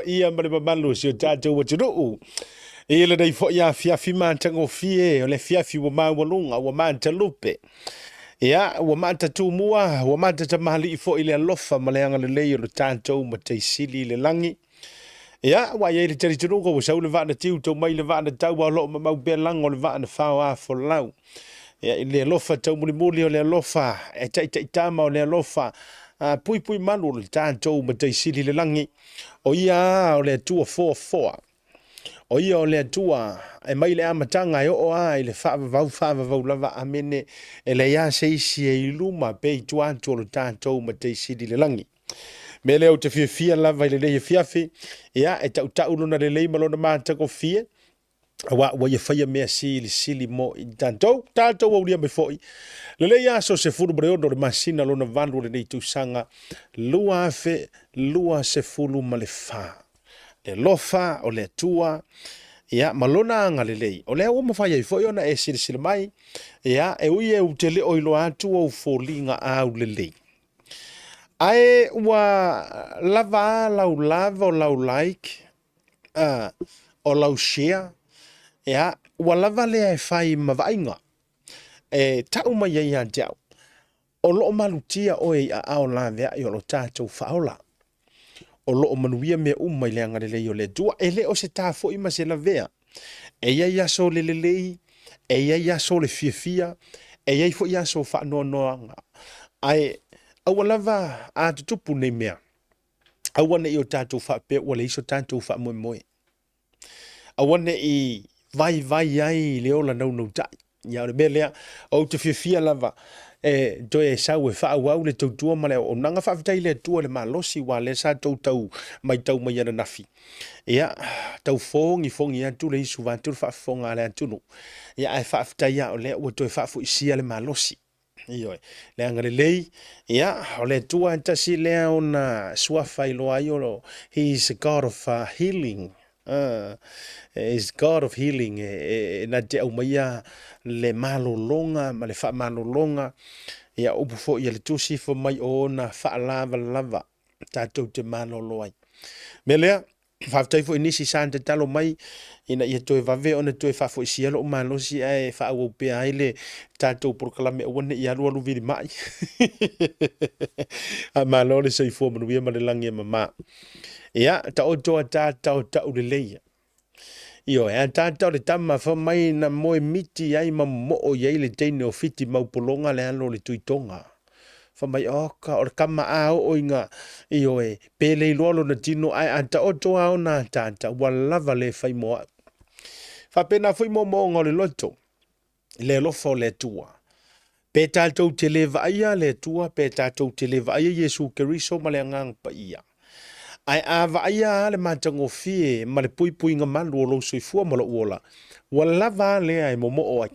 Paia ma le mamalu o si o tatou atunuu. I lenei foi afiafi matagofie, o le afiafi ua maualuga, ua matalupe. Ia, ua matatumua, ua matatamalii foi le alofa ma le agalelei o lo tatou Matai Sili i le lagi. Ia, ua i ai le talitonuga ua sau le vaa na tiu, tau mai le vaa na tau, a o lo o mamau pea lago o le vaa na fao a folau. Ia, i le alofa taumulimuli o le alofa e taitaitama o le alofa a puipui malu o le tatou Matai Sili i le lagi, o ia a o le Atua foafoa. O ia o le Atua e mai le amataga e oo a i le faavavau faavavau lava. Amene. E leai lava se isi e i luma pe i tua atu o lo tatou Matai Sili i le lagi. Mea lea ou te fiafia lava i lenei afiafi, ia, e tautau lona lelei ma lona matagofie, aua ua ia faia mea silisili mo i tatou, tatou aulia mai foi lenei aso 16 o le masina lona valu o lenei tausaga 2024. Le alofa o le Atua, ia, ma lona agalelei, o lea ua mafai ai foi ona e silasila mai, ia, e ui e ou te le o iloa atu ou foliga aulelei, ae ua lava a lau love o lau like, o lau share, ia, ua lava lea e fai ma vaaiga e tau mai ai ia te au, o lo o malutia oe i aao laveai o lo tatou Faaola. O lo o manuia mea uma i le agalelei o le Atua. E le o se ta foi ma se lavea. E i ai aso o le lelei, e i ai aso o le fiafia, e i ai foi aso o faanoanoaga. Ae aua lava a tutupu nei mea, aua ne i o tatou faapea ua leai so tatou faamoemoe. Aua ne i vaivai ai le ola naunautai. Ia o le mea lea, ou te fiafia lava e toe sau e faaauau le tautua ma le auaunaga. Faafetai i le Atua i le malosi, aua o lea sa tou tau matau mai ananafi. Ia, tau fogifogi atu le isu vaeatu le faafofoga a le atunuu. Ia, ae faafetai lava o lea ua toe faafoisia le malosi. Ioe, le agalelei, ia, o le Atua e tasi lea ona suafa iloa ai o He is a God of healing. Is God of healing e na te aumaia le malologa ma le faamalologa. Ia, upu foi a le Tusi fai mai o ona faalavalava tatou te malolo ai. Mea lea, Faafetai foi i nisi sa tatalo mai ina ia toe vave ona toe faafoisia lou malosi ae faaauau pea ai le tatou polokalame aua ne i alualu vilima'i. Faamalo le soifua manuia ma le lagi e mama. Ia, taoto a tata o taulelei. Ioe, a tata o le tama fai mai na moe miti ai ma momoo i ai le teine o Fiti Maupologa le alo o le Tuitoga. Fai mai, oka, o le kama a oo ina, ioe, pe le iloa lona tino, ae a taoto a ona ataata, ua lava le fai mo au. Faapena foi moomooga o le loto, i le alofa o le Atua. Pe tatou te le vaaia le Atua, pe tatou te le vaaia Iesu Keriso ma le Agaga Paia, ae a vaaia lava le matagofie ma le puipuiga malu o lou soifua ma lou ola, ua lava a lea e momoo ai.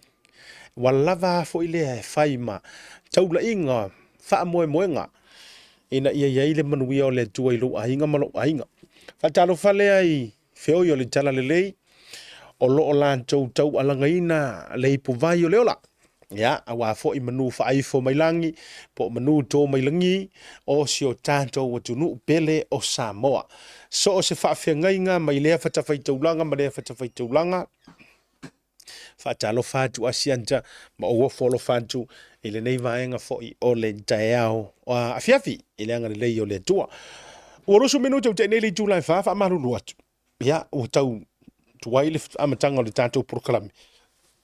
Ua lava a foi lea e fai ma taulaiga faamoemoega ina ia i ai le manuia o le Atua i lou aiga ma lou aiga. Faatalofa lea i feoi o le Talalelei o lo o latou taualagaina le ipuvai o le ola. Ia, aua foi manu faaifo mai lagi, po o manu to mai lagi, o si o tatou atunuu pele o Samoa. So o se faafeagaiga mai lea fatafaitaulaga ma lea fatafaitaulaga, Faatalofa atu Asiata ma ou ofo alofa atu i lenei vaega foi o le taeao afiafi i le agalelei o le Atua. Ua 20 minute ua tea nei le itula e 4, faamalulu atu. Ia, ua tau tuai le amataga o le tatou polokalame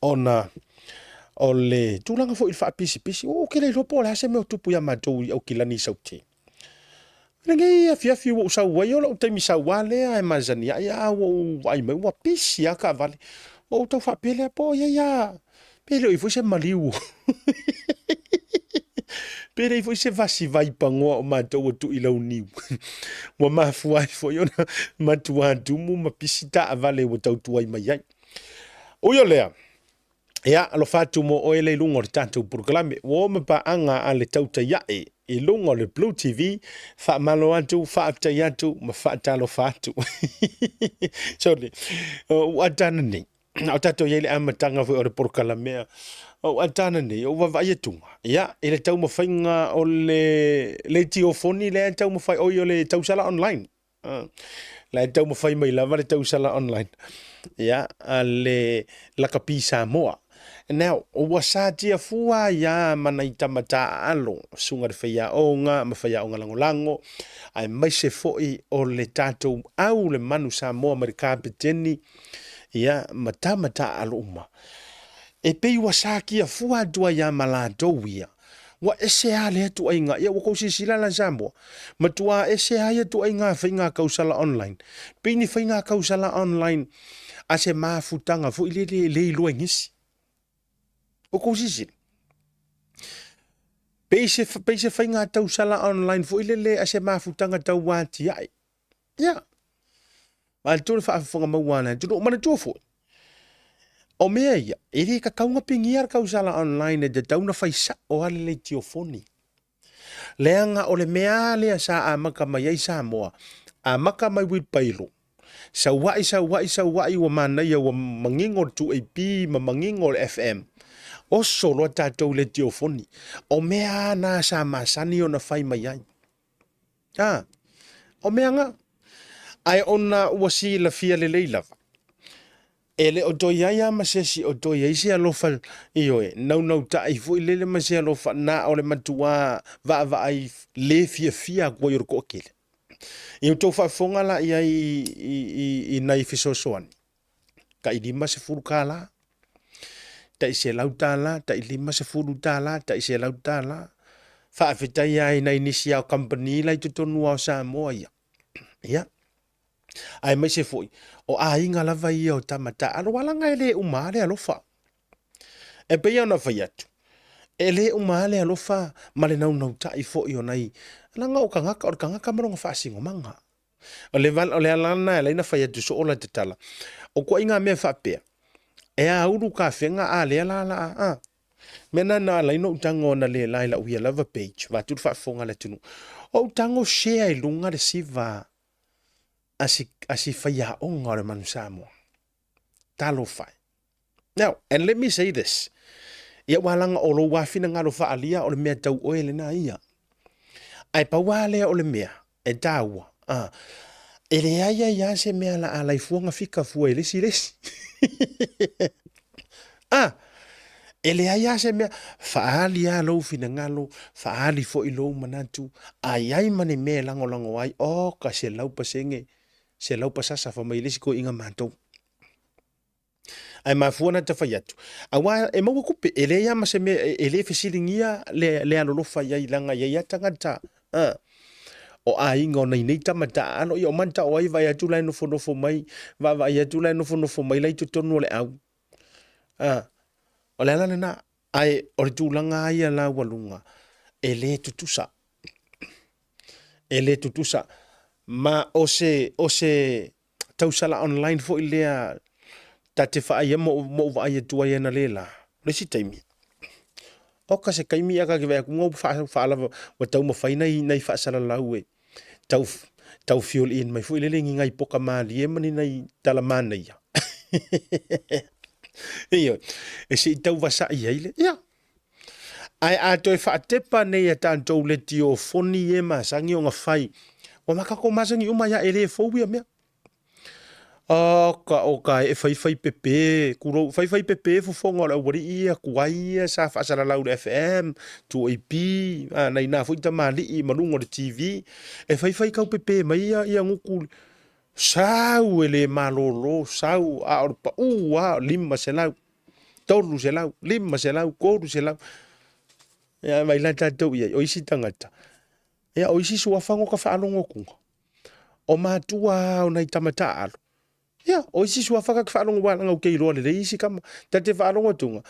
ona o le tulaga foi i le faapisipisi. Ou te le iloa po o le a se mea o tupu ia matou i Aukilani i Saute. Lenei afiafi ua ou sau ai, o lou taimi sau lava lea e masani ai, a ua ou vaai mai ua pisi lava taavale. Ua ou tau faapea lea po o i ai lava, pe le o i ai foi se maliu pe leai foi se vasi vaipanoa o matou ua tuu i launiu ua mafua ai foi ona matua tumu ma pisi taavale ua tau tuai mai ai. Ui o lea, Ia, alofa atu mo oe lea i luga o le tatou polokalame. Ua o ma paaga a le tautai ae i luga o le Blue TV. Faamalo atu, faafetai atu ma faatalofa atu. Sorry, ua atana nei. O tatou i ai le amataga foi o le polokalame. O atana nei, o vaavaai atuga. Ia, i le taumafaiga o le leitiofoni lea e taumafai, oi o le tausala online. La e taumafai mai lava le tausala online. Ia, a le lakapi Samoa. Now, ua satia fua ai a ma nai tama taaalo, susuga i le faiaoga ma faiaoga lagolago, aemaise foi o le tatou au le manu Samoa mai le kapeteni, ia, ma tama taaalo uma. E pei ua sakia fua atu ai a ma latou ia. Ua ese a lea tuaiga. Ia ua kou silasila la Samoa, matuā ese a ia tuaiga faiga tausala online. Pei ni faiga tausala online a se mafutaga foi lele e le iloa e nisi. Ua kou silasila? Pei se, pei se faiga tausala online foi lele a se mafutaga tau atiae. Ia, vaeatu le faafofoga maua a le atunuu. Manatua foi, o mea ia, e le tatau ona pigia le tausala online e tatau ona fai sao lava le leitiofoni. Leaga o le mea lava lea sa amata mai ai Samoa, amata mai uilipaelo, sauai, sauai, sauai ua manaia ua manino le 2AP ma manino le FM, oso loa tatou i leitiofoni. O mea lava na sa masani ona fai mai ai. A, o mea na. Ae ona ua silafia lelei lava, e le o toe i ai lava ma se isi o toe i ai se alofa, ioe, naunautai foi lele ma se alofa, na o le matuā vaavaai le fiafia atu ai o le toatele. Ia outou faafofoga la i ai i nai fesoasoani, tai $50, tai $100, tai $50, tai $100. Faafetai lava i nai nisi lava o kamupani la i totonu lava o Samoa ia. Ia, aemaise foi o aiga lava ia o tama taaalo, aua leaga e le uma lava le alofa. E pei ona fai atu, e le uma lava le alofa ma le naunautai foi o nai, leaga o tagata, o le tagata ma lona faasinomaga. O le, o le ala lena e ala ai ona fai atu soo lata tala. O ituaiga mea faapea, e aulu tafega a lea la la a. Mea na na ala ai ona ou tago analeila i lau ia lava page, vaeatu le faafofoga a le atunuu. Ou tago share i luga le siva a si, a si faiaoga o le Manu Samoa. Talofa e. Now, and let me say this. Ia ua laga o lou lava finagalo faaalia o le mea tau oe lena ia. Ae pau lava lea o le mea e taua, a, e leai ai lava se mea la a laifua na fika fua i le isi i le isi. a, e leai lava se mea, faaali lava lou finagalo, faaali foi lou manatu, a i ai ma ni mea e lagolago ai, oka 100%, selau pasasa fai mai le isi toeaina matou. Ae mafua ona ta fai atu, aua e maua tupe, e leai lava ma se mea, e le fesiligia le, le alolofa i ai, leaga e i ai lava tagata, a, o aiga o nai nei tama taaalo, ia o manta o ai vaai atu la e nofonofo mai, vaavaai atu la e nofonofo mai la i totonu o le au. A, o le ala lena, ae o le tulaga lava ia laualuga, e le tutusa. E le tutusa. Ma o se, o se tausala online foi lea ta te vaai ai ma ou vaai atu ai analeila, o le isi taimi, oka se taimi a ta te vaai atu ua faalava ua taumafai nai, nai faasalalau e tau, tau fill in mai foi lele ni nai poka malie ma ni nai tala manaia. Ioe, e se i tau vasa'i ai le, ia. Ae a toe faatepa nei a tatou letiofoni e masani ona fai, ua ma tatou masani uma ia e le fou ia mea. Oka oka e faifai pepe, tulou, faifai pepe fofoga o le aualii ia tuai ia sa faasalalau i le FM, 2AP, a, nai na foi tamalii ma luga o le TV, e faifai tau pepe mai ia, ia gutu, sau e le malolo, sau, a o le pau lava, 500, 300, 500, 300. Ia, vaai la tatou i ai, o isi tagata, ia, o isi suafa na ota faalogo atuga, o matua lava o nai tama taaalo, ia, o isi suafa ta te faalogo aua leaga ou te iloa lelei isi tama, ta te faalogo atuga,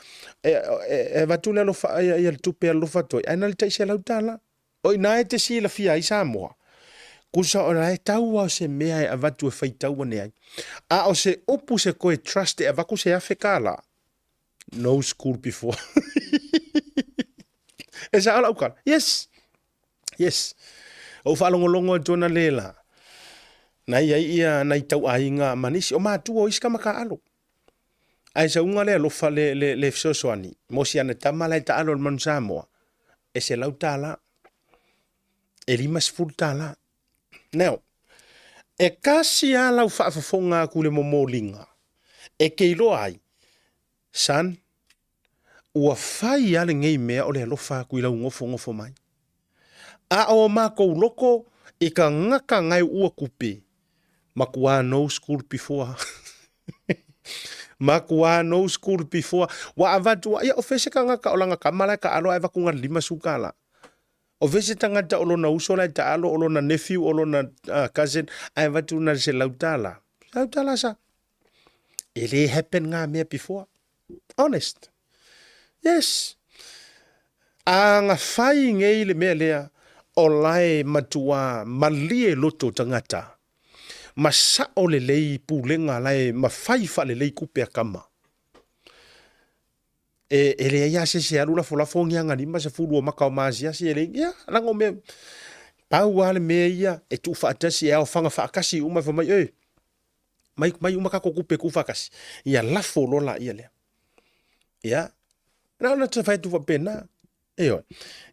e, e, e avatu le alofa, ia, ia le tupe e alofa atu ai, ae na o le tai $100. O i ina e te silafia ai Samoa, tusa o la e tau lava o se mea e avatu e faitau ane ai. A o se upu se toe trust e avatu se $1,000, no school before. E sao lau tala? Yes. Yes. Ou faalogologo atu ana le la, na i ai ia nai tauaiga ma nisi, o matua o isi tama taaalo. Ae sauga le alofa le, le, le fesoasoani mo si ana tama la e taalo i le Manu Samoa, e $100, e $50. Now, E kasi lava lau faafofoga atu i le momoliga e te iloa ai, son, ua fai lava lenei mea o le alofa atu i lau nofonofo mai. A o matou loto i tagata na e uua tupe, matua no school before. Matua no school before. Ua avatu, ia o fea se tagata o lana tama la e taalo ae avatu na o le $50. O fea se tagata o lona uso la e taalo, o lona nephew, o lona cousin ae avatu na o le $100. $100 sa. E le happen ngā mea before. Honest. Yes. A na fai nei le mea lea, o lae matua malie loto tagata. Ma sao lelei pulega lae mafai faalelei tupe a tama. E, e leai lava se isi e alu lafolafo ni aga 50 o maka o maasiasi e leai, ia, leaga o mea, pau lava le mea ia e tuufaatasi, e aofaga faatasi uma e fai mai, e, mai, mai uma tatou tupe e tuufaatasi, ia lafo loa laia lea. Ia, na ona fai atu faapena. Ioe.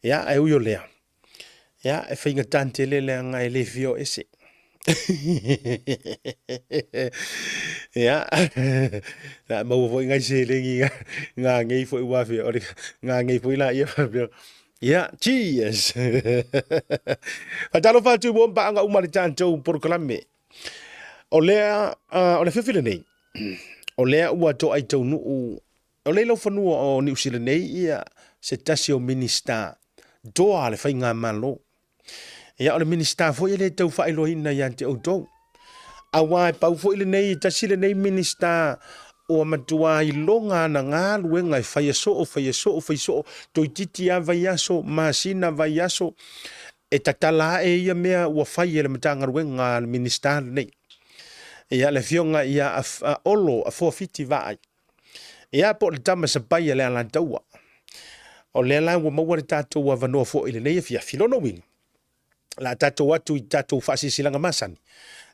Ia, ae ui o lea, ia, e faigata tele leaga e le fia o ese. Ia, na maua foi ngai seleni nga ngei foi ua fia, o le nga ngei foi la ia faapea. Ia, cheers. Faatalofa atu i ua paaga uma le tatou polokalame. O lea, o le afiafi lenei, o lea ua toai taunuu O le laufanua o Niu Sila nei ia se tasi o Minista toa a le Faigamalo. Ia o le Minista foi e le tau faailoaina ia te outou. Aua e pau foi lenei, tasi lenei Minista ua matua iloga ana galuega e faia soo, faia soo, fai soo, toeitiiti lava vaiaso, masina vaiaso, e tatala ae ia mea ua fai e le Matagaluega a le Minista lenei. Ia le afioga ia Olo Afoa Fiti Vaai. Ia po o le tama sapai a le Alataua. O lea la ua maua le tatou avanoa foi i lenei afiafi. Lona uiga, o le a tatou atu i tatou faasilasilaga masani.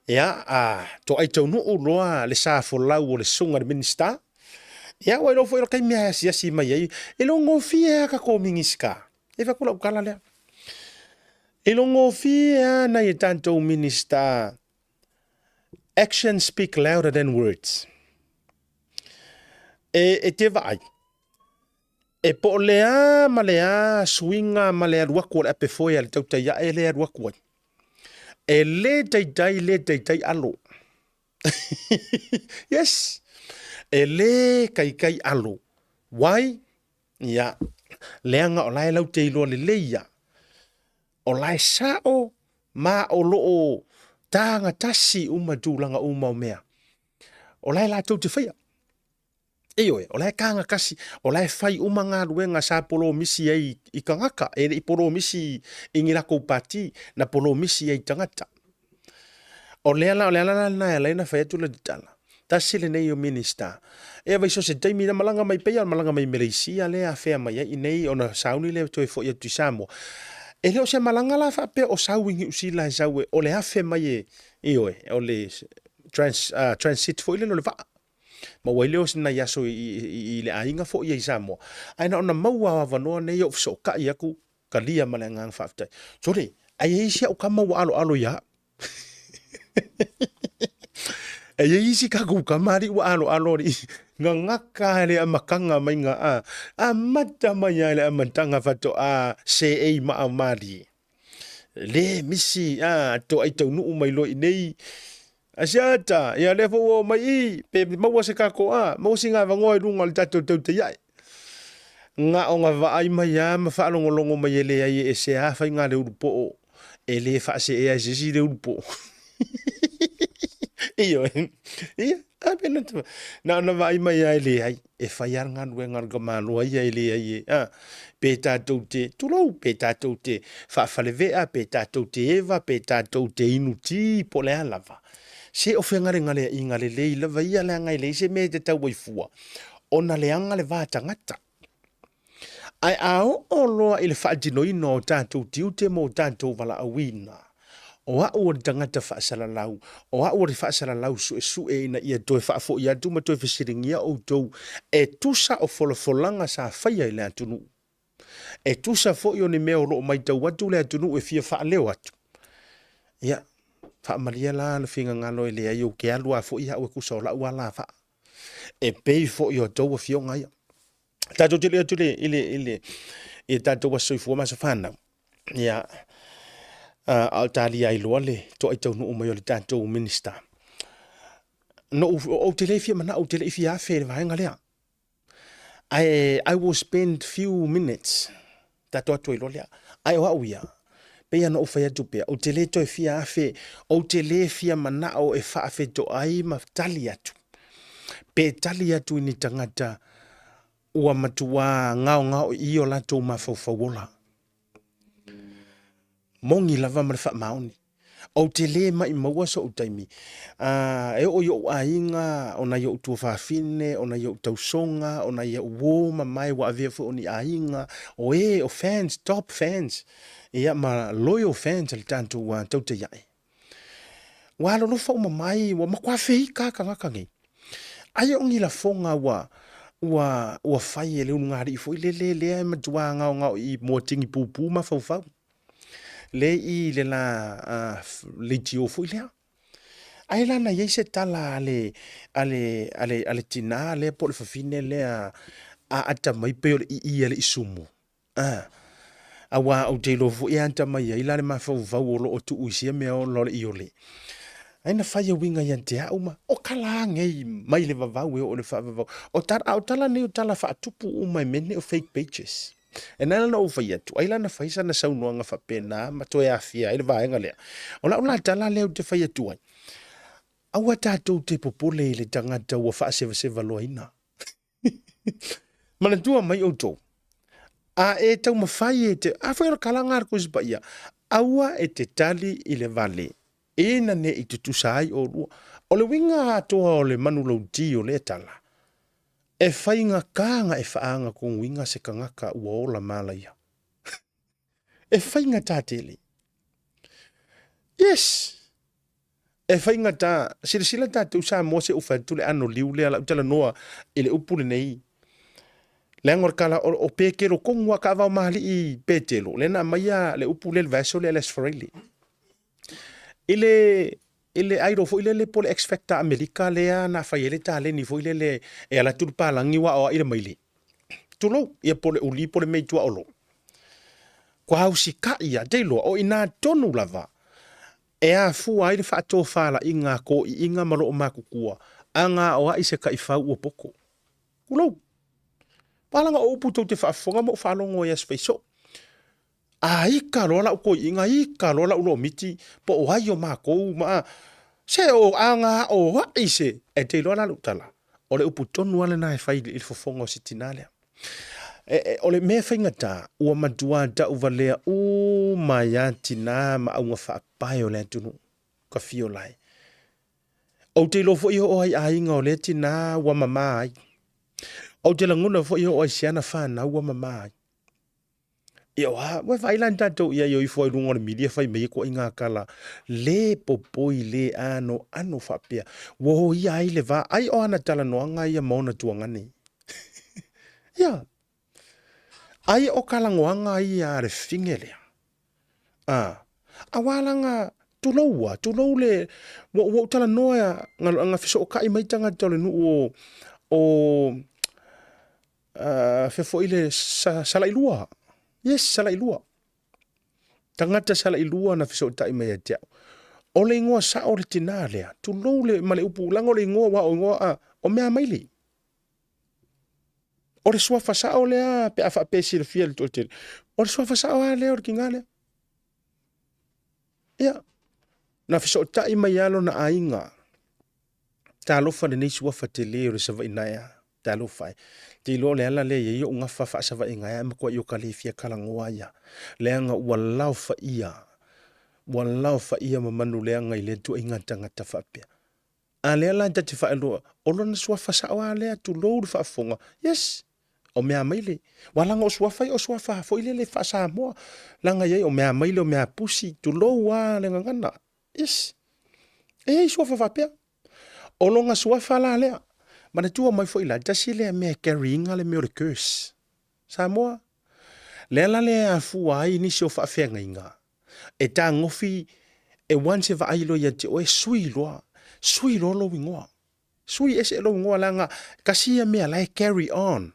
Ia, a toai taunuu loa le sa folau o le susuga i le Minisita, ia ua iloa foi o le taimi e asiasi mai ai, e le o gofie lava tatou Minisita. E fai atu lau tala lea. E le o gofie lava nai a tatou Minisita. Actions speak louder than words. E, e te vaai, e po o le a ma le a suiga ma le alu atu o le ape foe a le tautai ae le alu atu ai. E le taitai, le taitai alo. Yes! E le kaikai alo. Why? Ia, leaga o la e lau te iloa lelei ia. O la e sao ma o lo o tagatasi uma tulaga uma o mea. O la e latou te faia. Ioe, o la e tagatasi, o la e fai uma galuega sa polomisi ai i tagata, e le i polomisi i ni latou pati, na polomisi ai i tagata. O lea la, o le ala la lena e ala ai ona fai atu le tala, tasi lenei o Minista, e vai so se taimi na malaga mai pei a malaga mai Meleisia lea afea mai ai i nei ona sauni lea toe foi atu i Samoa. E le o se malaga la faapea o sau i Niu Sila e sau e, o le afe mai e, ioe, o le trans, transit foi lele o le vaa. Maua ai lea o nai aso i, i, i le aiga foi ia i Samoa. Ae na ona maua o avanoa nei ou fesootai atu talia ma le agaga faafetai. Sole, ai e i ai isi au tama ua aloalo ia au. E i ai isi tatou tama alii ua aloalo alii. Gagata i le amataga mai ga a. Amata mai lava i le amataga faatoa seei maa malie. Le misi a toai taunuu mai loa i inei. Asiata, ia lea foi ua oo mai i, pe maua se tatou a, maua sina avanoa i luga o le tatou tautai ae. Na ona vaai mai lava ma faalogologo mai e leai e ese lava faiga a le ulupoo, e le faaseea e se isi le ulupoo. Ioe, ia, a pe na na ona vaai mai lava e leai, e fai lava le galuega a le tamaloa ia e leai e, a, pe tatou te, tulou, pe tatou te faafalevea, pe tatou te eva, pe tatou te inu ti, po o le a lava. Se o fegalegaleaiga lelei lava ia leaga e leai se mea e te tau ai fua, ona leaga le va tagata. Ae a oo loa i le faatinoina o tatou tiute ma o tatou valaauina, o au o le tagata faasalalau, o au o le faasalalau suesue ina ia toe faafoi atu ma toe fesiligia outou e tusa o folafolaga sa faia i le atunuu. E tusa foi o ni mea o lo o matau atu le atunuu e fia faaleo atu. Ia. Faamalie la le finagalo e leai ou te alu lava foi au e tusa o lau ala vaa. E pei foi o tou afioga ia. Tatou te le atu i le i le i tatou aso soifua ma aso fanau. Ia a o talia ai loa le toai taunuu mai o le tatou Minister. No ou te le fia manao, ou te le i fia afe i le vaega lea. Ae I will spend few minutes tatou atu ai loa lea. Ae o au ia, pei ona ou fai atu pea, ou te le toe fia afe, ou te le fia manao e faafetoai ma tali atu, pe tali atu i ni tagata ua matuā gaogaoii o latou mafaufau ola. Moni lava ma le faamaoni. Ou te le maimaua so'u taimi e oo i o'u aiga, o nai o'u tuafafine, o nai o'u tausoga, o nai a'u uo ma mae ua avea foi o ni aiga, o e o fans, top fans, ia ma loyal fans a le tatou tautai a'e. Ua alolofa uma mai, ua matua feika lava tagata nei. Ai o ni lafoga ua ua ua fai e le ulugalii foi lele lea e matua gaogao i moatini pupu mafaufau. Le i le la leitio foi lea. Ai la na i ai se tala a le, a le, a le, a le tinā lea po o le fafine lea a atamai pei o le ii a le isumu. A, aua ou te iloa foi e atamai ai la le mafaufau o lo o tuu i sia mea ola o le iole. Ai na fai e uiga ia te au ma, o tala a nei mai le vavau e oo i le faavavau. O tala, a o tala nei o tala faatupu uma e mea nei o fake pages. E na ala ona ou fai atu, ai la na fai sana saunoaga faapena ma toe aafia ai le vaega lea. O lau la tala lea ou te fai atu ai, aua tatou te popole i le tagata ua faasevaseva loaina. Manatua mai outou, a e taumafai e te, a foi o le kalaga a le Tusi Paia, aua e te tali i le vale, ina ne i tutusa ai oulua. O le uiga atoa o le manulauti o lea tala, E faigata na e faaagatonuina se tagata ua ola malaia. E faigata tele. Yes! E faigata. Silasila tatou Samoa se i ou fai atu le ano liu lea lau talanoa i le upu lenei. Leaga o le kala o, o Petelo tonu a kaavao mahalii Petelo lea na aumaia le upu lea i le vaiaso lea le Aso Faraile. I le i le idol foi lele po o le X Factor Amerika lea na fai ai le taleni foi lele e alu atu le palagi ua aoai le maile. Tulou, ia po o le uli po o le mea i tua o lo. Kua usikai ia, te iloa, o inā tonu lava e afua ai le faatofalaiga a toiiga ma loo matutua, a gaoai se taifau ua poto. Tulou. Palaga o upu tou te faafofoga ma ou faalogo ai aso fai soo. A ika loa lau toiiga, ika loa lau lomiti, po o ai o matou ma a, se o a gaoai se, e te iloa la lou tala, o le upu tonu lava lena e fai i le fofoga o si tinā lea. E, e, o le mea faigata, ua matua tauvalea uma ai lava tinā ma auga faapae o le atunuu, ka fio lae. Ou te iloa foi e oo ai aiga o lea tinā ua mama ai. Ou te lagona foi e oo ai siana fanau ua mama ai. Ia o a, ua vaai la ni tatou ia i o ifo ai luga o le milia fai mai e koaiga tala le popoi le ano ano faapea. Ua o ia ai le va, ai o ana talanoaga ia ma ona tuagane. Ia, ai o kalagoaga ia a le fine lea. A, aua laga tulou a, tulou le, ua, ua ou talanoa nga, nga fesootai mai tagata o le nuu o, o, fea foi le Salailua. Yes, Salailua. Tagata Salailua na fesootai mai ia te au. O le igoa sao o le tinā lea, tulou le, ma le upu, leaga o le igoa, aua o igoa, a, o Meamaile. O le suafa sao lea pe a faapea e silafia e le toatele. O le suafa sao lava lea o le tinā lea. Ia, na fesootai mai lava lona aiga. Talofa lenei suafa tele o le Savaii naea. Talofa e. Te iloa o le ala lea e i ai ou gafa faa-Savaii gaea e matuai o ka le fia talanoa ia. Leaga ua laofaia, ua laofaia ma manu leaga i lea tuaiga tagata faapea. A lea la ta te faailoa, o lona suafa sao lava lea, tulou le faafofoga. Yes, o Meamaile. Aua leaga o suafa ia o suafa foi lele faa-Samoa. Leaga e i ai o Meamaile, o Meapusi, tulou lava le gagana. Yes. E i ai suafa faapea. O lona suafa la lea. Manatua mai foi la, tasi lea mea e carry ina le mea o le curse. Samoa, lea la lea e afua ai nisi o faafeagaiga, e tagofi. E once e vaai loa ia te oe, sui loa, sui loa lou igoa. Sui ese lou igoa leaga tasi ia mea la e carry on.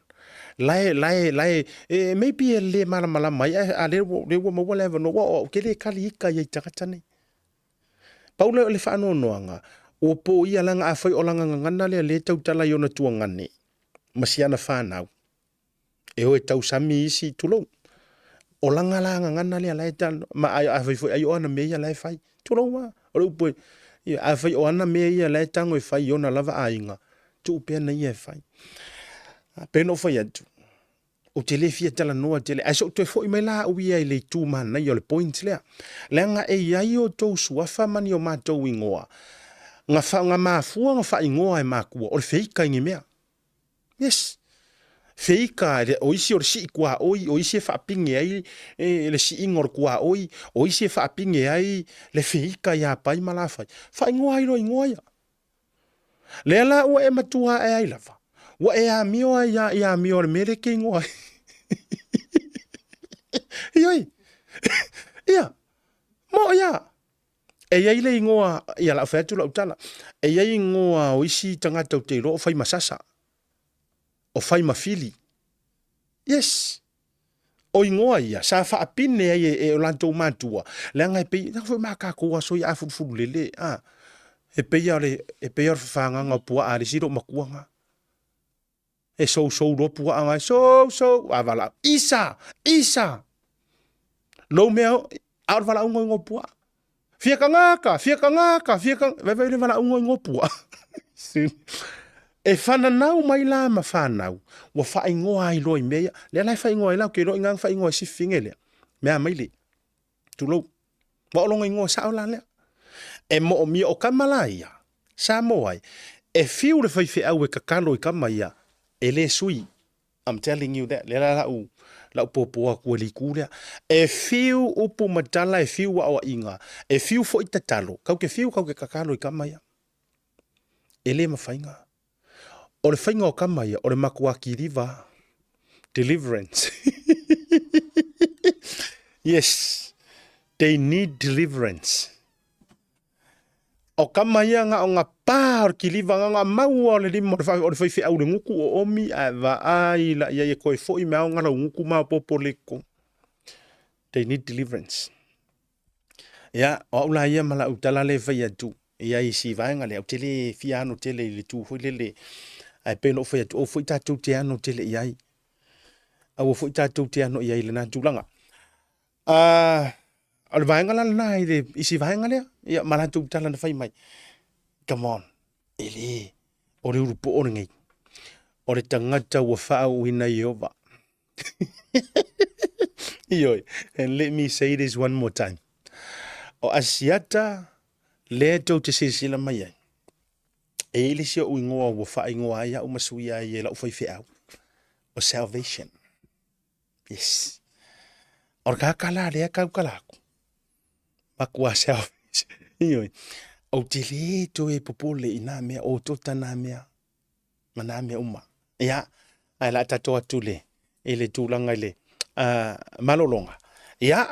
La e, la e, la e, e maybe e le malamalama ai, a lea ua, lea ua maua le avanoa, ua o au ke le kali ika ia i tagata nei. Pau lea o le faanoanoaga, ua poia leaga afai o lana gagana lea lea e tautala i ona tuagane ma si ana fanau, e o e tausami isi, tulou. O lana la gagana lea la e talanoa, ma afai foi ai o ana mea ia la e fai, tulou lava. O le upu e, ia, afai o ana mea ia la e tago e fai i ona lava aiga, tuu pea na ia e fai. Pei ona ou fai atu, ou te le fia talanoa tele, ae se i ou toe foi mai la au ia i le itu manaia o le point lea. Leaga e i ai outou suafa ma ni o matou igoa, na fa, na mafua ona faaigoa e matua, o le feika i ni mea. Yes. Feika, o isi o le sii tuaoi, o isi e faapine ai e, le siiga o le tuaoi, o isi e faapine ai le feika iā Pai ma Lafai. Faaigoa ai loa igoa ia. Lea la ua e matua ae ai lava, ua e amio ai lava i amio a le mea lea e te igoa ai. Ioe. Ia, moʻi lava. E i ai le igoa, ia o le a ou fai atu lau tala, e i ai igoa o isi tagata ou te iloa o Faimasasa, o Faimafili. Yes. O igoa ia sa faapine ai e, e o latou matua, leaga e pei, leaga foi ma tatou aso ia a fulufulu lele, a, e pei lava o le, e pei lava o le fafagaga o puaa a le isi loomatua na. E sousou loa puaa na, sousou, a valaau, Isa, Isa, lou mea, a o le valaauga o igoa o puaa. Fia tagata, fia tagata, fia tagata, vaivai le valaauga o igoa o puaa. E fananau mai la ma fanau, ua faaigoa ai loa i mea ia. Lea la e faaigoa ai la, ou te iloa i ina na faaigoa ai si fafine lea, mea mai le, tulou. Aua o lona igoa sao la lea. E moomia, o tama la ia, Samoa ai, e fiu le faifeau e tatalo i tama ia, e le sui. I'm telling you that. Lea la lau, lau pōpō atu i le itu lea. E fiu upu ma tala, e fiu aoaiga, e fiu foi tatalo. Kau te fiu, kau te tatalo i tama ia. E le mafai na. O le faiga o tama ia, o le matua kiliva. Deliverance. Yes. They need deliverance. O kama ia na o na pa o le kiliva na na maua o le lima o le, o le faifeau le gutu o omi ae vaai la iai e koe foi me aoga lau gutu maopopo le ko. They need deliverance. Ia, o au la ia ma lau tala le fai atu ia i si vaega lea, ou te le fia ano tele i le tu foi lele, ae pei ona ou fai atu, aua foi tatou te ano tele i ai. Aua foi tatou te ano i ai i lena tulaga. Uh, o le vaega la lena i le isi vaega lea, ia ma latou tala na fai mai. Come on, e le, o le ulupoo lenei, o le tagata ua faauuina Ieova. Ioe, and let me say this one more time. O Asiata lea tou te silasila mai ai, e i ai le isi ou igoa ua faaigoa ai au ma suia ai e lau faifeau, o Salvation. Yes. O le tagata la lea tautala atu, matua selfish. Ioe. Ou te le toe popole i nā mea, o tota nā mea, ma nā mea uma. Ia, ae la tatou atu le, i le tulaga i le uh, malologa. Ia,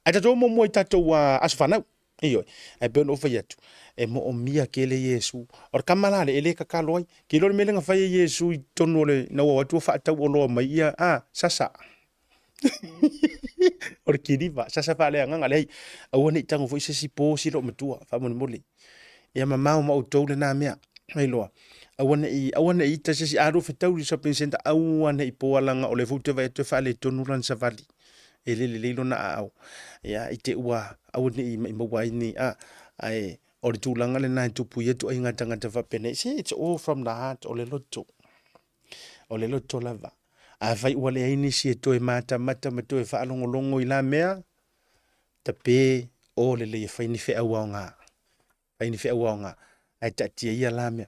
ae tatou muamua i tatou uh, aso fanau. Ioe, ae pei ona ou fai atu, e moomia tele Iesu. O le tama la lea e le tatalo ai. Ke iloa le mea lea na fai e Iesu i totonu o le, ina ua o atu ua faatauoloa mai ia, a, sasa. o le kiliva, sasa faaleagaga. Leai, aua ne i tago foi se isi po si loomatua, faamolemole. Ia mamao ma outou lena mea. Mailoa. Aua ne i, aua ne i ita se isi, a lua fetau i le shopping centre, aua ne i poa leaga o lea foi ou te vaai atu e faaletonu lana savali. E le lelei lona aao. Ia, i te ua aua ne i maua ai ni, a, ae o le tulaga lena e tupu i ia ituaiga tagata faapenei. See, it's all from the heart, o le loto. O le loto lava. Afai ua leai nisi e toe matamata ma toe faalogologo i la mea, tape o lelei e fai ni feau aoga. Fai ni feau aoga. Ae taatia ia la mea.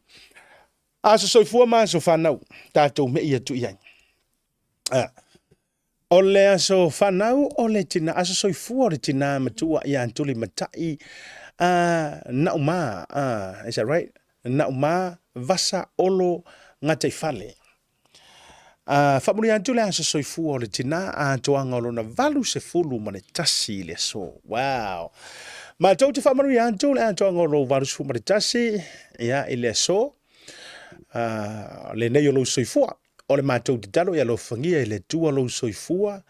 Aso soifua ma aso fanau, tatou mei atu i ai. Ah. O le aso fanau o le tina, aso soifua o le tina matua ia Tuli Matai, uh, Nauma, uh, is that right? Nauma Vasa Olo Gataifale. Uh, faamanuia atu le aso soifua o le tina atoaga o lona 81 i le aso. Wow! Matou te faamanuia atu le atoaga o lou 81 ia, i le aso lenei o lou soifua. O le matou tatalo ia alofagia e le Atua lou soifua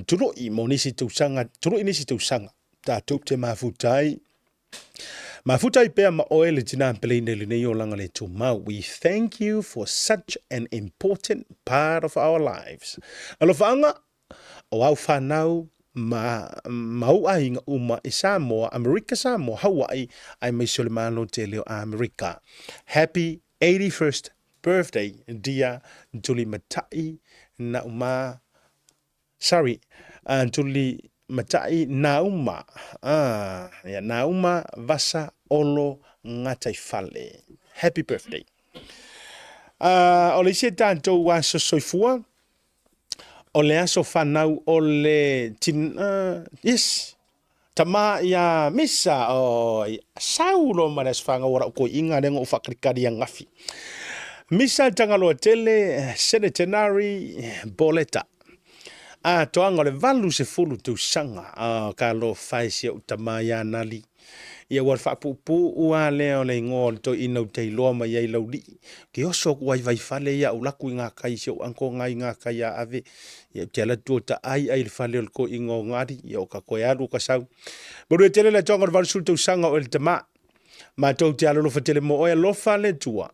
tului mo nisi tausaga, tului nisi tausaga tatou te mafuta ai. Mafuta ai pea ma oe le tina peleina i lenei olaga le tumau. We thank you for such an important part of our lives. Alofaaga, o au whanau ma, ma ou aiga uma i Samoa, Amerika Samoa, Hawaii, aemaise o le Malo tele o Amerika. Happy 81st birthday, dear Tulimatai Nauma. Sorry, Tulimatai Nauma. Yeah, Nauma Vasa Olo Gataifale. Happy birthday. O le isi e tatou aso soifua, o le aso fanau o le tin, yes, tama ia Misa, o sau loa ma le aso fanau o lau koiinga lea na ou faakalikali ananafi. Misa Tagaloa Tele, Senetenari Boleta. Atoaga o le 80 tausaga, ka alofa e si ou tama ia Nali. Ia ua faapuupuu lava lea o le igoa o le toeaina ou te iloa mai ai Laulii. Ke oso aku ai Vaifale ia ou laku i ngā kai si ou uncle ngai ngā kai a ave. Ia ou te alu atu o ta ai ai le fale o le toeaina o Ngari, ia o ka koe alu o ka sau. Manuia tele le atoaga o le 80 tausaga o e le tama. Matou te alolofa tele mo oe, alofa le Atua.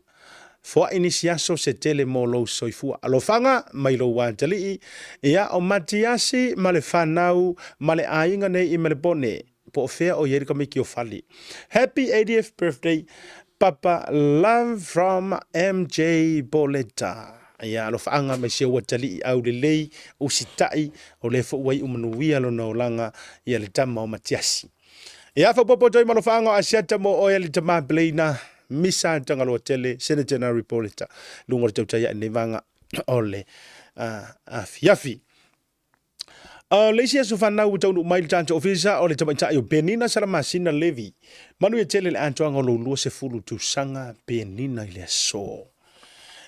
Foai nisi aso se tele mo lou soifua. Alofaga mai lou atalii, ia o Matiasi ma le fanau ma le aiga nei i Melebone, po o fea o i ai le tamaiti o Fale. Happy 80th birthday, Papa, love from MJ Boleta. Ia alofaaga mai si ou atalii aulelei, usitai, o lea foi ua iu manuia lona olaga ia le tama o Matiasi. Ia faaopoopo atu ai ma alofaaga o Asiata mo oe le tama peleina Misa Tagaloa Tele Senator Boleta luga o le tautai ae nei vaga o le afiafi. O le isi aso fanau ua taunuu mai le tatou ofisa o le tamaitai o Penina Salamasina Levi. Manuia tele le atoaga o lou 20 tausaga Penina i le aso.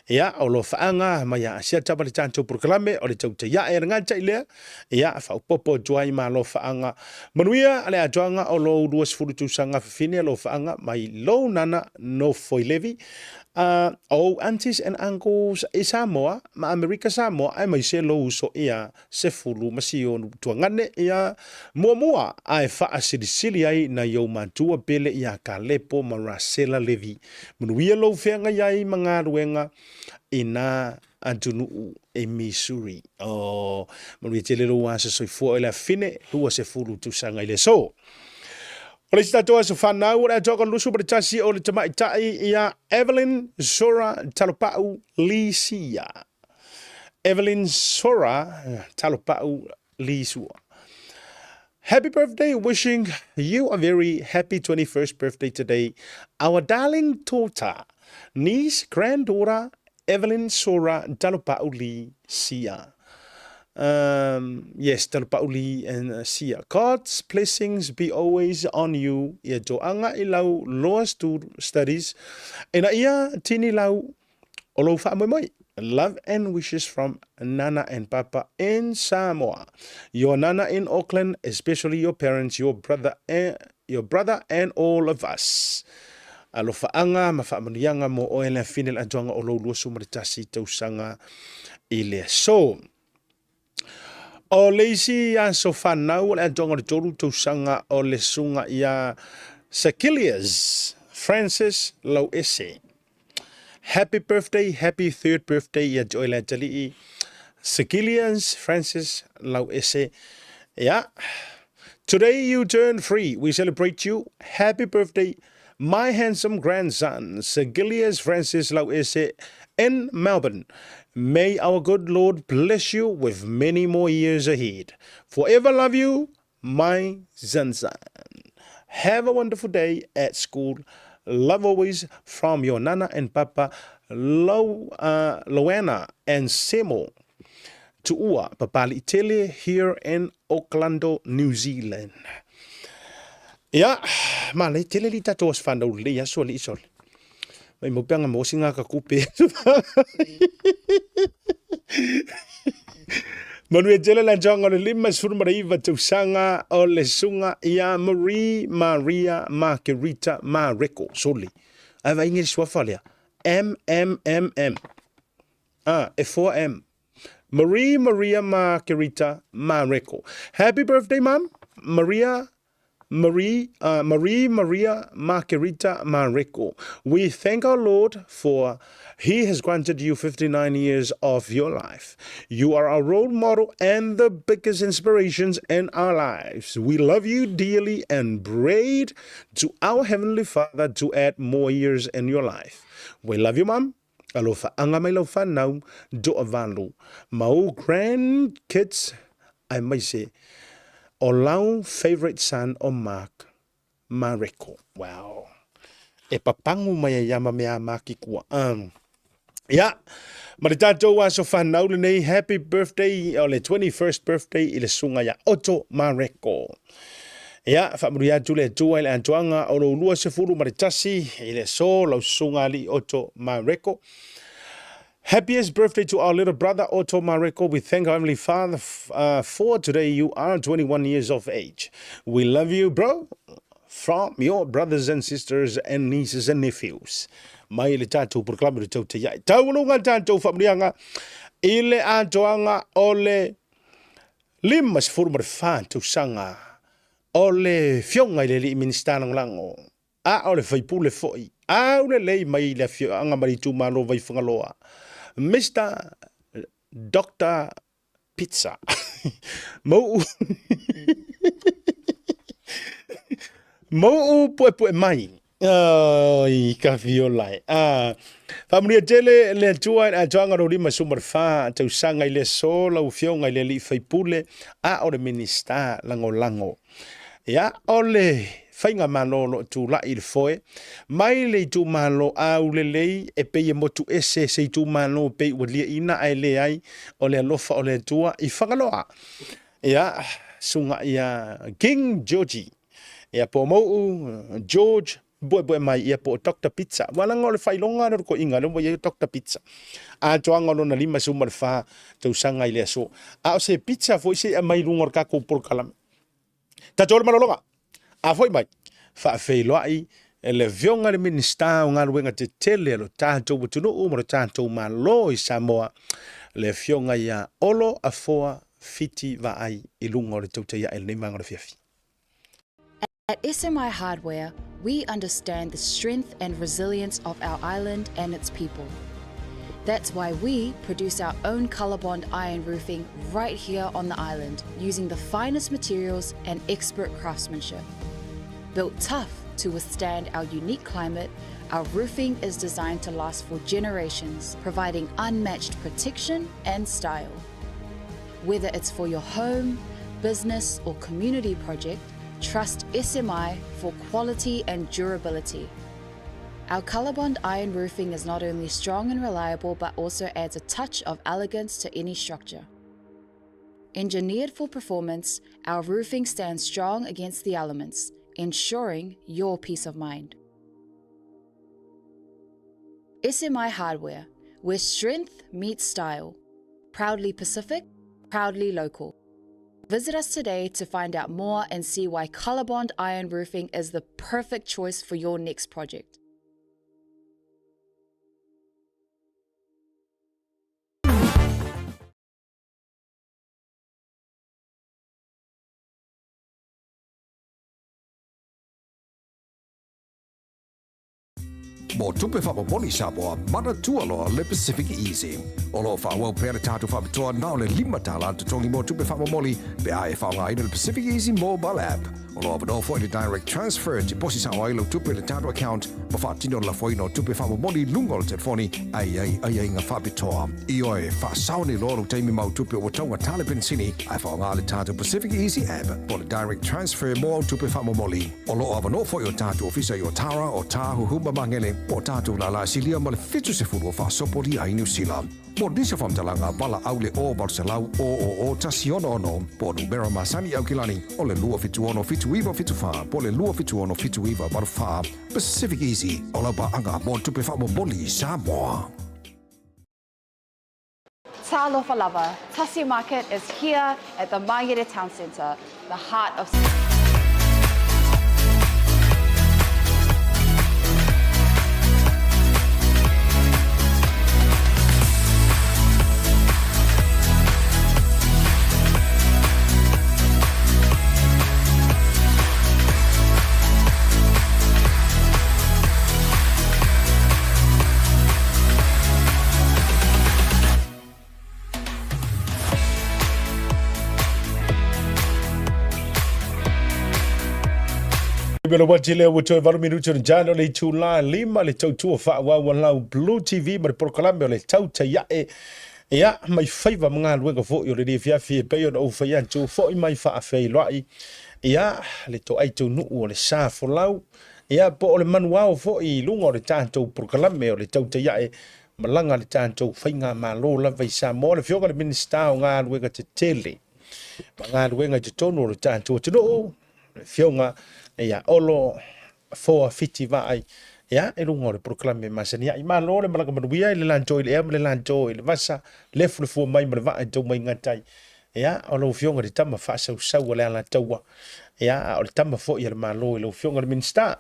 Ia, o alofaaga mai ia Asiata ma le tatou polokalame o le tautai ae a le gatai lea. Ia, faaopoopo atu ai ma alofaaga. Manuia le atoaga o lou 20 tausaga fafine alofaaga mai lou nana Nofoi Levi. O aunties and uncles i Samoa ma Amerika Samoa aemaise lou uso ia Sefulu ma Sionu Tuagane ia muamua ae faasilisili ai nai ou matua pele ia Kalepo ma Rasela Levi. Manuia lou feagai ai ma galuega i na atunuu i Missouri. Oh, manuia tele lou aso soifua o le afine 20 tausaga i le aso. O le isi tatou aso fanau o le atoaga 21 o le tamaitai ia Evelyn Sora Talopau Lisia. Evelyn Sora Talopau Lisua. Happy birthday, wishing you a very happy 21st birthday today. Our darling daughter, niece, granddaughter, Evelyn Sora Talopau Sia. Yes, Talopau Lee and Sia. God's blessings be always on you. Ia toaga i lau law studies. Ina ia tini lau o lou faamoemoe. Love and wishes from Nana and Papa in Samoa. Your Nana in Auckland, especially your parents, your brother and all of us. Alofaaga ma faamanuiaga mo oe le afine le atoaga o lou 21 tausaga i le aso. O le isi aso fanau o le atoaga o le 3 tausaga o le susuga ia Sakilius Francis Lauese. Happy birthday, happy third birthday ia te oe le atalii Sakilius Francis Lauese. Yeah. Today you turn 3. We celebrate you. Happy birthday, my handsome grandson, Sagilius Francis Lauese in Melbourne. May our good Lord bless you with many more years ahead. Forever love you, my Zanzan. Have a wonderful day at school. Love always from your Nana and Papa, Loana and Semo. Tuua, Papali Tele, here in Auckland, New Zealand. Ia, ma le tele li tatou aso fanau lelei aso alii sole. Mai mo peanga mo singa ka kupe. Manuia tele le atoaga o le 59 tausaga o le susuga ia Marie Maria Margherita Mareko. Sole. Ae vaaiga i le suafa lea. M M M M. Ah, e 4M. Marie Maria Margherita Mareko. Happy birthday, Mom. Maria Marie, Marie Maria Margherita Mareko. We thank our Lord for He has granted you 59 years of your life. You are our role model and the biggest inspirations in our lives. We love you dearly and prayed to our Heavenly Father to add more years in your life. We love you, Mom. Alofa anga mai lau whanau, toavalu. Ma ou grandkids aemaise o lau favourite son o Mark Mareko. Wow. E papangu mai ai ama me a Maki kua. Ia, ma le tatou aso whanau lenei, happy birthday, o le 21st birthday i le susuga ia Otto Mareko. Ia, faamanuia atu le Atua i le atoaga o lou 21 i le aso, lau susuga alii Otto Mareko. Happiest birthday to our little brother Otto Mareko. We thank our Heavenly Father for today. You are 21 years of age. We love you, bro. From your brothers and sisters and nieces and nephews. Mai le tātou porokalame o le tau te iai. Taualuga tātou whaamurianga i le atoaga o le 54 tausaga o le fionga i le alii Minisita Lagolago. A o le faipule foi, aulelei mai le afioaga ma le itumalo o Vaifagaloa, Mister Doctor Pizza. Mau'u Mau'u puepue mai. Oi, ka fiola e. Ah, faamanuia tele le Atua i le atoaga o lou 54 tausaga i le aso, lau Afioga i le Alii Faipule, a o le Minisita Lagolago. Ia, o le faigamalo o lo o tulai i le foe, mai le itumalo aulelei e pei e motu ese se itumalo pei ua liaina ae leai o le alofa o le Atua i Fagaloa. Ia, susuga ia King Georgie, ia po o Mau'u George Puepue mai ia po o Doctor Pizza. Ua leaga o le faailoga lea o le toeaina lea ua i ai o Doctor Pizza. Atoaga o lona 54 tausaga i le aso. A o se pizza foi se i aumai i luga o le tatou polokalame. Tatou le malologa. A foi mai, faafeiloai le Afioga i le Minisita o Galuega Tetele a lo tatou atunuu ma lo tatou Malo i Samoa, le Afioga ia Olo Afoa Fiti Vaai i luga o le tautai ae i lenei vaega o le afiafi. At SMI Hardware, we understand the strength and resilience of our island and its people. That's why we produce our own Colorbond iron roofing right here on the island using the finest materials and expert craftsmanship. Built tough to withstand our unique climate, our roofing is designed to last for generations, providing unmatched protection and style. Whether it's for your home, business, or community project, trust SMI for quality and durability. Our Colorbond iron roofing is not only strong and reliable, but also adds a touch of elegance to any structure. Engineered for performance, our roofing stands strong against the elements, ensuring your peace of mind. SMI Hardware, where strength meets style. Proudly Pacific, proudly local. Visit us today to find out more and see why Colorbond Iron Roofing is the perfect choice for your next project. Mo tupe faamomoli Samoa, manatua loa le Pacific Easy. O lo o faaauau pea le tatou faapitoa na o le $5 le totogi mo tupe faamomoli pe a e faaaogaina le Pacific Easy mobile app. O lo o avanoa foi le direct transfer e tiposi sao ai lau tupe i le tatou account ma faatino le lafoina o tupe faamomoli i luga o le telefoni ae i ai aiaiga faapitoa. Ioe, faasao nei loa lou taimi ma au tupe ua taugata le penisini ae faaaoga le tatou Pacific Easy app po o le direct transfer mo au tupe faamomoli. O lo o avanoa foi o tatou ofisa i Otara, Otāhuhu ma Magele, po o tatou lālā silia ma le 70 o faasopolia ai Niu Sila. Mo nisi o faamatalaga, valaau le 0 800 000 166 po o numera masani i Aukilani o le 276 7974 po o le 276 7984. Pacific Easy, o lau paaga mo tupe faamomoli i Samoa. Talofa lava, Tasi Market is here at the Mangere Town Centre, the heart of Melo wa tile ua toe valu minuti o le jalo le itula lima le tautua faaauau a lau Blue TV ma le polokalame o le tautai ae ia mai faiva ma galuega foi o lenei afiafi e pei ona ou fai atu foi mai faafeiloai ia le toai taunuu o le sa folau ia po o le manuao foi i luga o le tatou polokalame o le tautai ae malaga le tatou faigamalo lava i Samoa, le Afioga i le Minisita o Galuega Tetele ma Galuega i totonu o le tatou atunuu, le Afioga ia Olo Foa Fiti Vaai, ia, i luga o le polokalame masani ai. Malo le malaga manuia i le latou i le ea ma le latou i le vasa, lefulefua mai ma le vaa i tou mai gatai. Ia, o lau Afioga i le tama faasausau a le Alataua, ia, a o le tama foi a le Malo i lau Afioga i le Minisita.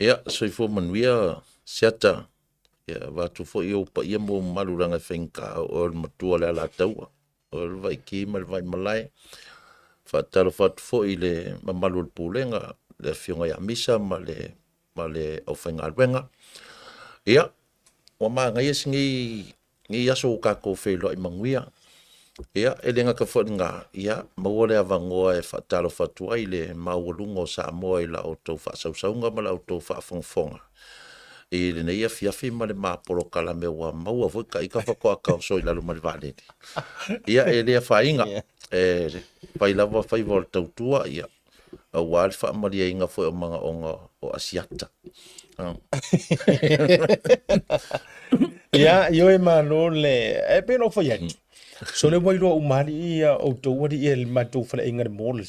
Ia, soifua manuia Siata. Ia, avatu foi ou paia ma ou mamalu leaga e faigata o oe o le matua o le Alataua, o oe le Vaiki ma le Vaimalae. Faatalofa atu foi i le mamalu o le Pulega, le Afioga ia Misa ma le, ma le aufaigaluega. Ia, ua manaia si nei nei aso ua tatou feiloai manuia. Ia, e le gata foi i lena, ia, maua le avanoa e faatalofa atu ai i le maualuga o Samoa i la outou faasausauga ma la outou faafogafoga i lenei afiafi ma le ma polokalame ua maua foi ta ita faatoa taoso i lalo ma le vaalele. Ia, e le afaina, e fai lava faiva o le tautua, ia, aua le faamalieina foi o manaoga o Asiata. Ia, ioe malo le... E pei ona ou fai atu, so le ua iloa uma alii ia outou alii e le matou faleaiga le mall.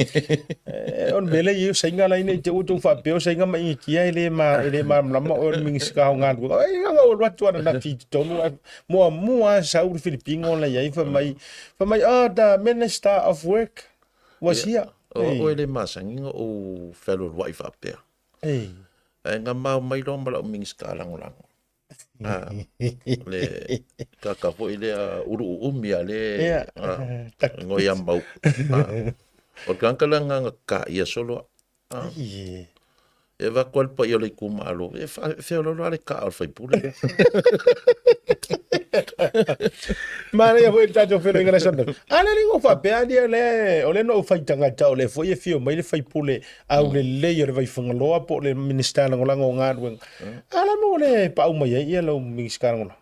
E, o le mea lea i ai o saiga la ina i te ua outou faapea o saiga ma Initia e le ma e le malamalama oe o le Minisita o Galuega. Ai na ou alu atu ananafi i totonu ae muamua lava sau le Filipino la i ai fai mai fai mai oh the Minister of Work was here. O au e le masani ona ou fealualuai faapea. Ae na mao mai loa ma lau Minisita Lagolago. Le kaka foi lea uluuumi a le ngoi a mau. O le tagata lea na kakaia solo au. E avatu lava le paia o le itumalo, e feoloolo lava le kaa o le faipule lea. Manaia foi le tatou feiloaiga le aso ananafi. A lea le faapea alii o lea o lea na ou fai tagata o lea foi e afio mai le faipule aulelei o le Vaifagaloa po o le Minisita Lagolago o Galuega. A la mo le paau mai ai ia lau Minisita Lagolago.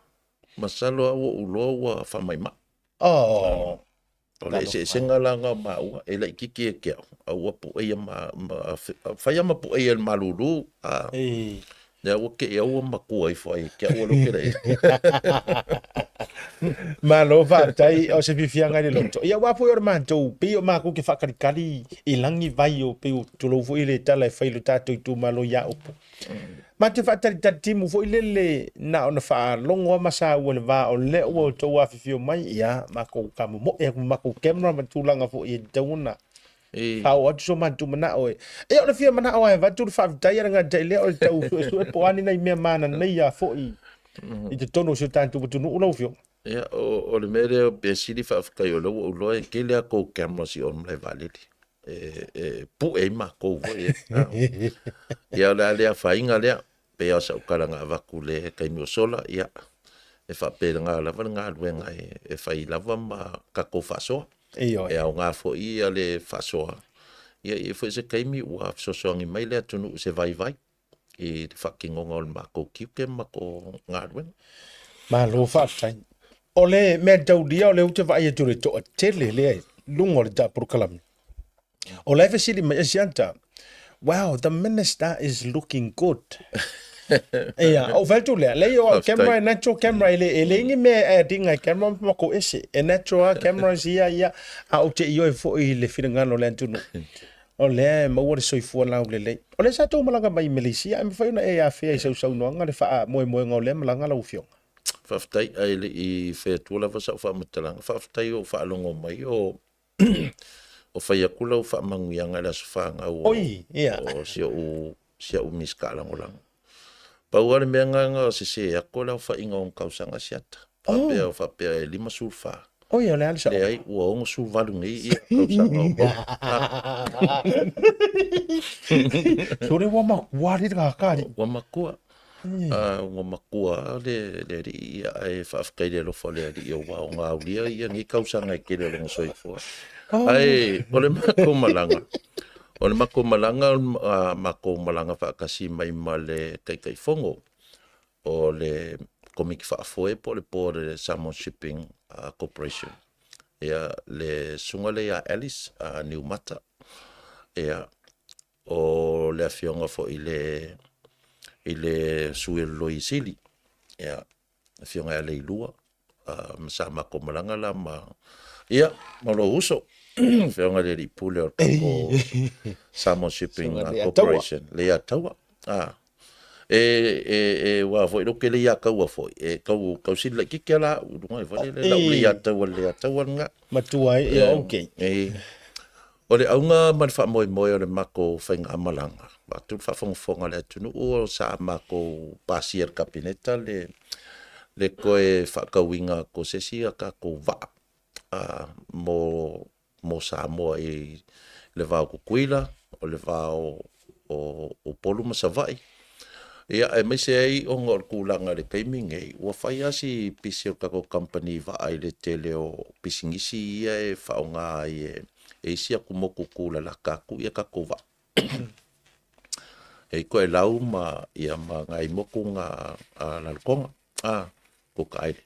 Masalo lava ua ou iloa ua faamaimai. Oh. O le eseesega la na o maua, e laitiiti ia te au, a ua pueia ma, ma, fai lava ma pueia i le malulu, a, lea ua te i au ua matua ifo ai te au ua loke le Malo faafetai o se fiafiaga i le loto. Ia aua foi o le matou, pei o matou ke faakalikali i lagi vai o pei o tulou foi le tala e fai i lo tatou itumalo i Aopo. Ma te faatalitali timu foi lele na ona faalogo lava ma saua i le va o lea ua outou afifio mai, ia makou tamomoe atu ma makou camera ma tulaga foi e tatau ona faaoo atu so matou manao e. Ia o le fia manao lava e avatu le faafetai a le gatai lea o le tau suesue po o a ni nai mea mananaia foi i totonu o si o tatou atunuu lau Afioga. Ia, o le mea lea e sili faafetai o lea ua ou iloa e tele a tou cameras i o i le malae vaalele. E pue ai matou foi. Ia o le a le afaina lea, pei lava o sau tala na avatu i le taimi ua sola, ia e faapena lava le galuega e fai lava ma tatou faasoa. Ioe. E aoga foi ia le faasoa, ia e i ai foi se taimi ua fesoasoani mai le atunuu i se vaivai i le faatinoga o le matou tiute ma matou galuega. Malo faafetai. O le mea taulia o lea ou te vaai atu i le toatele lea i luga o le ta polokalame. O la e fesili mai e Siata, wow, the minister is looking good. Ia, ou fai atu lea, leai o au camera e natural camera, e le, e leai ni mea e add inga i camera ma makou ese. E natural lava cameras ia, ia, a ou te ioe foi i le finagalo o le atunuu. O lea e maua le soifua laulelei. O lea sa tou malaga mai i Malaysia, e mafai ona e afea i sau saunoaga le faamoemoega o lea malaga lau Afioga? Faafetai, ae le i fai atua lava sau faamatalaga, faafetai o faalogo mai o o fai atu lau faamanuiaga i le aso fanau o, Oi, ia. o si ou si au Minisita Lagolago. Pau lava le mea lena na sese atu o le aofaiga o ona tausaga siata. Faapea, faapea e 54. Oi, o le a le saoga? Leai, ua 68 nei ia tausaga o maua. Sore ua matua le kakali. Ua matua. Ua matua le le alii ia ae faafetai i le alofa o le Alii aua o gaulia ia nei tausaga e tele o lona soifua. Ae o le matou malaga, o le matou malaga matou malaga faatasi mai ma le Taitaifono o le Komiti Faafoe po o le Board o le Samoa Shipping Corporation, ia le susuga lea ia Alice Niumata. Ia, o le afioga foi i le i le sui o le Loia Sili, ia, le afioga ia Leilua, ma sa matou malaga la ma, ia, ma lou uso, afioga i le Alii Pule o le tatou Samoa Shipping Corporation, le ia Taua. E, e, e, ua foi lou te le ia Taua foi, e tau, tau sili laitiiti la au i luga i foi le, lau le ia Taua, le ia Taua lena. Matua ai, ia, okay. E, O le auga ma le faamoemoe o le matou faigamalaga, vaeatu le faafogafoga a le atunuu, sa matou pasia e le Kapeneta le le toe faatauina atu o se isi a tatou vaa mo mo Samoa i le va o Tutuila, o le va o Upolu ma Savaii, ia aemaise ai ona o le tulaga i le taimi lenei, ua fai lava si pisi o le tatou kamupani vaa i le tele o pisinisi ia e faaaoga ai e isi atu motu tulalata atu ia tatou vaa. E i ai Toelau ma ia ma nai motu na a Rarotonga, a, Cook Island.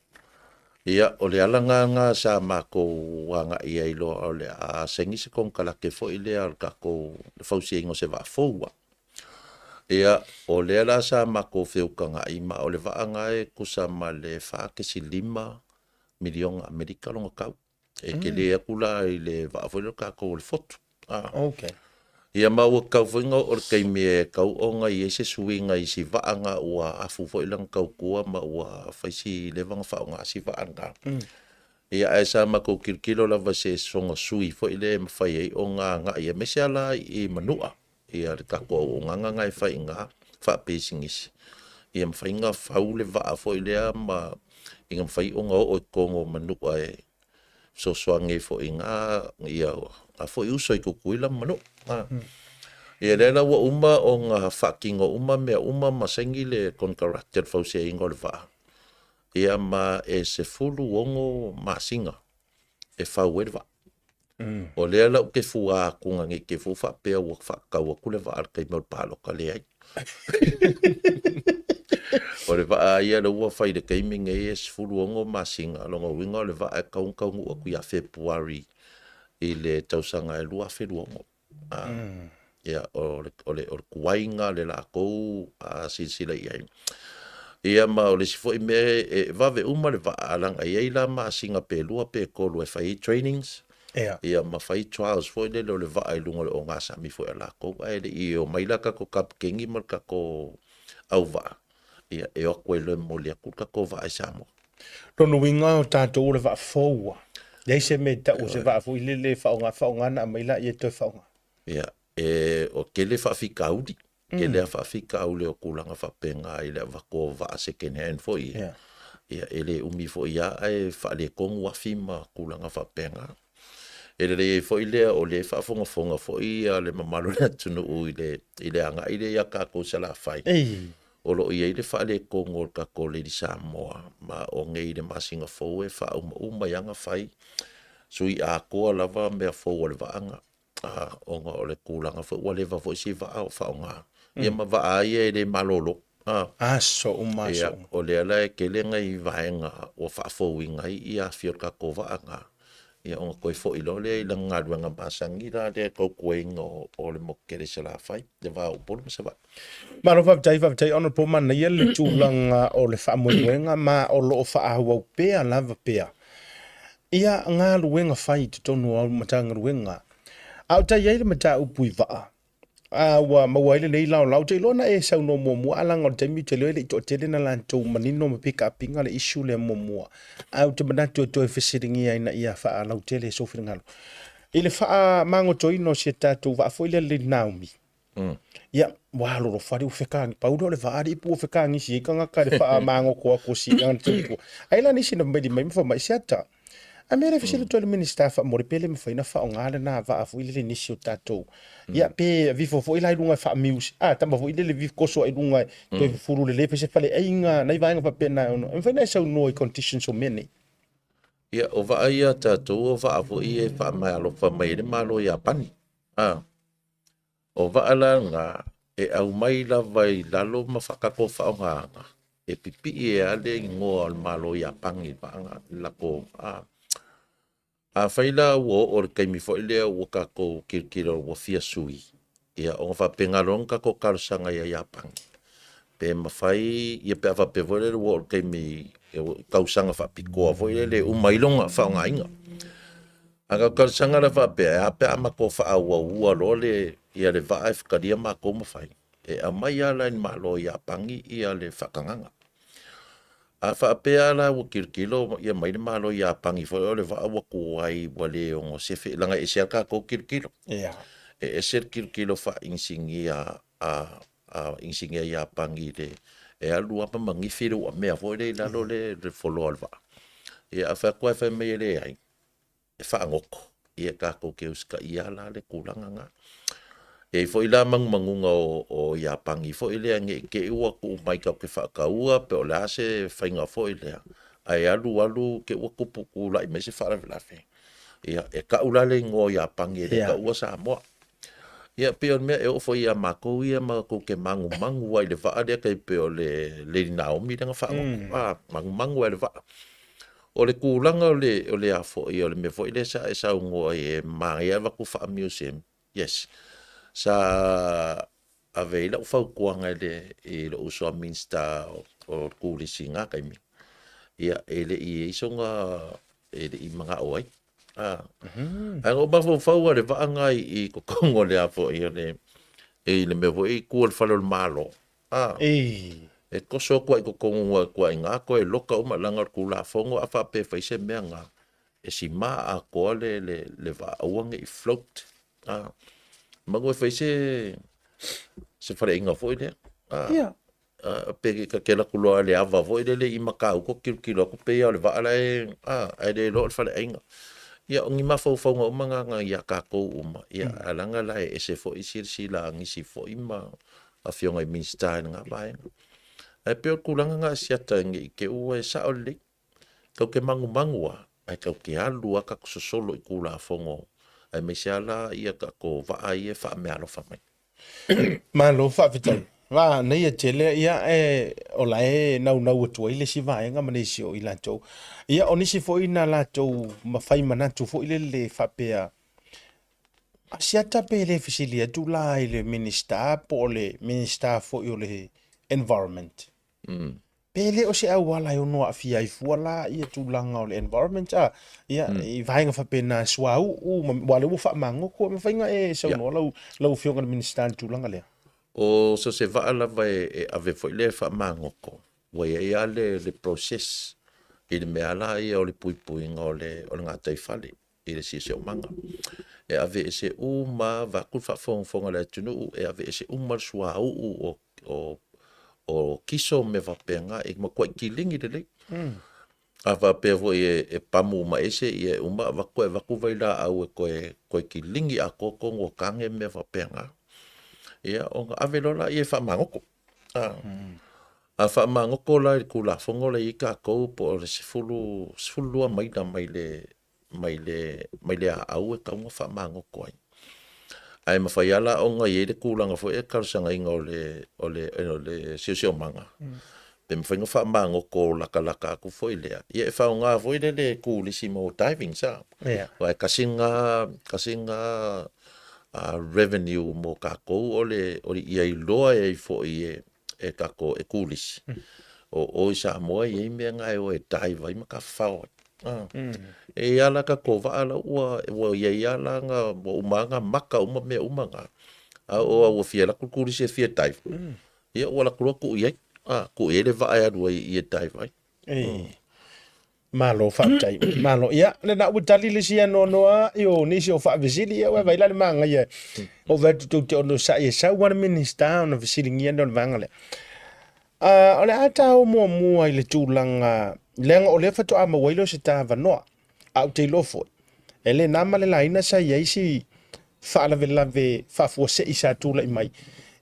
Ia, o le ala lena sa matou agai ai loa o le a saini se konekarate foi lea o le tatou le fausiaina o se vaa fou lava. Ia, o lea la sa matou feutaga'i ma o le vaa lena e tusa ma le 4.5 miliona Amerika lona tau. E tele atu la i le vaa foi lea o le tatou o le Fotu. Ah. Okay. Ia ma ua tatau foi ona oo i le taimi e tatau ona i ai se suiga i si vaa na ua afu foi lana tautua ma ua fai si leva ona faaaoga si vaa lena. Ia ae sa matou tilotilo lava i se soona sui foi lea e mafai ai ona agai aemaise lava la i Manua ia le tatou auaunaga na e fai i ina faapisinisi. Ia mafai ona fau le vaa foi lea ma ina mafai ona oo i totonu o Manua e fesoasoani ai foi i na ia na foi uso i Tutuila ma Manua. Ia lea la ua uma ona faatino uma mea uma ma saini le konekarate o le fausiaina o le vaa. Ia ma e 16 masina e fau ai le vaa. O lea la ou te fua atu ne i te i foi faapea ua faatau atu le vaa i le taimi o le palota, leai. O le vaa ia lea ua fai i le taimi nei e 16 masina, o lona uiga o le vaa e tatau ona taunuu atu ia Fepuari i le tausaga e 2026. Ia, o le, o le, o le tuaiga le latou silasila i ai. Ia ma o le isi foi mea e vave uma le vaa, leaga e i ai la masina pe lua pe tolu e fai ai trainings, Ia. Ia ma fai trials foi lele o le vaa i luga o le ogasami foi a latou, ae le i omai la tatou kapikeni ma le tatou auvaa, ia e o atu ai loa e momoli atu le tatou vaa i Samoa. Lona uiga o tatou o le vaa fou a. Leai se mea e tau o se vaa foi lele e faaaoga faaaoga ona aumai laia e toe faaaoga. Ia, e, o tele faafitauli, tele a faafitauli o tulaga faapena i le avatu o vaa second hand foi ia. Ia, e le umi foi lava ae faaletonu afi ma tulaga faapena. E lelei ai foi lea o lea e faafogafoga foi le mamalu o le atunuu i le, i le agai lea ia tatou i Salafai. O lo o i ai le faaletonu o le tatou Lady Samoa, ma o nei i le masina fou e faaumauma ai lava ona fai sui atoa lava mea fou a le vaa ona o le tulaga foi ua leva foi si vaa o faaaoga. Ia ma vaa ia e le malolo. Aso uma, aso uma. O lea la e tele nai vaega ua faafouina ai ia afi o le tatou vaa na, ia ona toe foi loa lea i lana galuega masani la lea e tautuaina o le motu tele i Salafai, le va o Upolu ma Savaii. Malo faafetai, faafetai Honourable manaia le tulaga o le faamoemoega ma o lo o faaauau pea lava pea ia galuega fai i totonu o au Matagaluega. A o tai ai le mataupu i vaa. A ua maua ai lenei laolao, ou te iloa na e saunoa muamua a leaga o le taimi ou te iloa e le i toatele na latou manino ma pick up ina le issue lea muamua. Ae ou te manatu e toe fesiligia ina ia faalautele sou finagalo. I le faamagotoina o si a tatou vaa foi lea le Naomi, Ia, ua alolofa alii ua fekagi, pau lea o le vaa alii po ua fekagisi ai tagata i le faamagoto atu o si ana tautua. Ai la nisi na maili mai ma fai mai, Seata, a mea le fesili atu ai le Minisita faamoli pe le mafai ona faaaoga lena vaa foi lele i nisi o tatou. Ia, pe avifo foi la i luga e faamiusi, a tama foi lele vif koso ai i luga e toe fufulu lelei fai se faleaiga, nai vaega faapena e ono. E mafai ona e saunoa i conditions o mea nei. Ia, o vaa ia a tatou, o vaa foi e faamaealofa mai ai le Malo o Iapani. A. O vaa la na e aumai lava i lalo ma tatou faaaogaina, e pipii ai lava le igoa o le Malo o Iapani i vaa na, i latou a. Afai la ua oo i le taimi foi lea ua tatou tilotilo ua fia sui, ia ona faapena loa ona tatou talosaga ia Iapani pe mafai, ia pe a faapea foi lele ua oo i le taimi tausaga faapitoa foi lele e uma ai lona faaaogaina. A na talosaga la faapea, e a pe a matou faaauaua loa le, ia le vaa e fetalia matou ma fai, e aumai lava la i le Malo o Iapani ia le faatagaga. A faapea la ua tilotilo ia mai le Malo o Iapani foi o le vaa ua tuai ua le ono sefe, leaga e ese lava le tatou tilotilo. E ese le tilotilo faainisinia a a inisinia Iapani i le e alu lava ma manifi le uamea foi lea i lalo le floa o le vaa. Ia a fai atu ae fai mai e leai, e faagoto, ia tatou te usitaia la le tulaga lena. E i ai foi la manumanuga o Iapani foi lea ne i te i ua tuu mai tatou te faataua pe o le a se faiga foi lea, ae alu alu te i ua tupu tulai mai se faalavelave, ia e tau la le igoa o Iapani e le taua Samoa. Ia pei o le mea e oo foi ia matou ia matou te manumanu ai i le vaa lea tai pei o le Lady Naomi lea na faagoto, a manumanu ai i le vaa. O le tulaga o le o le a foi o le mea foi lea sa e saunoa ai e manaia le avatu faa-museum, yes. Sa ave ai lau fautuaga i le i lou uso a Minisita o Turisi i na taimi, ia e le i i ai sona e le i manao ai. A, ae na ou mafaufau lava i le vaa lena i totonu o le a foi o le i le mea foi i tua o le fale o le Malo. A, e toso atu lava i totonu atu i ina toe loka uma leaga o le Tulafono a faapea e fai se mea lena, e sima atoa le, le, le vaa aua ne i float. A, manu e fai se se faleaiga foi lea. A, yeah. Pe ta te alu atu loa i le ava foi lele i Matautu tilotilo atu pei lava o le vaa la e, a, ae le iloa o le faleaiga. Ia, o ni mafaufauga uma na na ia tatou uma, ia, ae leaga la e ese foi silasila a nisi foi ma afioga i Minisita i lena vaega. Ae pei o le tulaga na a siata ne i te i ua e sao lelei, tatou te manumanu lava, ae tatou te alu lava tatou sosolo i Tulafono, aemaise lava la ia tatou vaa ia e faameaalofa mai. Malo faafetai. Manaia tele ia e o la e naunau atu ai le isi vaega ma nisi o i latou. Ia o nisi foi na latou mafai manatu foi lele faapea a siata pe le fesili atu la i le Minisita po o le Minisita foi o le Environment. Pe le o se auala e ono aafia ai fua la ia tulaga o le environment a ia i vaega faapena suauu ma aua o lea ua faamagoto e mafai ona e saunoa lau lau Afioga i le Minisita i le tulaga lea. O so se vaa lava e ave foi lea e faamagoto, ua i ai lava le le process i le mea la ia o le puipuiga o le o le gataifale i le siosiomaga. E aveese uma vaeatu le faafogafoga a le atunuu, e aveese uma le suauu o o, o kiso ma mea faapena, e matuai kilini lelei. A faapea foi e, e pamu uma ese, ia e uma avatu e avatu vailaau e toe, toe kilini atoa totonu o tane ma mea faapena. Ia ona ave loa lea e faamagoto. A, a faamagoto la i le Tulafono la e i ai tatou po o le 10, 12 maila mai le mai le, mai le aau e tatau ona faamagoto ai. Ae mafai lava la ona i ai le tulaga foi e talosagaina o le, o le, o le siosiomaga, pe mafai ona faamagoto latalata atu foi lea, ia e faaaoga foi lele e turisi mo diving sa. Aua e tasi lena, tasi lena revenue mo tatou o le, o le ia iloa ai foi e, e tatou e turisi. O o i Samoa e i ai mea na e o e dive ai ma tafafao ai. E i ai la tatou vaa la ua, ua i ai lava la na, ua uma lava na maka uma mea uma na. A oo lava ua fia alu atu le turisi e fia dive, ia ua alu atu loa tuu i ai, a, tuu i ai le vaa e alu ai i e dive ai. Ei. Malo faafetai. Malo. Ia, lena ua tali le isi anoanoa i o nisi o faafesili, ia ua vaai la le magaia. O vaai atu tou te onosai e sau lava le Minisita ona fesiligia lea o le vaega lea. O le a ta o muamua i le tulaga, leaga o lea faatoa maua ai lea o se ta avanoa. A ou te iloa foi, e le na ma le laina sa i ai si faalavelave faafuasei sa tulai mai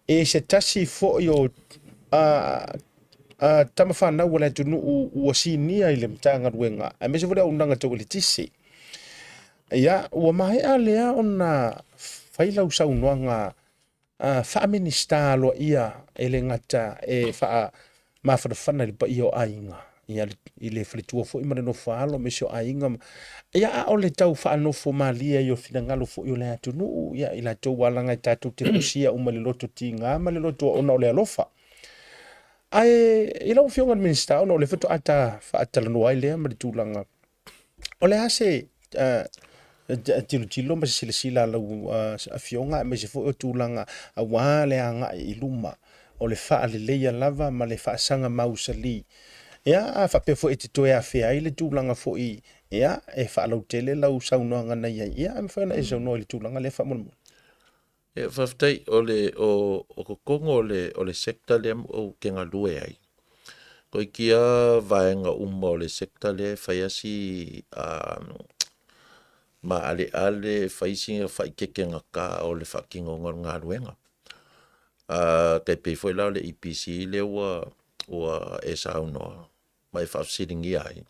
e se tasi foi o tama fanau a le atunuu ua sinia i le Matagaluega aemaise foi le auaunaga tau eletise. Ia, ua maea lea ona fai lau saunoaga faa-Minisita aloaia e le gata e faamafanafana i le paia o aiga, ia, i le faletua foi ma le nofo a alo aemaise o aiga. Ia, a o le tau faanofo malie ai o finagalo foi o le atunuu, ia, i latou ua alaga e tatou te fusia uma i le loto tiga ma le loto ona o le alofa. Ae i lau Afioga i le Minisita, ona o lea faatoa ta faatalanoa ai lea ma le tulaga O le a se tilotilo ma se silasila a lau afioga aemaise foi o tulaga aua le agai i luma o le faaleleia lava ma le faasaga mausali. Ia, a faapea foi e te toe afea ai le tulaga foi, ia, e faalautele lau saunoaga na i ai, ia, e mafai ona e saunoa i le tulaga lea faamolemole. Ia, faafetai. O le, o, o totonu o le, o le sector lea ou te galue ai, toeitiiti lava vaega uma o le sector lea e fai lava si maaleale, e fai sina faaeteetegata o le faatinoga o le galuega. Tai pei foi la o le EPC lea ua, ua e saunoa ma e faafesiligia ai.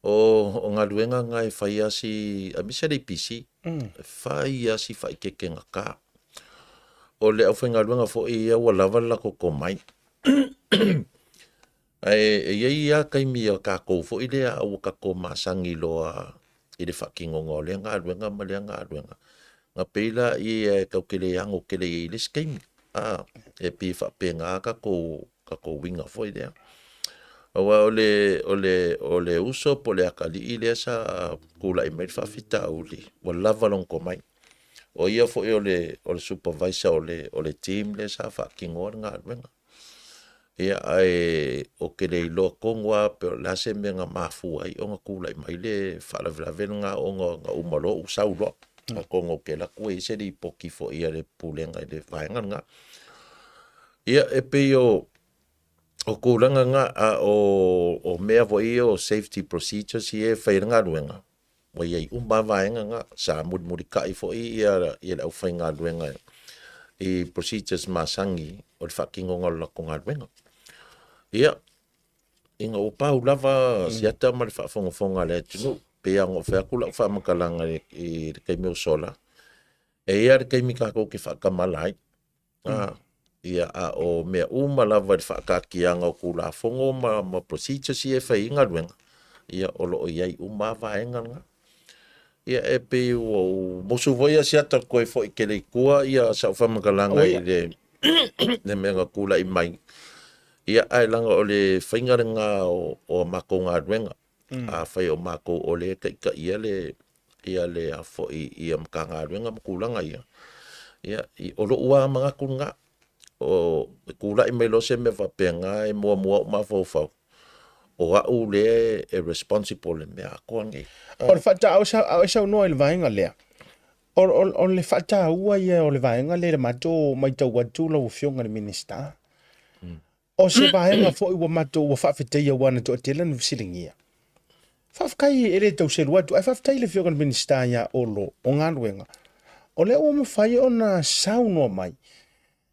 O galuega na e fai lava si, aemaise le EPC, e fai lava si faaeteetegata. O le aufaigaluega foi ia ua lava le latou tomai. Ae e i ai lava taimi a tatou foi lea a ua tatou masani loa i le faatinoga o lea galuega ma lea galuega, ona pei lea e tatou te le ano tele i ai i le isi taimi. E pei e faapena tatou tatou uiga foi lea. Aua o le, o le, o le uso po o le atalii lea sa tulai mai le faafitauli, ua lava lona tomai. O ia foi o le, o le supervisor o le, o le team lea sa faatinoa le galuega. Ia, ae ou te le iloa tonu lava pe o le a se mea na mafua ai ona tulai mai le faalavelave lena ona na uma loa ou sau loa. Atonu ou te alu atu e i ai se lipoti foi a le Pulega i le vaega lena. Ia, e pei o, o tulaga na, a o, o mea foi ia o safety procedures ia e fai ai le galuega, ua i ai uma lava vaega na. Sa mulimulitai foi ia, ia le aufaigaluega i procedures masani o le faatinoga o le latou galuega. Ia, ina ua pau lava siata ma le faafogafoga a le atunuu, pei lava ona ou fai atu lau faamatalaga i le taimi ua sola, e i ai lava le taimi tatou te faatamala ai. Ia, a o mea uma lava i le faataatiaga o Tulafono ma, ma procedures ia e fai ai galuega, ia, o lo o i ai uma lava vaega na. Ia, e pei ua ou musu foi a siata toe foi tele i tua ia sau faamatalaga i le, le mea na tulai mai. Ia, ae leaga o le faiga lena o, o a matou galuega. Afai o matou o lea e taitaia le, ia le a foi ia Matagaluega ma tulaga ia, ia, o lou lava manatu lena, o, e tulai mai loa se mea faapena e muamua ou mafaufau, o au lea e responsible i le mea atoa lenei. O le faata, a o e saunoa i le vaega lea, o le faataua ia o le vaega lea i le matou matau atu lau Afioga i le Minisita. O se vaega foi ua matou ua faafetaia aua na toatele na fesiligia. Faafetai e le tau selu atu, ae faafetai i le Afioga i le Minisita ia Olo o Galuega, o lea ua mafai ona saunoa mai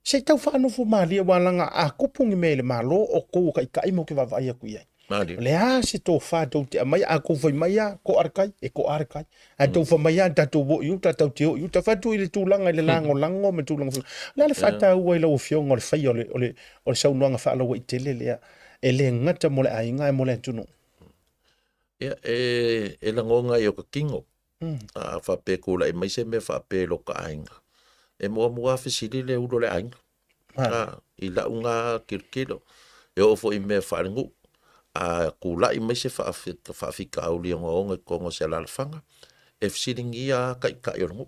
se i tau faanofo malie aua leaga a tupu ni mea i le Malo o tou o taitai matou te vaavaai atu i ai. O le a se tofa tou te aumaia, a tou fai mai lava to'a le tai, e to'a le tai. Ae tou fai mai lava tatou o i uta, tatou te o i uta. Fai atu i le tulaga i le lagolago ma tulaga foi. O le a le faataua i lau Afioga o le faia o le, o le, o le saunoaga faalauaitele lea e le gata mo le aiga ae mo le atunuu? Ia, e, e lagona ai o ka tino. A faapea e tulai mai se mea faapea i lota aiga, e muamua lava fesili le ulu o le aiga. A, i lau na tilotilo, e oo foi i mea faalenuu, a tulai mai se faafitauli ogaoga i totonu o se alaalafaga, e fesiligia lava taitai o le nuu.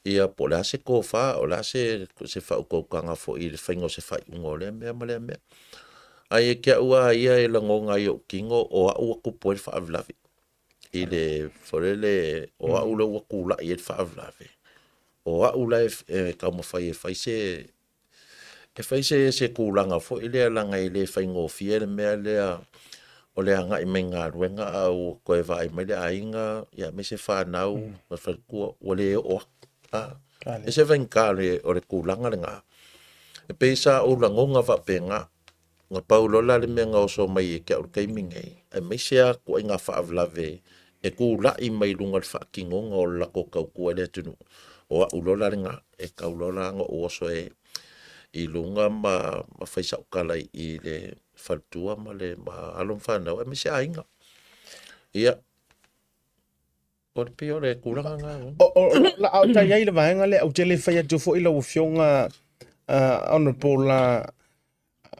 Ia, po o le a se tofa, o le a se, se faautautaga foi i le faiga o se faaiuga o lea mea ma lea mea. Ae ia te au lava ia e lagona ai i ou tino o au ua tupu ai le faalavelave i le foi lele o au lea ua tulai ai le faalavelave, o au la e taumafai e fai se e fai se se tulaga foi lea leaga e le faigofie le mea lea o le agai mai galuega a ua toe vaai mai le aiga ia aemaise fanau ma le faletua ua le oo atu. E ese faigata o le tulaga lena. E pei sa ou lagona faapena, na pau loa la le mea na oso mai ia te au i le taimi lenei, aemaise lava ituaiga faalavelave e tulai mai luga o le faatinoga o le latou tautua i le atunuu, o au loa la lena, e tatau loa la ona ou oso e i luga ma fai sau tala i le faletua ma le ma alo ma fanau aemaise aiga. Ia, O le pei o le tulaga lena. O la a i ai le vaega lea, ou te le fai atu foi lau Afioga Honourable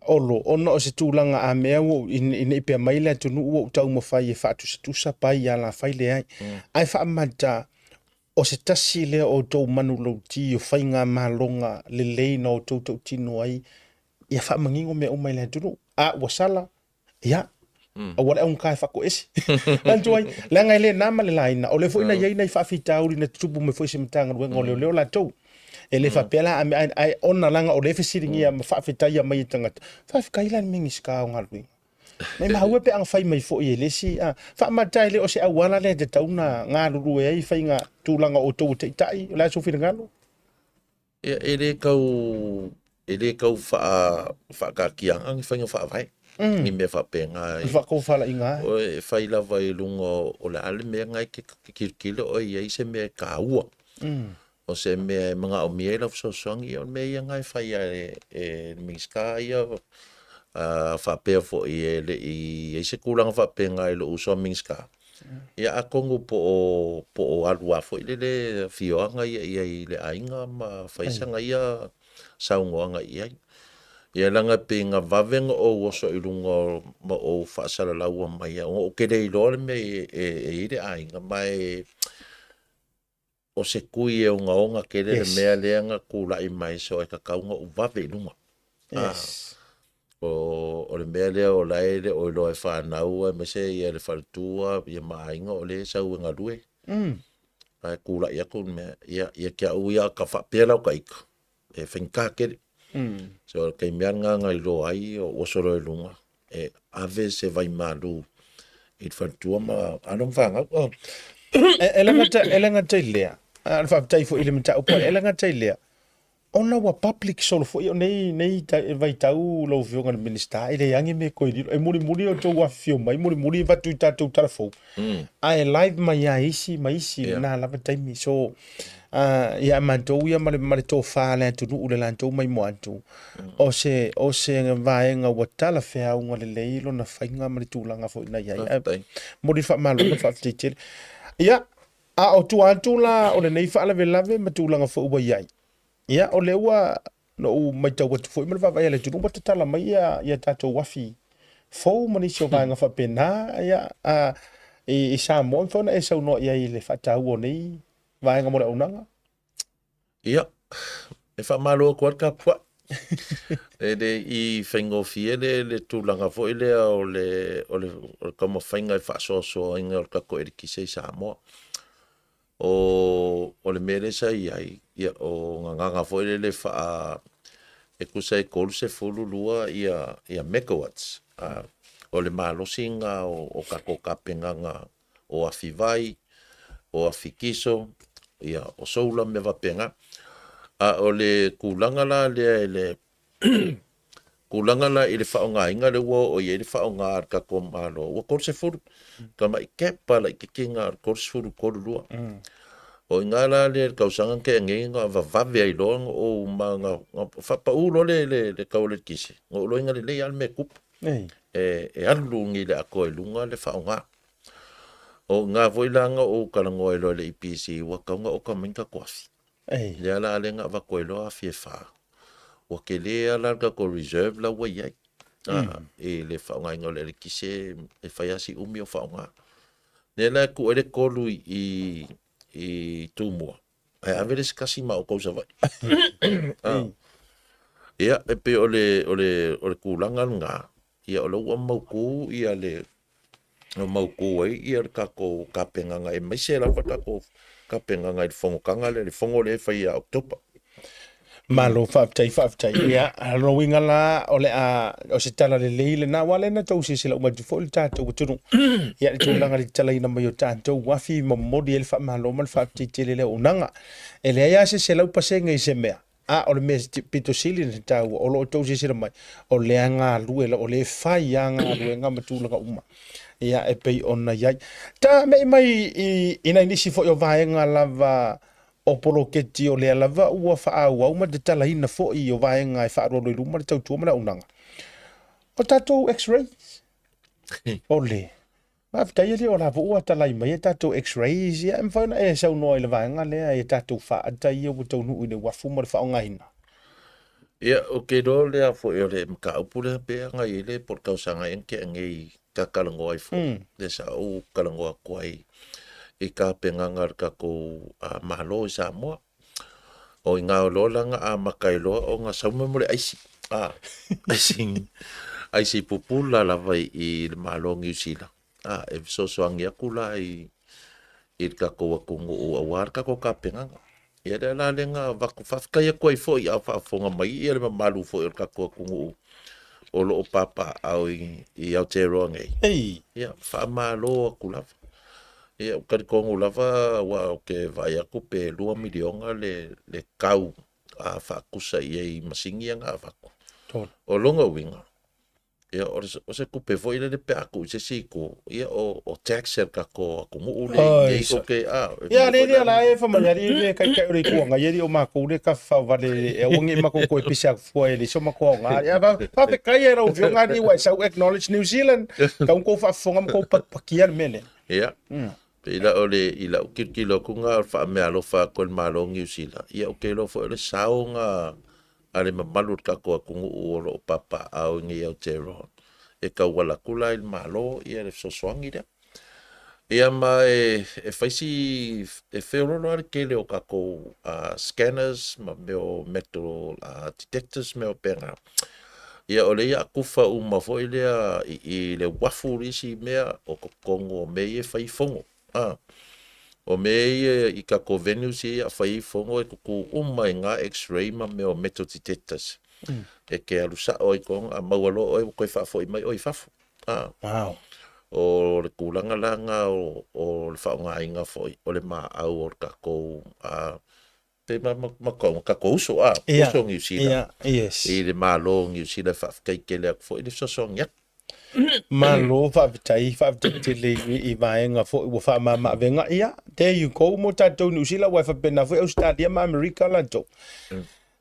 Olo, ona o se tulaga a mea ua ina i pea mai le atunuu ua ou taumafai e faatusatusa pai i alafai leai. Ae faamata, o se tasi lea o outou manulauti o faigamaloga lelei na outou tautino ai ia faamanino mea uma i le atunuu. A ua sala, ia, aua le augata e faatoese. Manatua ai, leaga e le na ma le laina, o lea foi na i ai nai faafitauli na tutupu mai foi i se Matagaluega o Leoleo latou. E le faapea la, ae ona leaga o lea e fesiligia ma faafetaia mai e tagata, faafetai la i le Minisita o Galuega. Maimau e pe a na fai mai foi e le isi, faamata e le o se auala lea e tatau ona galulue ai faiga tulaga o outou o taitai, o le a sou finagalo? Ia, e le tau e le tau faa faataatiaga ni faiga faavae ni mea faapena e faatofalaiga ai. E fai lava i luga o le a le mea na e te tilotilo oe i ai se mea e taua. O se mea e manaomia ai lau fesoasoani, ia o le mea ia na e fai lava e le Minisita ia faapea foi e le i i ai se tulaga faapena i lou uso a Minisita. Ia atonu po o po o alu lava foi lele afioaga ia i ai i le aiga ma fai sana ia saunoaga i ai. Ia leaga e pei na vave ona ou oso i luga ma ou faasalalaua mai ona ou te le iloa le mea e i ai le aiga ma e o se kui e ogaoga tele le mea lea na tulai mai so e tatau ona ou vave i luga. Yes. O le mea lea o la e le o iloa e fanau aemaise ia le faletua ia ma aiga o lea e sau e galue. Ae tulai atu le mea, ia, ia te au ia ka faapea lau taita, e faigata tele. So o le taimi lava lena na iloa ai o oso loa i luga, e ave se vaimalu i le faletua ma alo ma fanau. Oh. E le gata, e le gata i lea, a o le faafetai foi i le mataupu, e le gata i lea, ona ua public solo foi o nei, nei vaitau lau Afioga i le Minisita, e leai ni mea e toe lilo. E mulimuli outou afifio mai, mulimuli avatu i tatou tala fou, ae live mai lava isi ma isi i lena lava taimi. So, ia matou ia ma le, ma le tofa a le atunuu le latou maimoa atu, o se, o se vaega ua talafeauga lelei lona faiga ma le tulaga foi na i ai. Ae momoli le faamalo ma le faafetai tele. Ia, a o tua atu la o lenei faalavelave ma tulaga foi ua i ai, ia, o lea ua na ou matau atu foi ma le vaavaai a le atunuu ua tatala mai ia, ia tatou afi fou ma nisi o vaega faapena, ia, a, i, i Samoa, e mafai ona e saunoa i ai i le faataua o nei vaega mo le auaunaga? Ia, e faamalo atu lava le tapuai. E le i faigofie le, le tulaga foi lea o le, o le, o le taumafaiga e faasoasoaina o le tatou eletise i Samoa. O, o le mea lea sa i ai, ia, o gagana foi lele faa, e tusa e 32 ia, ia megawatts. O le malosi lena o, o tatou tapenaga o afi vai, o afi kiso, ia, o solar mea faapena. A o le tulaga la lea i le tulaga la i le faaaogaina lea ua oo i ai le faaaoga a le tatou Malo, ua 30, tamai cap lava laitiiti lena o le 30, 32. O i ina la lea i le tausaga na tea nei na vavave ai loa ona ou ma na faapau loa le tau o le eletise, na ou iloaina lelei lava le mea e tupu. E alu ni le atoa i luga le faaaoga. O i ina foi la na ou talanoa ai loa i le EPC, ua tatau ona oka mai ni tatou afi. Lea la lea na avatu ai loa afi e fa. Ua tele lava la le tatou reserve la ua i ai i le faaaogaina o le eletise e fai lava si umi o faaaoga. Lea la e tuu ai le tolu i Tumua. Ae ave le isi kasi ma outou i Savaii. Ah. Ia, e pei o le, o le, o le tulaga lena, ia o lea ua mautu ia le, ua mautu ai ia le tatou tapenaga aemaise lava tatou tapenaga i le fonotaga lea, le fono lea e fai ia October. Malo faafetai faafetai. Ia, o lona uiga la, o le a, o se tala lelei lena, aua o lea na tou silasila uma atu foi le tatou atunuu. Ia, le tulaga i le tatalaina mai o tatou uafi ma momoli ai le faamalo ma le faafetai tele i le auaunaga. E leai lava se 100% i se mea, a o le mea pito sili ona taua, o lo o tou silasila mai, o lea galue, o lea e fai lava galuega ma tulaga uma. Ia, e pei ona i ai. Ta me'i mai i nai nisi foi o vaega lava o poloketi o lea lava ua faaauau ma tatalaina foi o vaega e faaaloalo i luma le tautua ma le auaunaga. O tatou x-rays, o le faafetai alii o la foi ua talai mai a tatou x-rays, ia e mafai ona e saunoa i le vaega lea i a tatou faata ia ua taunuu i le uafu ma le faaaogaina. Ia, ou te iloa lea foi o le mataupu lea pe agai i le po o le tausaga ea na tea nei ta talanoa ai foi, lea sa ou talanoa atu ai i tapenaga a le tatou Malo i Samoa. O i ina loa la na amata ai loa ona sau mai mo le aisi, aisi, aisi pupula lava i le Malo o Niu Sila, e fesoasoani atu la i le tatou atunuu aua le tatou tapenaga. Ia lea la lea na avatu faafetai atu ai foi a o faafofoga mai ia le mamalu foi o le tatou atunuu o lo o papaaao i Aotearoa nei. Ei. Ia, faamalo atu lava. Ia, ou te talitonu lava aua ou te vaai atu pe $2 miliona le tau a faatusa i ai i masini ia na avatu. O lona uiga, Ia, o se tupe foi lele pe a tuu i se isi itu, ia, o tax a le tatou atunuu lea i inei tou te, a, e Ia, le le la e fa mai ali le kai kai o le itu anga ia o makou le ka fa vale e aua nge makou toe pisi aku fua e le so makou aoga. Ia, fa fa fe kai e rau fionga ni wa sau acknowledge New Zealand. Kau kou faafofoga ma kou pakipakia le mea lea. Ia, pei la o le, i lau tilotilo atu na o le faameaalofa atu e le Malo o Niu Sila, ia ou te iloa foi o le sao na a le mamalu o le tatou atunuu o lo o papaaao i nei Aotearoa e tauala atu la i le Malo ia le fesoasoani lea. Ia ma e fai si, e feoloolo lava le tele o tatou scanners ma mea o metal detectors ma mea faapena. Ia o lea o le a tufa uma foi lea i le uafu le isi mea o totonu o mea ia e fai ai fono. O mea ia i tatou venues ia a fai ai fono e tutu uma i ina x-ray ma mea o metal detectors. E te alu sao ai totonu, a maua loa oe ua toe faafoi mai oe i fafo. Wow. O le tulaga la lena o le faaaogaina foi o le maau o le tatou pe ma ma tatou uso a, uso o Niu Sila. Yeah, yes. I le Malo o Niu Sila e faafetai tele atu foi i le fesoasoani atu. Malo faafetai, faafetai tele i vaega foi ua faamama-avega. Ia, there you go mo tatou Niu Sila, aua e faapena foi Ausetalia ma Amerika latou.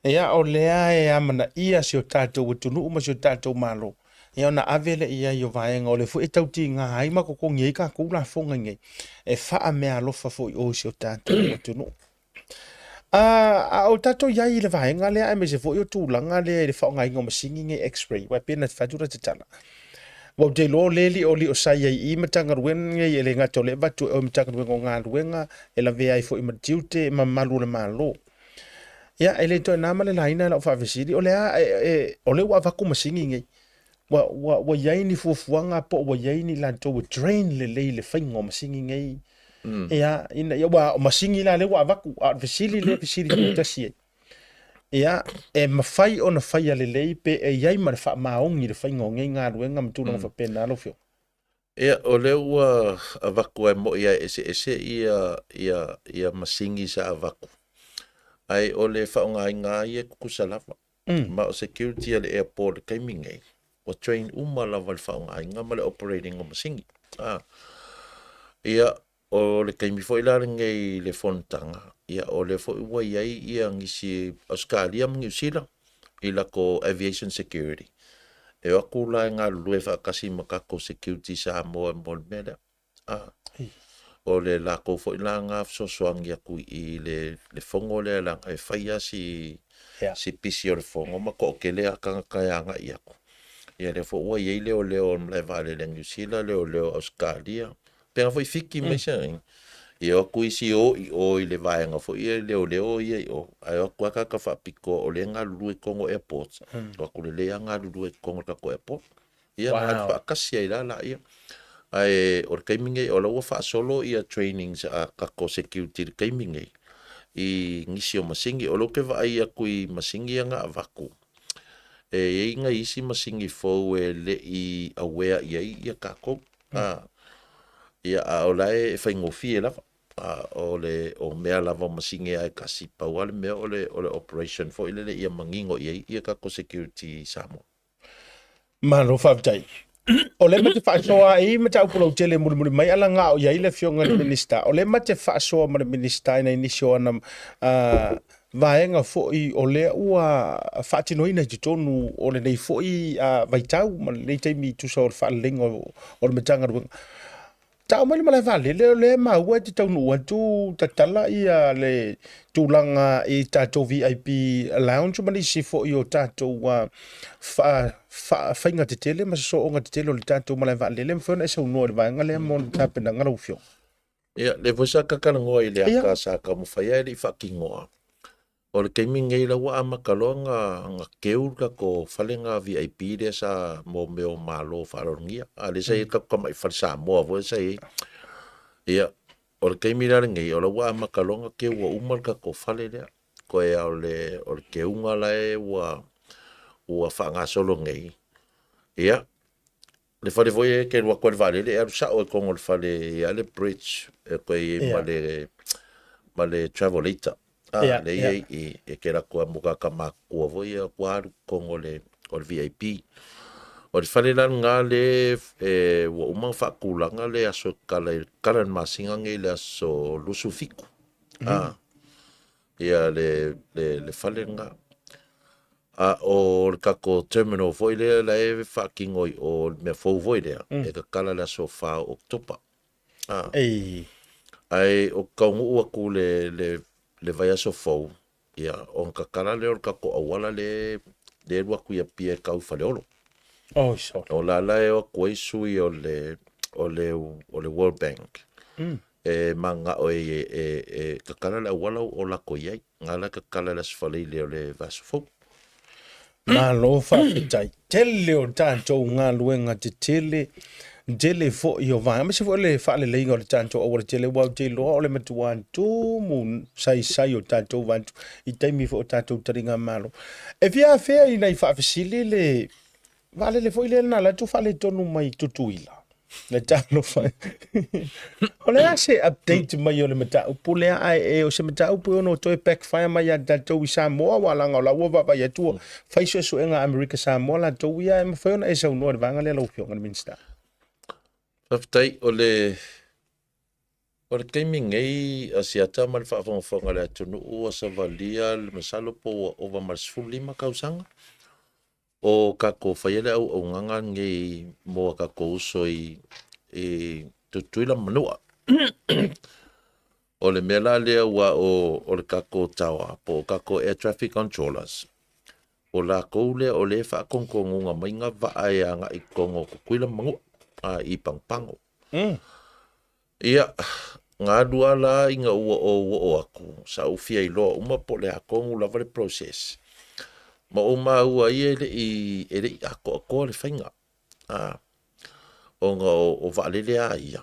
Ia, o lea e amanaia si o tatou atunuu ma si o tatou Malo, ia ona ave lea i ai o vaega o lea foi e tau tiga ai ma totogi ai tatou lafoga i inei, e faameaalofa foi i o i si o tatou atunuu. A o tatou i ai i le vaega lea aemaise foi o tulaga lea i le faaaogaina o masini nei X-ray, aua e pei ona fai atu lata tala, aua ou te iloa o lea e le o sa i ai i i Matagaluega nei, e le gata o lea e avatu e oe Matagaluega o Galuega, e lavea ai foi ma tiute ma malu o le Malo. Ia, e le toe na ma le laina lau faafesili, o le a, o lea ua avatu masini nei, ua i ai ni fuafuaga po ua i ai ni latou e train lelei i le faiga o masini nei, ia, ina ia, aua o masini la lea ua avatu, a o le fesili lea e fesili tuutasi ai, ia, e mafai ona faia lelei pe e i ai ma le faamaoni i le faiga o nei galuega ma tulaga faapena lau Afioga? Ia, o lea ua avatu e moi lava e eseese ia, ia, ia masini sa avatu, ae o le faaaogaina lava ia e tutusa lava. Ma o security a le airport i le taimi nei, ua train uma lava i le faaaogaina ma le operating o masini. Ia, o le taimi foi la lenei i le fonotaga, ia o lea foi ua i ai ia nisi Ausetalia ma Niu Sila i latou aviation security. E o atu la e galulue faatasi ma tatou security Samoa mo le mea lea. O le latou foi la na fesoasoani atu i le fono lea leaga e fai lava si pisi o le fono ma toatele lava tagata e agai atu. Ia lea foi ua i ai leoleo o le malae vaalele a Niu Sila, leoleo a Ausetalia, pea foi Fiti ma isi aiga. Ia o atu isi o i o i le vaega foi ia leoleo ia i o, ae o atu lava tagata faapitoa o lea e galulue i totonu o airports, o atu lelei lava galulue i totonu o le tatou airport. Ia wow. Galu faatasi ai la laia. Ae o le taimi nei, o la ua faasolo ia trainings a tatou security i le taimi nei i nisi o masini. O lea ou te vaai atu i masini ia na avatu, e i ai nai isi masini fou e le i aware i ai ia tatou. A, ia, a o la e faigofie lava. A, o le, o mea lava o masini a e tasi, pau lava le mea o le, o le operation foi lele ia manino i ai ia tatou security i Samoa. Malo faafetai. O lea ma te faasoa ai mataupu lautele e mulimuli mai ala gao i ai le afioga i le Minisita. O lea ma te faasoa ma le Minisita i nai nisi o ana vaega foi o lea ua faatinoina i totonu o lenei foi vaitau ma lenei taimi tusa o le faaleleiga o le Matagaluega. Tau mai le malae vaalele o lea e maua e te taunuu atu tatala ia le tulaga i tatou VIP lounge ma nisi foi o tatou faiga tetele ma sosooga tetele o le tatou malae vaalele. E mafai ona e saunoa i le vaega lea mo le tapenaga lau Afioga. Ia, lea foi sa tatalanoa i le ata sa taumafai ae le i faatinoa. O le taimi lenei la ua amata loa ona keu le tatou fale lena VIP lea sa mo mea o malo faaaloalogia. A o lea sa i ai le tatou tamai fale Samoa foi sa i ai. Ia, o le taimi la lenei, o la ua amata loa ona keu ua uma le tatou fale lea. Toe lava o le keuga la e ua faagasolo nei. Ia, Le fale foi e te alu atu ai le vaalele e alu sao i totonu o le fale e i ai le bridge e toe i ai ma le ma le travelator. Ah, lea i ai i e te alu atu ai mo tagata matutua foi ia ua alu i totonu o le o le VIP. O le fale la lena le e ua uma ona faatulaga le aso e tatala i tatala i le masina nei i le aso 27. Ah, ia le le le fale lena. A o le tatou terminal foi lea la e faatino i o le mea fou foi lea, e tatala i le aso 4 o Oketopa. A. Ei. Ae ou te taunuu atu le, le, le vaiaso fou, ia, ona tatala lea o le tatou auala lea e alu atu i Apia e tau i Faleolo. Oi sole. O la la e o atu ai sui o le, o le, o le World Bank. E mananao e, e, e tatala le auala o latou i ai. Nga la tatala i le Aso Faraile o le vaiaso fou. Malo faafetai. Tele o tatou galuega tetele, tele foi o vaega, aemaise foi o le faaleleiga o le tatou aualatele, aua ou te iloa o le matua tumu saisai o tatou vaeatu i taimi foi o tatou taligamalo. E fia afea i nai faafesili le Vaalele foi lea na alu atu faaletonu mai Tutuila. Le talofa. O le a se update mai o le mataupu lea ae e o se mataupu e ono toe backfire mai ia tatou i Samoa aua leaga o la ua vaavaai atu ua fai suesuega a Amerika Samoa latou ia e mafai ona e saunoa i le vaega lea lau Afioga i le Minisita. Faafetai. O le O le taimi nei, a siata ma le faafogafoga a le atunuu ua savalia le masalo po ua ova ma le 15 tausaga o tatou faia le auaunaga lenei mo a tatou uso i Tutuila ma Manua. O le mea la lea ua o le tatou tower po o tatou air traffic controllers, o latou lea o lea e faatonutonuga mai ga vaa e agai i totonu o Tutuila ma Manua i Pagopago. Ia, na alu lava la ina ua ou oo atu, sa ou fia iloa uma po o le a tonu lava le process. Ma ou maua ai e le i, e le i atoatoa le faiga, a, ona o, o vaalele lava ia,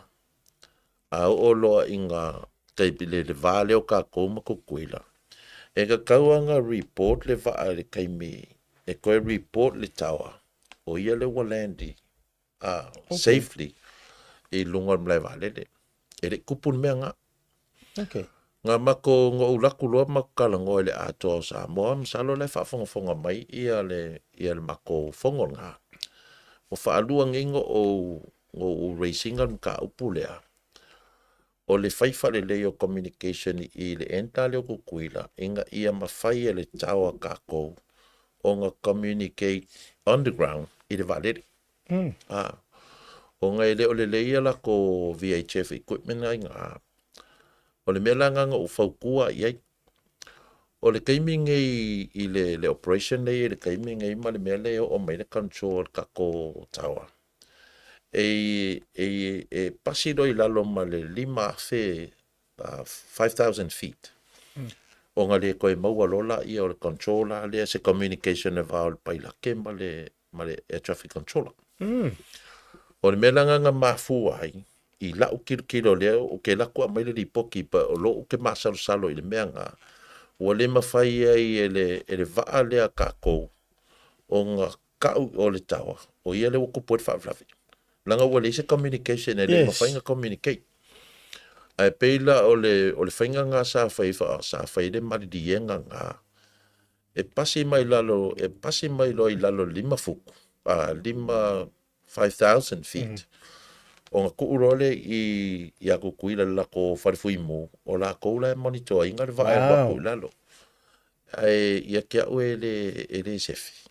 a oo loa ina tai le, le va lea o tatou ma Tutuila, e tatau lava ona report le vaa i le taimi e toe report le tower, o ia lea ua land i safely i luga o le malae vaalele. E le i tupu le mea na. Na matou, na ou alu atu loa matou talanoa i le atoa o Samoa, masalo o la e faafogafoga mai ia le, ia le matou fono lena. Ua faalua nei ona ou, ona ou raise ina le mataupu lea, o le fai faalelei o communication i le end la lea o Tutuila, ina ia mafai e le tower a tatou ona communicate on the ground i le vaalele. Ona e le o lelei ia latou VHF equipment na i ina. O le mea la lena na ou fautua i ai, o le taimi lenei i le operation lea e i ai i le taimi lenei ma le mea lea e oo mai ai le control a le tatou tower, e pasi loa i lalo ma le 5,000 5,000 feet. Ona le toe maua loa laia o le control la lea se communication e va o le pailake ma le, ma le air traffic controller. O le mea la na mafua ai, i la'u tilotilo lea ou te alu atu aumai le lipoti pa o lou ou te masalosalo i le mea na, ua le mafai ai e le, e le vaa lea a tatou ona ka'u i o le tower, o ia lea ua tupu ai le faalavelave. Leaga ua leai se communication e le mafai ona communicate. Ae pei la o le, o le faiga na sa fai, sa fai ai le maliliega na, e pasi mai lalo, e pasi mai loa i lalo 5 futu, 5, 5,000 feet. Ona tuu loa lea i, ia Tutuila i le latou fale fuimu, o latou la e monitor ina le vaa e alu atu i lalo. Ae ia te au e le, e le sefe.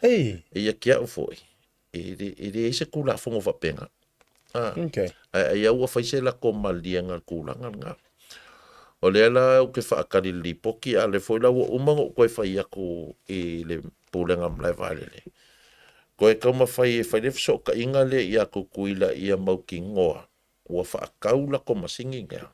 Ei. Ia te au foi, e le, e leai se Tulafono faapena. Ah, Okay. Ae ai au ua fai se lako maliega i le tulaga lena. O lea la ou te faatali i le lipoti, a o lea foi la ua uma ona ou toe fai atu i le Pulega o Malae Vaalele, toe taumafai e fai le fesootaiga lea ia Tutuila ia mautinoa ua faatau lako masini lea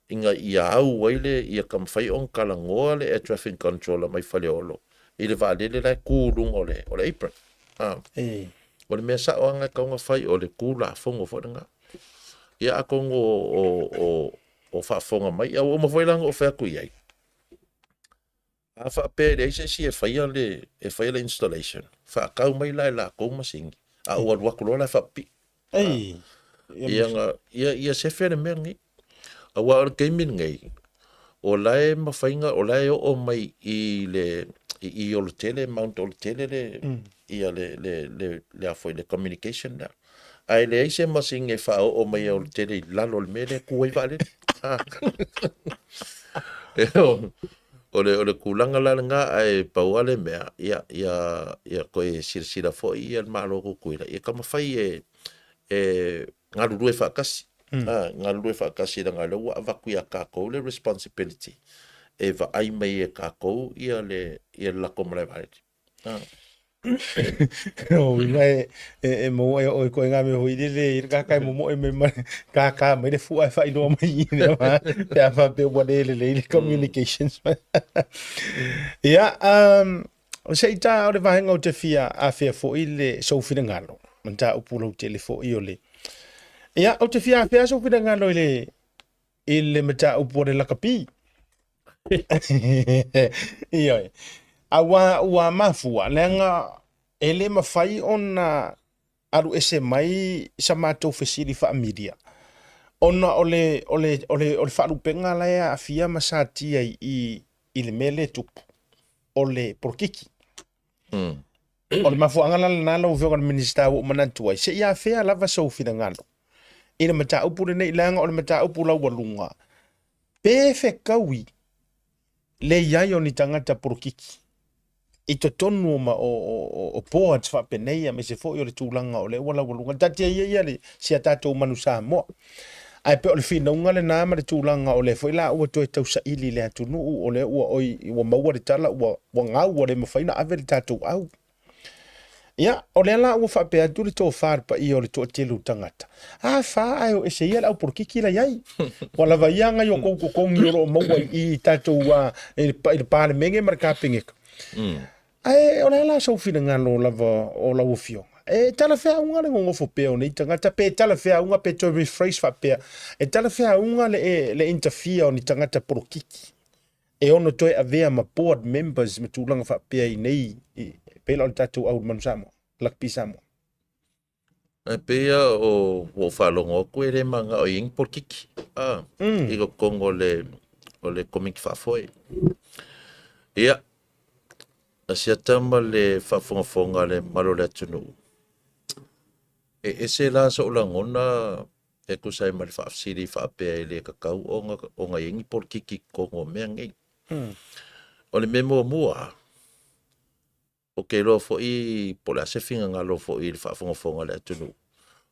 ina ia au ai le, ia taumafai ona talanoa le air traffic controller mai Faleolo i le vaalele la e tu i luga o le, o le apron. Ah. Ei. O le mea sa'o lava e tatau ona fai, o le Tulafono foi lena. Ia atonu o, o, o, o faafofoga mai, a ua uma foi la ona ou fai atu i ai, a faapea e leai se isi e faia le, e faia le installation, faatau mai la e latou masini, a ou alu atu loa la e faapipii. Ei. Ia, na, ia, ia sefe le mea lenei. Aua o le taimi lenei, o la e mafai ona, o la e oo mai i le, i i Olotele, Mount Olotele le, ia le, le, le, le a foi, le communication lea. Ae leai se masini e faaoo mai e Olotele i lalo o le mea lea e tu ai vaalele. Ah. O le, o le tulaga la lena, ae pau lava le mea, ia, ia, ia toe silasila foi ia le Malo o Tutuila, ia taumafai e, e galulue faatasi. Galulue faatasi leaga o lea ua avatu ia tatou le responsibility e vaai mai e tatou ia le, ia le latou malae vaalele. O uiga e, e, e maua e oe koe ngā mea hoi lele i le kākā e momoe mai ma kākā mai le fua e whailoa mai i le wā, pe a whapea ua le lelei le communications. Ia, se i tā o le vaega o te fia afea foi le sou finagalo, mataupu lautele foi o le. Ia, ou te fia afea sou finagalo i le, i le mataupu o le lakapi. Ioe. Aua ua mafua, leaga e le mafai ona alu ese mai sa matou fesili faa-media, ona o le, o le, o le, o le faalupega la e aafia ma satia i i, i le mea lea e tupu, o le polokiki. O le mafuaaga la lena lau Afioga i le Minisita ua ou manatu ai, se i afea lava sou finagalo i le mataupu lenei, leaga o le mataupu laualuga, pe fetaui le i ai o ni tagata polokiki i totonu o, o, o, o boards faapenei aemaise foi o le tulaga o lea ua laualuga. Taatia ia ia le, si a tatou manu Samoa. Ae pei o le finauga lena ma le tulaga o lea foi la ua toe tausaili i le atunuu, o lea ua oi, ua maua le tala ua, ua gau ua le mafai ona ave le tatou au. Ia, o lea la ua faapea atu le tofa a le paia o le toatele o tagata, a fa ae o ese ia le au polokiki la i ai. Ua lava ia ngai o kou totogi o lo o maua i i tatou a, i le, i le Palemene ma le Kapeneta. Ae o le a la sou finagalo lava o lau afioga? E talafeauga le nonofo pea o nei tagata, pe talafeauga, pe toe rephrase faapea, e talafeauga le, le interfere o ni tagata polokiki e ono toe avea ma board members ma tulaga faapea i nei, i, pei la o le tatou au manu Samoa, Rugby Samoa. E pei a o ua ou faalogo atu e le manao i ai ni polokiki a i totonu o le o le komiti faafoe. Ia, asiata ma le faafogafoga a le mamalu o le atunuu, e ese la so'u lagona e tusa ai ma le faafesili faapea e le tatau ona ona i ai ni polokiki i totonu o mea nei. O le mea muamua, ou te iloa foi po o le a se finagalo foi i le faafogafoga a le atunuu,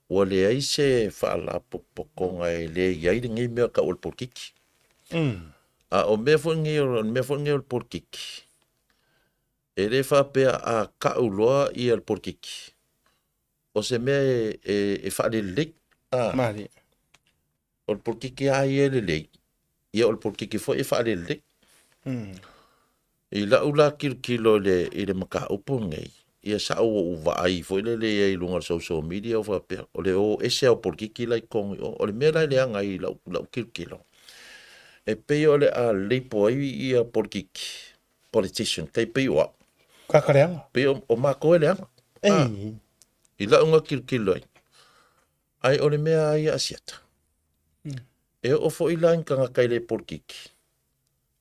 ua leai se faalapotopotoga e le i ai lenei mea tau o le polokiki. A o mea foi nei, o le mea foi lenei o le polokiki, e le faapea a tau loa ia le polokiki, o se mea e, e, e faalelelei. Malie. O le polokiki lava ia e lelei, ia o le polokiki foi e faalelelei. I lau la tilotilo i le, i le mataupu lenei, ia sa ou ou vaai foi lele i ai i luga o le social media o faapea, o le o ese lava o polokiki la i totonu i o. O le mea la e leaga ai i lau, lau tilotilo, e pei o le a label ai ia polokiki, politician, tai pei o au. Kaka leaga. Pei o, o matou e leaga. Ei. Ah, i lau na tilotilo ai, Ae o le mea a ia Asiata, e oo foi la i ni tagata e le polokiki,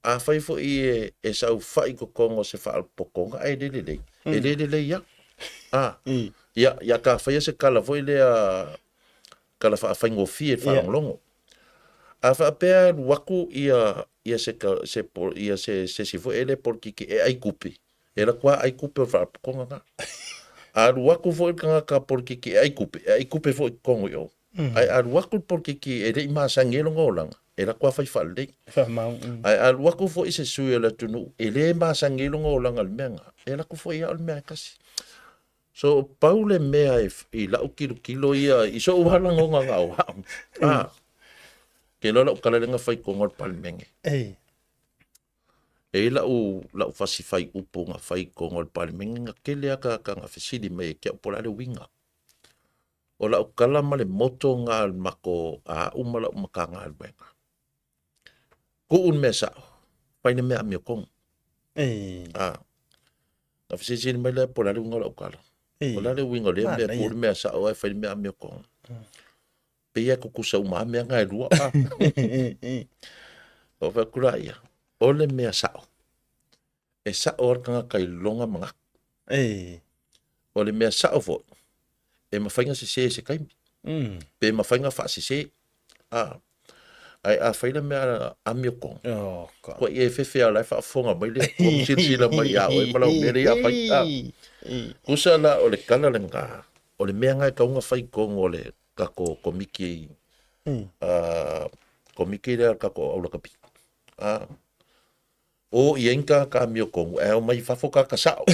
afai foi e, e saufai i totonu o se faalapotopotoga ae le lelei, e le lelei lava. A, ia, ia ta faia se tala foi lea, tala faafaigofie i le faalogologo. A faapea e alu atu ia, ia se, se, ia se, se isi foi e le polokiki e ai tupe, E alu atu lava ai tupe o le faalapotopotoga lena. A alu atu foi le tagata polokiki e ai tupe, e ai tupe foi i totonu i o. Ae a alu atu le polokiki e le i masani ai lona olaga, e alu atu lava fai faalelei. Faamau. Ae a alu atu foi se sui o le atunuu e le masani ai lona olaga i le mea lena, e alu atu foi lava o le mea e tasi. So, pau le mea e, i lau tilotilo ia, i sou lava lagona na o au, a, ke iloa lau tala lea na fai i totonu o le Palemene. Ei. E i ai lau, lau fasi faiupu na fai i totonu o le Palemene, na tele lava tagata na fesili mai ia te au po o le a le uiga. O lau tala ma le motto lena a le matou, a au ma lau Matagaluega, tuu le mea sao, fai le mea amiotonu. Ei. A, na fesilisili mai lea po o le a le uiga o lau tala. Ei. O le a le uiga o lea mea, tuu Manaia. le mea sao ae fai le mea amiotonu. Pei e tutusa uma lava mea na e lua. Ou fai atu laia, o le mea sao, e sao lava le tagata i lona manatu. O le mea sao foi, e mafai ona sese i se taimi, pe mafai ona faasese. Ae afai le mea amiotonu, kua ia e fefe lava o la e faafofoga mai le Atua ma silasila mai ia oe ma lau mea lea o le a fai. Tusa la o le tala lena, o le mea lena e tatau ona fai i totonu o le tatou komiti, komiti lea a le tatou au lakapi. O i ai ni tagata amiotonu ae omai i fafo tagata sao.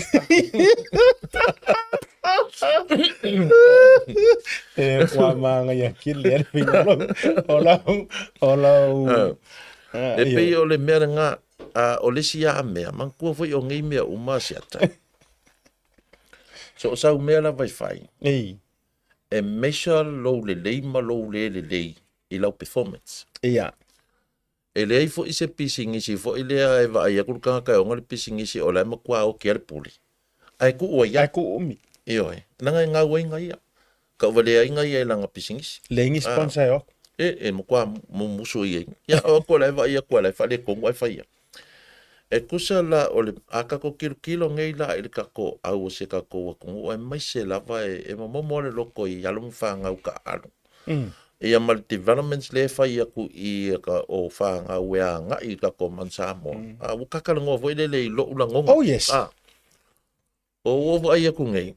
E kua māngaia kili e le whina o lau, o lau. E pei o le mea lena, o le isi lava mea, manatua foi o nei mea uma Asiata. So o sau mea lava e fai, Ei. e measure lou lelei ma lou le lelei i lau performance. Ia. E leai foi se pisinisi foi lea e vaai atu le tagata e ona le pisinisi o la e matua oki lava le pule, ae tuu ai lava. Ae tuu umi. Ioe, leaga e gau ai gaia. Tauvalea ai gaia i lana pisinisi. Leai ni sponsor e o atu. E, e matua mumusu i ai. Ia, o atu o la e vaai atu o la e faaletonu ae fai ia. E tusa la o le, a tatou tilotilo nei la i le tatou au o si tatou atunuu aemaise lava e, e momomo lava le loto i alo ma fanau taaalo. Ia ma le developments lea e fai atu i ka, o fanau e agai i tatou Mount Samoa. A ua tatalanoa foi lele i lou lagona. Oh yes. A, o ua vaai atu nei,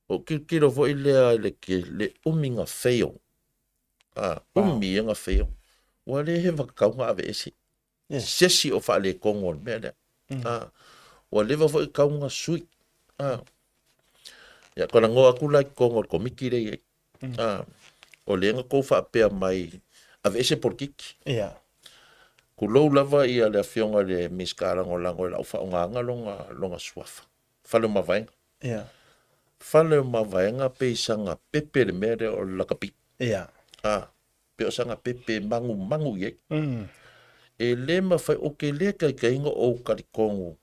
o tilotilo foi lea i le, le umi na fail. A, umi ia na fail. Ua le hewa tatau ona aveese. Yes. Se isi o faaletonu o le mea lea. A, ua leva foi tatau ona sui. A, ia talanoa atu la i totonu o le komiti lea e i ai. A, o lea na tou faapea mai, aveese polokiki. Ia. Tulou lava ia le afioga i le Minisita Lagolago i lau faaaogaina lona, lona suafa. Fale o Mavaega. Ia. Fale o Mavaega pei saga pepe le mea lea o le lakapi. Ia. A, pei o saga pepe e magumagu i ai. E le mafai, ou te le taitaiina ou talitonu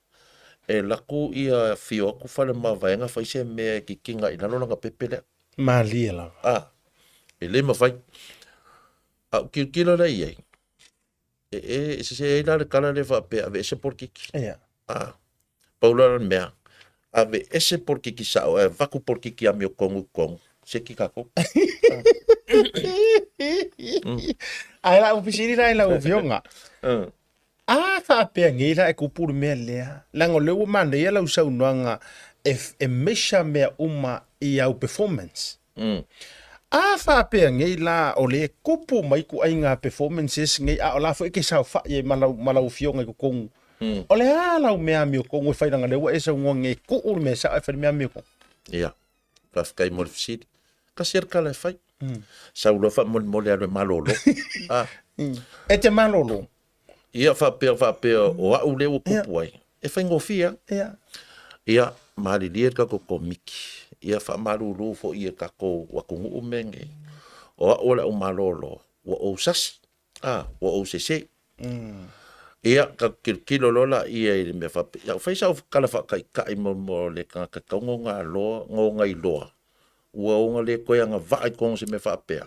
e laku ia afio atu Fale o Mavaega fai se mea e kikina i lalo lana pepe lea. Malie lava. A, e le mafai. A ou tilotilo la i ai, e, e, e sese ai la le tala lea faapea, aveese polokiki. Ia. A, pau la le mea, aveese polokiki sao ae avatu polokiki amiotonu i totonu, seki tatou. Ae lau fesili la i lau afioga, A faapea nei la e kupu le mea lea, leaga o lea ua manaia lau saunoaga e, e measure mea uma i au performance. A faapea nei la o lea e kupu mai ituaiga performances nei a o la foi e te saofai ai ma lau, ma lau afioga i totonu. O le a lau mea amiotonu e fai leaga o lea ua e saunoa nei e tuu le mea sao ae fai le mea amiotonu? Ia, faafetai mo le fesili. Tasi lava le tala e fai. Sau loa faamolemole alu e malolo. Ah. E te malolo. Ia faapea faapea o au lea ua kupu ai. E faigofie lava. Ia. Ia, malilie le tatou Komiti. Ia faamalulu foi i tatou atunuu mea nei. O au o le au malolo, ua ou sasi. Ah, ua ou sese. Ia, tatou tilotilo loa laia i le mea faapea. Ia, fai sau tala faataitai mo mo le tagata e tatau ona loa, ona iloa, ua ona le toe agavaa i totonu o se mea faapea.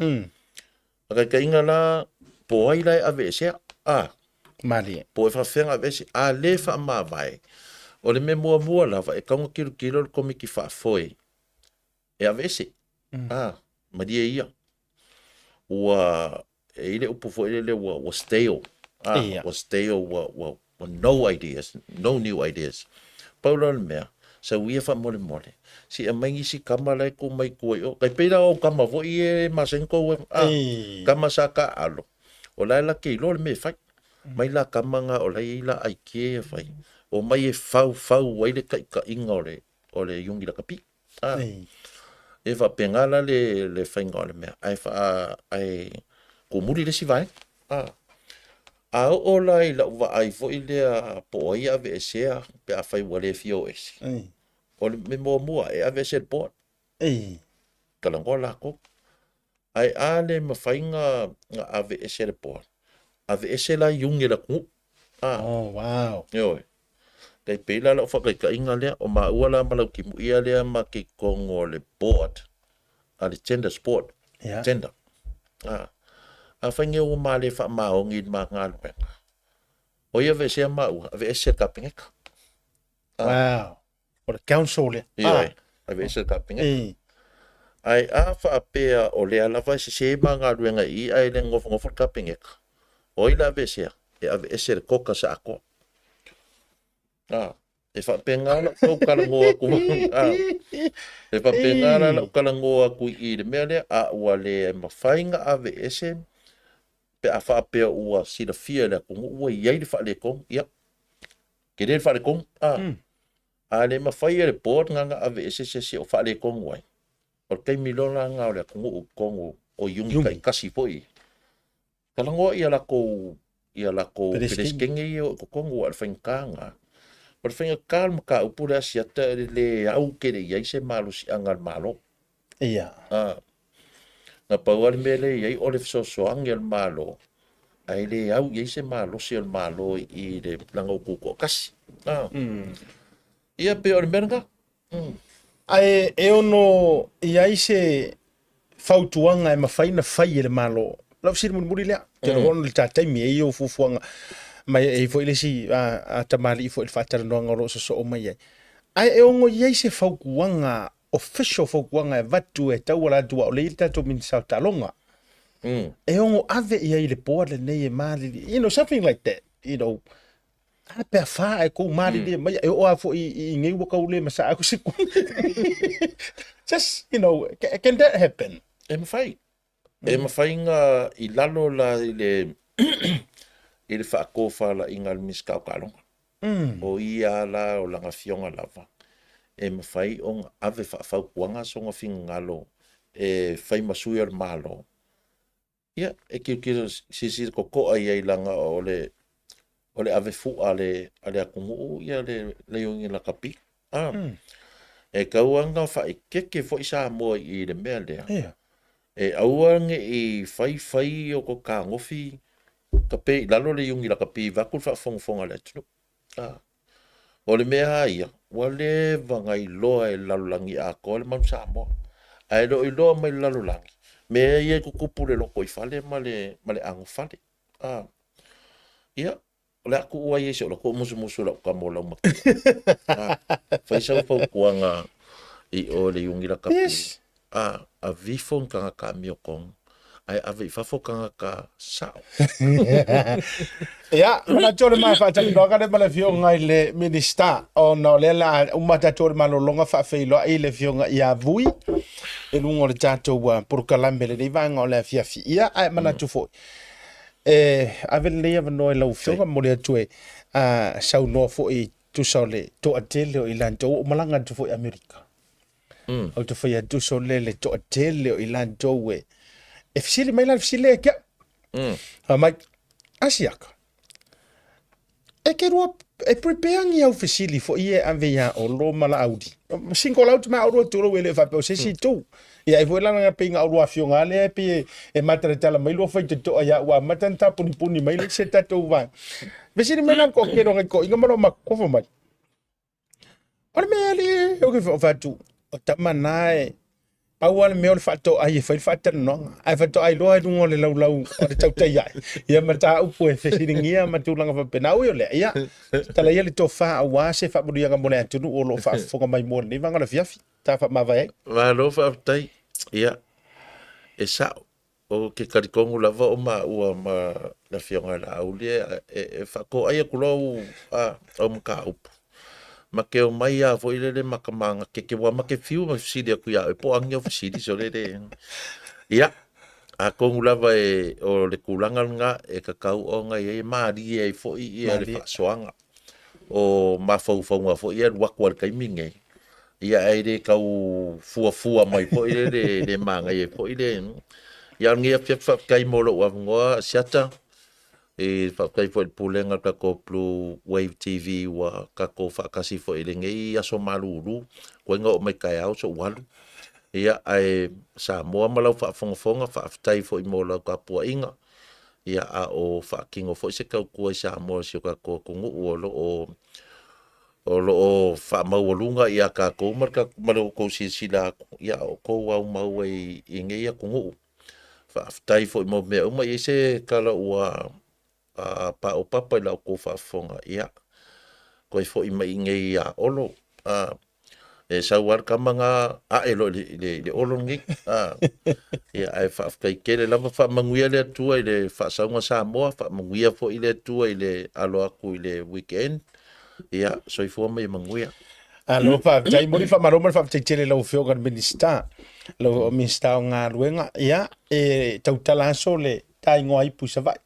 Faataitaiga la, po o ai la e aveesea? A. Malie. Po o e faafefea ona aveese? A le faamavae, o le mea muamua lava e tatau ona tilotilo le Komiti Faafoe e aveese. A, malie ia. Ua, e i ai le upu foi lele ua, ua stale. A, Ia. ua stale, ua, ua, ua no ideas, no new ideas. Pau la o le mea, sau ia faamolemole, se i aumai nisi tama la e tuu mai tua i o. Tai pei la o au tama foi ia e masani tou a, tama sa taaalo, o la e la te iloa le mea e fai. Mai la tama na o la e i ai la idea e fai, omai e faufau ai le taitaiga o le, o le Iuni Lakapi. A, e faapena la le, le faiga o le mea, ae faa, ae tumuli le isi vaega. A, a oo la i lau vaai foi lea po o ai e aveesea pe afai ua le fia o ese, o le mea muamua e aveese e le board. Talanoa latou. Ae a le mafai na, na aveese e le board, aveese la iuni e le atunuu. A. Oh, wow. Ioe. Tai pei la lau faataitaiga lea, o maua la ma Lautimuia lea ma te i totonu o le board, a le Tenders Board. Yeah. Tender. A. Afai nei ua ma le faamaoni i le ma galuega, o ia aveesea maua, aveese le Kapeneta. Wow. O le council lea. Ioe, aveese le Kapeneta. E. Ae a faapea o lea lava e sese ma galuega i i ae le nofonofo le Kapeneta, o ai le aveesea? E aveese le Caucus atoa. A, e faapena lau tau talanoa atu, a, e faapena la lau talanoa atu i i le mea lea, a ua le mafai na aveese pe a faapea ua silafia e le atunuu ua i ai le faaletonu, ia, tele le faaletonu, a, a le mafai e le board na na aveese se isi o faaletonu ai, o le taimi loa la lena o le atunuu i totonu o iuni taitasi foi. Talanoa ia latou ia latou Peresetene ia o i totonu aua o le faigata lena. O le faigata o le mataupu lea a Asiata e le au tele i ai se malosiaga a le Malo. Ia. A, na pau lava le mea lea e i ai o le fesoasoani a le Malo, ae le au i ai se malosi o le Malo i le lana upu toatasi. A. Ia pei o le mea lena. Ae e ono i ai se fautuaga e mafai ona fai e le Malo. Lau fesili mulimuli lea, ou te iloa ona o le ta taimi e i ai ou fuafuaga ma e i ai foi le isi tamalii foi i le faatalanoaga o lo o sosoo mai ai. Ae e ono i ai se fautuaga official fautuaga e avatu e tauala atu aua o lea e i ai le tatou Minisita o Taaloga. E ono ave i ai i le board lenei e malili, you know, something like that, you know, A pe a whā e kou māririe mai, e oo a foi i nei ua kau le masaa aku se Just, you know, can that happen? E mawhai. E mawhai ngā i lalo la i le i le whaakōwhalainga a le Minisita o Taaloga. O ia la o lana fioga lava. E mawhai o nga ave whaafautuanga songa fingalo e whai masui o le Malo. Ia, e kilokilo silasila totoa i ai leaga o le o le ave fu'a a le a le atunuu ia le Leiogi Lakapi. A. E tau lava ona faaeteete foi Samoa i le mea lea. Ia. E aua ne i faifai o ko tagofi tape i lalo le Iuni Lakapi vaeatu le faafogafoga a le atunuu. A. O le mea lava ia, ua leva ona iloa e le lalolagi atoa le Manu Samoa. Ae le o iloa mai le lalolagi, mea ia e tutupu i le lotoifale ma le, ma le anofale. A. Ia, o le a tuu ai e si o latou musumusu i lau tama o Laumatia. A. Fai sau fautuaga i o i le Iuni Lakapi. Yes. A, avifo ni tagata amiotonu, ae ave i fafo tagata sao. Ia, manatu o le ma faatalanoaga lea ma le Afioga i le Minisita, ona o lea la uma tatou le malologa faafeiloai i le Afioga ia Vui i luga o le tatou polokalame lenei vaega o le afiafi. Ia, ae manatu foi, e ave lenei avanoa i lau Afioga, momoli atu e saunoa foi tusa o le toatele o i latou, ua ou malaga atu foi i Amerika. Ou te fai atu sole le toatele o i latou e E fesili mai la le fesili lea ia te au. Fai mai, Asiaka, e te lua, e prepare ni au fesili foi e ave ia Olo ma Laauli. Single out ma Olo tulou e le faapea o se isi itu. Ia ai foi la na pei na olua afioga lava lea e pei e, e matalatala mai lua faitotoa ia ua amata ona tapunipuni mai le se tatou vaega. Fesili mai la le toatele o nai toeaiina ma lou matutofa mai. O le mea alii ou te fai atu, o tama na e pau lava le mea o le faatoai e fai le faatalanoaga, ae faatoai loa i luga o le laulau o le tautai ae, ia mataupu e fesiligia ma tulaga faapena. Ui o lea, ia, tatala ia le tofa aua se faamanuiaga mo le atunuu o lo o faafofoga mai mo lenei vaega o le afiafi, ta faamavae ai. Malo faafetai. Ia, e sa'o, Ou te talitonu lava o maua ma le Afioga ia Laauli e faatoai atu loa au mataupu. Ma te omai lava foi lele ma ta magatete aua ma te fiu ma fesili atu ia oe po o a ni au fesili sole le. Ia, atonu lava e o le tulaga lena e tatau ona i ai e malie ai foi ia le faasoaga. O mafaufauga foi ia e alu atu lava i le taimi lenei, ia ae le tau fuafua mai foi lele e le manaia ai foi le... Ia a o lenei afiafi faafetai mo lou avanoa Asiata, e faafetai foi i le Pulega o le tatou Blue Wave TV ua tatou faatasi foi i lenei aso malulu, tuai ona oo mai taeao sou alu. Ia ae Samoa ma lau faafogafoga, faafetai foi mo lau tapuaiga. Ia a o faatino foi se tautua i Samoa i si o tatou atunuu o lo o o lo o faamaualuga ia tatou ma le ma le outou silasila atu, ia a o outou aumau ai i nei atunuu. Faafetai foi mo mea uma, e i ai se tala ua paopapa i la outou faafofoga, ia toe foi mai i inei ia Olo. E sau lava le tama na ae loa i le Olo lenei. Ia, ae faafetai tele lava, faamanuia le Atua i le faasauga Samoa, faamanuia foi le Atua i le alo atu i le weekend. Ia, soifua ma ia manuia. Alo, faafetai. Momoli faamalo ma le faafetai tele i lau Afioga i le Minisita, lau Minisita o Galuega. Ia, e tautala aso le ta igoa ipu i Savaii.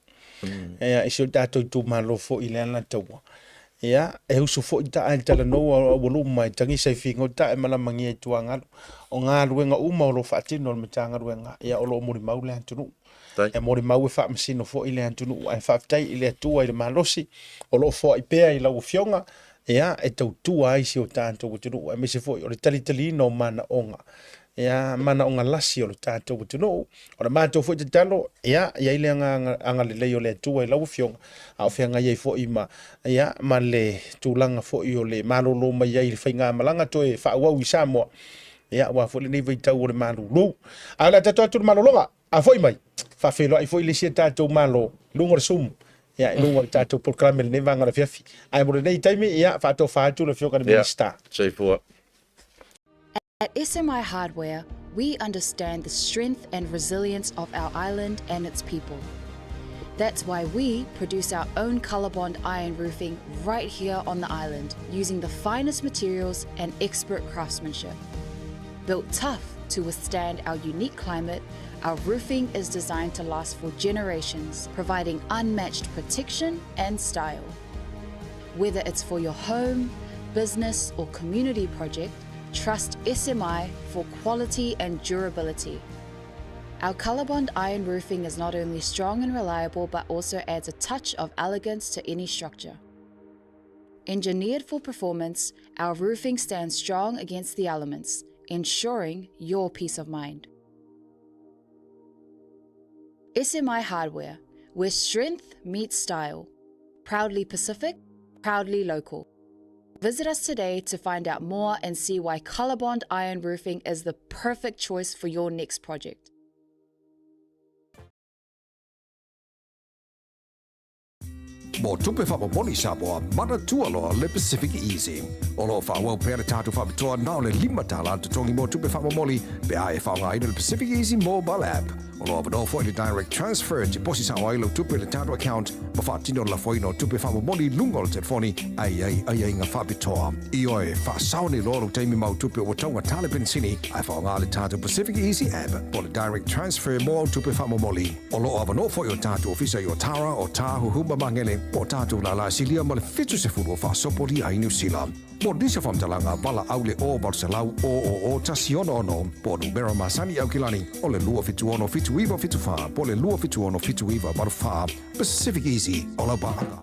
Ia, i si o tatou itumalo foi i le Alataua. Ia, e usu foi taa i le talanoa ua luma e tagisa i figo taa e malamagia i tuagalu. O galuega uma o lo o faatino e le Matagaluega, ia o lo o molimau le atunuu. E molimau e faamasino foi le atunuu. Ae faafetai i le Atua i le malosi o lo o foai pea i lau Afioga, ia, e tautua ai si o tatou atunuu, aemaise foi o le talitaliina o manaoga, ia, manaoga lasi o le tatou atunuu. O le matou foi tatalo, ia, i ai le agaga agalelei o le Atua i lau Afioga, a o feagai ai foi ma, ia, ma le tulaga foi o le malolo mai ai i le faigamalaga toe faaauau i Samoa, ia, aua foi lenei vaitau o le malulu. Ae o le a tatou atu i le malologa, a foi mai, faafeiloai foi le isi a tatou Malo i luga o le Zoom, ia, i luga o le tatou polokalame i lenei vaega o le afiafi. Ae mo lenei taimi, ia, faatofa atu le Afioga i le Minisita. Ia, soifua. At SMI Hardware, we understand the strength and resilience of our island and its people. That's why we produce our own Colorbond iron roofing right here on the island using the finest materials and expert craftsmanship. Built tough to withstand our unique climate, our roofing is designed to last for generations, providing unmatched protection and style. Whether it's for your home, business, or community project, trust SMI for quality and durability. Our Colorbond iron roofing is not only strong and reliable, but also adds a touch of elegance to any structure. Engineered for performance, our roofing stands strong against the elements, ensuring your peace of mind. SMI Hardware, where strength meets style. Proudly Pacific, proudly local. Visit us today to find out more and see why Colorbond Iron Roofing is the perfect choice for your next project. Mo tupe faamomoli Samoa, manatua loa le Pacific Easy. O lo o faaauau pea le tatou faapitoa na o le $5 le totogi mo tupe faamomoli pe a e faaaogaina le Pacific Easy mobile app. O lo o avanoa foi le direct transfer e tiposi sao ai lau tupe i le tatou account ma faatino le lafoina o tupe faamomoli i luga o le telefoni ae i ai aiaiga faapitoa. Ioe, faasao nei loa lou taimi ma au tupe ua taugata le penisini ae faaaoga le tatou Pacific Easy app po o le direct transfer mo au tupe faamomoli. O lo o avanoa foi o tatou ofisa i Otara, Otāhuhu ma Magele. Po o tatou lala silia ma le 70 o faasopolia ai Niu Sila. Mo nisi o faamatalaga, valaau le 0 800 000 166 po o numera masani i Aukilani o le 276 7974 po o le 276 7984. Pacific Easy o lau paaga.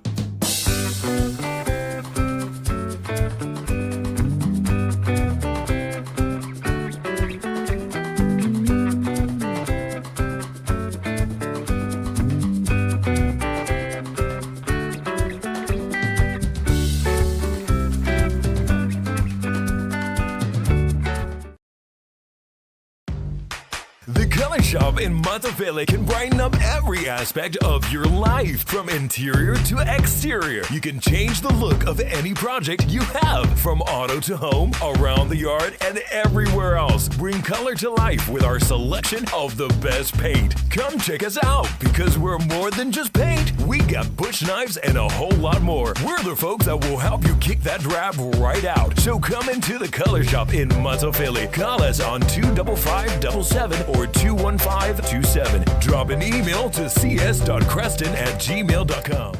The Color Shop in Matafele can brighten up every aspect of your life, from interior to exterior. You can change the look of any project you have, from auto to home, around the yard, and everywhere else. Bring color to life with our selection of the best paint. Come check us out because we're more than just paint. We got bush knives and a whole lot more. We're the folks that will help you kick that drab right out. So come into the Color Shop in Philly. Call us on 25577 or 21527. Drop an email to cs.creston at gmail.com.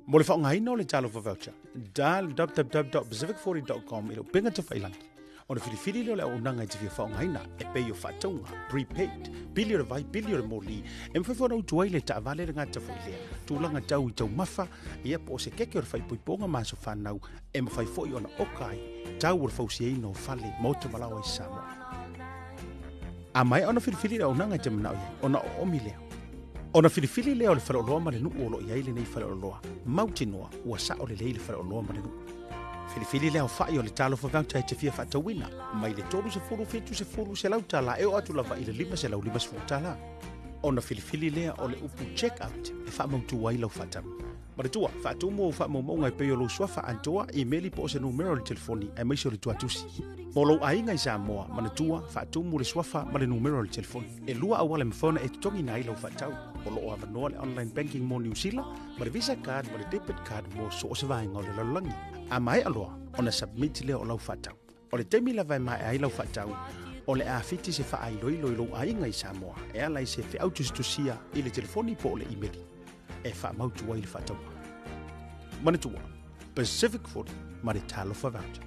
Mo le faaaogaina o le Talofa Voucher, dial www.pacific40.com i le upega tafailangi. Ona filifili lea o le auaunaga e te fia faaaogaina, e pei o faatauga, prepaid, pili o le vai, pili o le moli, e mafai foi ona utu ai le taavale le gata foi lea, tulaga tau i taumafa, ia po o se keke o le faaipoipoga ma aso fanau, e mafai foi ona oka ai tau o le fausiaina o fale, maota ma laoa i Samoa. A maea ona filifili le auaunaga e te manao i ai, ona oomi lea. Ona filifili lea o le faleoloa ma le nuu o lo o i ai lenei faleoloa, mautinoa ua sao lelei le faleoloa ma le nuu. Filifili le aofai o le Talofa Voucher e te fia faatauina, mai le 30, 70, 100 tala e oo atu lava i le 550 tala. Ona filifili lea o le upu check out e faamautu ai lau faatau. Manatua, faatumu ou faamaumauga e pei o lou suafa atoa, imeli po o se numera o le telefoni aemaise o le tuatusi. Mo lou aiga i Samoa, manatua, faatumu le suafa ma le numera o le telefoni. E lua auala e mafai ona e totogiina ai lau faatau. O lo o avanoa le online banking mo Niu Sila, ma le Visa card ma le debit card mo so o se vaega o le lalolagi. A maea loa ona submit lea o lau faatau. O le taimi lava e maea ai lau faatau, o le a fiti se faailoilo i lou aiga i Samoa e ala i se feau tusitusia i le telefoni po o le imeli e faamautu ai le faatauga. Manatua, Pacific 40 ma le Talofa Voucher.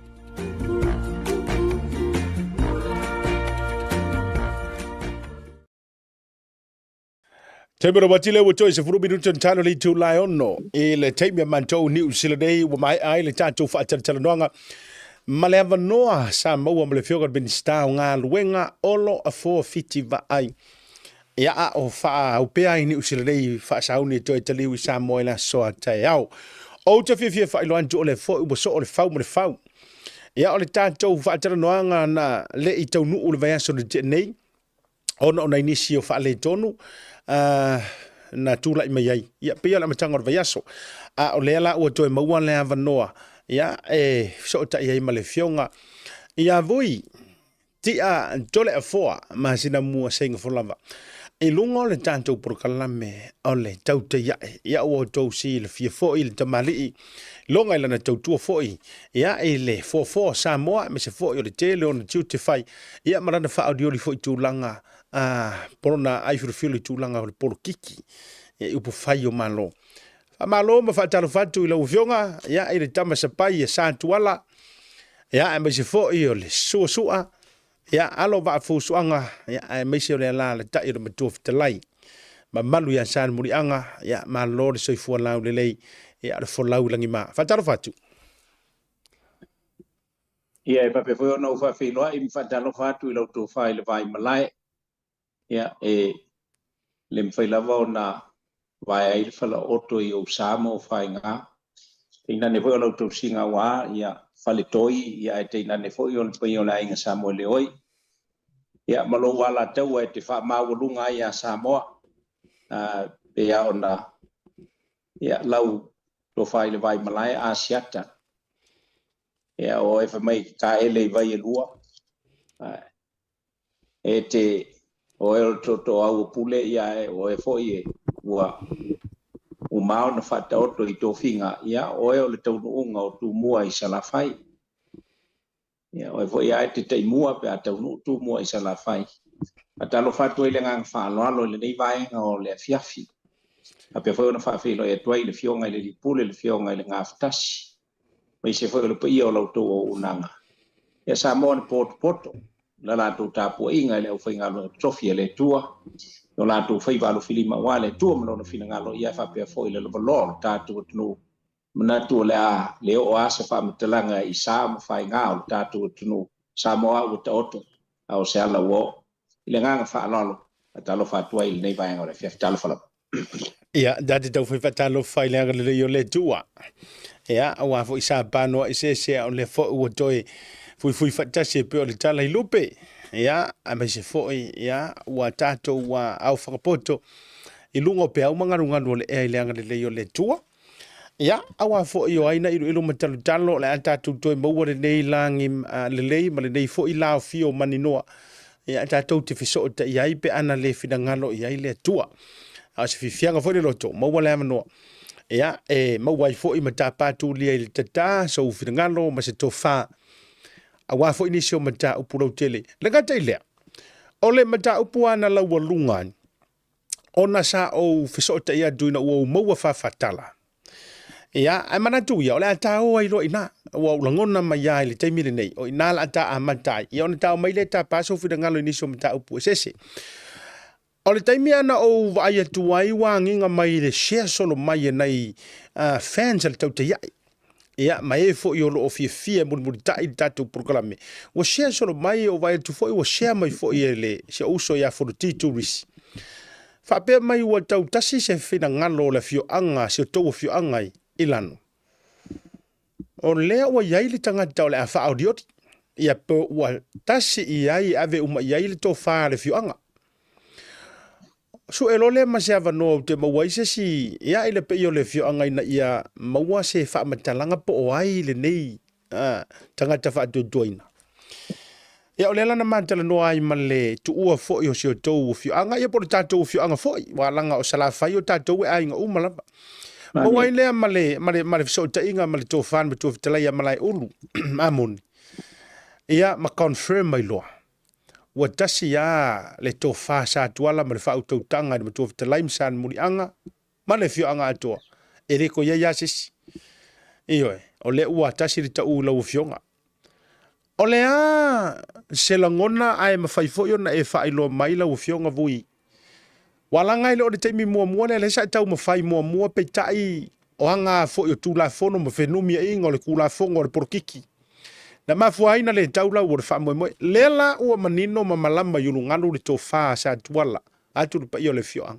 Taimi o wati le ua toe 10 minuta na talo le itu lae ono i le taimi a matou Niu Sila nei ua maea ai le tatou faatalatalanoaga ma le avanoa sa maua ma le Afioga i le Minisita o Galuega Olo Afoa Fiti Vaai. Ia a o faaupea ai Niu Sila nei faasauni e toe taliu i Samoa i le aso a taeao. Ou te fiafia faailoa atu o lea foi ua soo le fau ma le fau. Ia o le tatou faatalanoaga na le i taunuu le vaiaso na tea nei, ona o nai nisi o faaletonu na tulai mai ai. Ia, pei o le amataga o le vaiaso. A o lea la ua toe maua le avanoa, ia, e fesootai ai ma le Afioga ia Vui Tia Toleafoa ma sina mua seigafono lava. I luga o le tatou polokalame o le Tautai Ae, ia ua outou silafia foi le tamalii loga i lana tautua foi ia i le foafoa o Samoa aemaise foi o le tele o ona tiute fai ia ma lana faaolioli foi i tulaga a polona ai filofilo i tulaga o le polokiki ia i upu fai o Malo. Faamalo ma faatalofa atu i lau Afioga ia i le tama sapai ia Sa Tuala ia aemaise foi o le Suasua ia alo vaa fusuaga ia aemaise o le alaalatai o le Matua Fetalai mamalu ia Sa Muliaga ia malo le soifua laulelei ia o le folau i lagima. Faatalofa atu. Ia, e faapea foi ona ou faafeiloai ma faatalofa atu i lau tofa i le vaimalae. Ia, e le mafai lava ona vae ai le falaoto i ou sa ma ou faiga. Tainane foi o lau tausiga aua ia faletoi, ia ae tainane foi o le paia o le aiga Samoeleoi. Ia, ma lou alataua e te faamaualuga ai ia Samoa, pei lava ona ia, lau tofa i le vaimalae Asiata. Ia, o oe fai mai e taele i vai e lua. E te oe o le tootooau o Pule, ia ae o oe foi e ua uma ona faataoto i tofiga, ia oe o le taunuuga o Tumua i Salafai. Ia oe foi ae te taimua pe a taunuu Tumua i Salafai. Faatalofa atu ai le agaga faaaloalo i lenei vaega o le afiafi. Faapea foi ona faafeiloai atu ai i le Afioga i le Alii Pule, le Afioga i le Gafatasi, aemaise foi o le paia o la outou auaunaga. Ia Samoa na potopoto i la latou tapuaiga i le aufaigaluega totofi a le Atua, i o latou faiva alofilima aua le Atua ma Lona finagalo, ia faapea foi le lavaloa o le tatou atunuu. Manatu o le a le oo lava se faamatalaga i sa ma faiga o le tatou atunuu. Samoa ua taoto, a o se ala ua oo. I le agaga faaaloalo, faatalofa atu ai i lenei vaega o le afiafi. Talofa lava. Ia, ta te taufai faatalofa i le agalelei o le Atua. Ia, aua foi sa panoa i sese a o lea foi ua toe fuifui faatasi e pei o le tala i lupe. Ia, aemaise foi, ia, ua tatou ua ao fagapoto i luga o peau ma galugalu o le ea i le agalelei o le Atua. Ia, aua foi o ai na iloilo ma talotalo o le a tatou toe maua lenei lagi lelei ma lenei foi laofia o maninoa. Ia, tatou te fesootai ai pe ana le finagalo i ai le Atua. A o se fiafiaga foi le loto, maua le avanoa. Ia, e maua ai foi ma tapa tulia i le tata sou finagalo ma se tofa. Aua foi nisi o mataupu lautele. Le gata i lea, o le mataupu ana laualuga ona sa ou fesootai atu ina ua ou maua faafatala. Ia, ae manatu ia, o le a ta o ai loa i ina. Ua ou lagona mai lava i le taimi lenei, o i ina o le a ta amata ai. Ia ona tao mai lea tapa sou finagalo i nisi o mataupu eseese. O le taimi lava na ou vaai atu ai ua agiga mai i le share solo mai e nai fans a le Tautaia'i. Ia, ma e foi o lo o fiafia e mulimulitai le tatou polokalame. Ua share solo mai, ou vaai atu foi ua share mai foi e le, si ou uso ia Fonoti Turisi. Faapea mai ua tau tasi se finagalo o le afioaga, si o tou afioaga i Lano. O lea ua i ai le tagata o le a faaolioli, ia pe ua tasi i ai e ave uma i ai le tofa a le afioaga. Sue loa lea ma se avanoa ou te maua ai se isi, ia, i le paia o le afioaga ina ia maua se faamatalaga po o ai lenei tagata faatuatuaina. Ia, o lea la na ma talanoa ai ma le tuua foi o si o outou afioaga, ia po o le tatou afioaga foi, aua leaga o Salafai o tatou e aiga uma lava. Maua ai lea ma le, ma le, ma le fesootaiga ma le tofa le matua fetalai ia Malaeulu Amoni, ia ma confirm mai loa. Ua tasi lava le tofa sa Tuala ma le faautautaga i le Matua Fetalai ma Salemuliaga ma le afioaga atoa, e le toe i ai lava se isi. Ioe, o lea ua tasi le tau i lau afioga. O le a se lagona ae mafai foi ona e faailoa mai lau afioga Vui? Ua laga e le o le taimi muamua lea, lea sa e taumafai muamua, peitai o aga foi o Tulafono ma fenumiaiga o le Tulafono o le polokiki na mafua ai na le tau lau o le faamoemoe. Lea la ua manino ma malama i ulugalu le tofa a Satuala atu le paia o le afioaga. O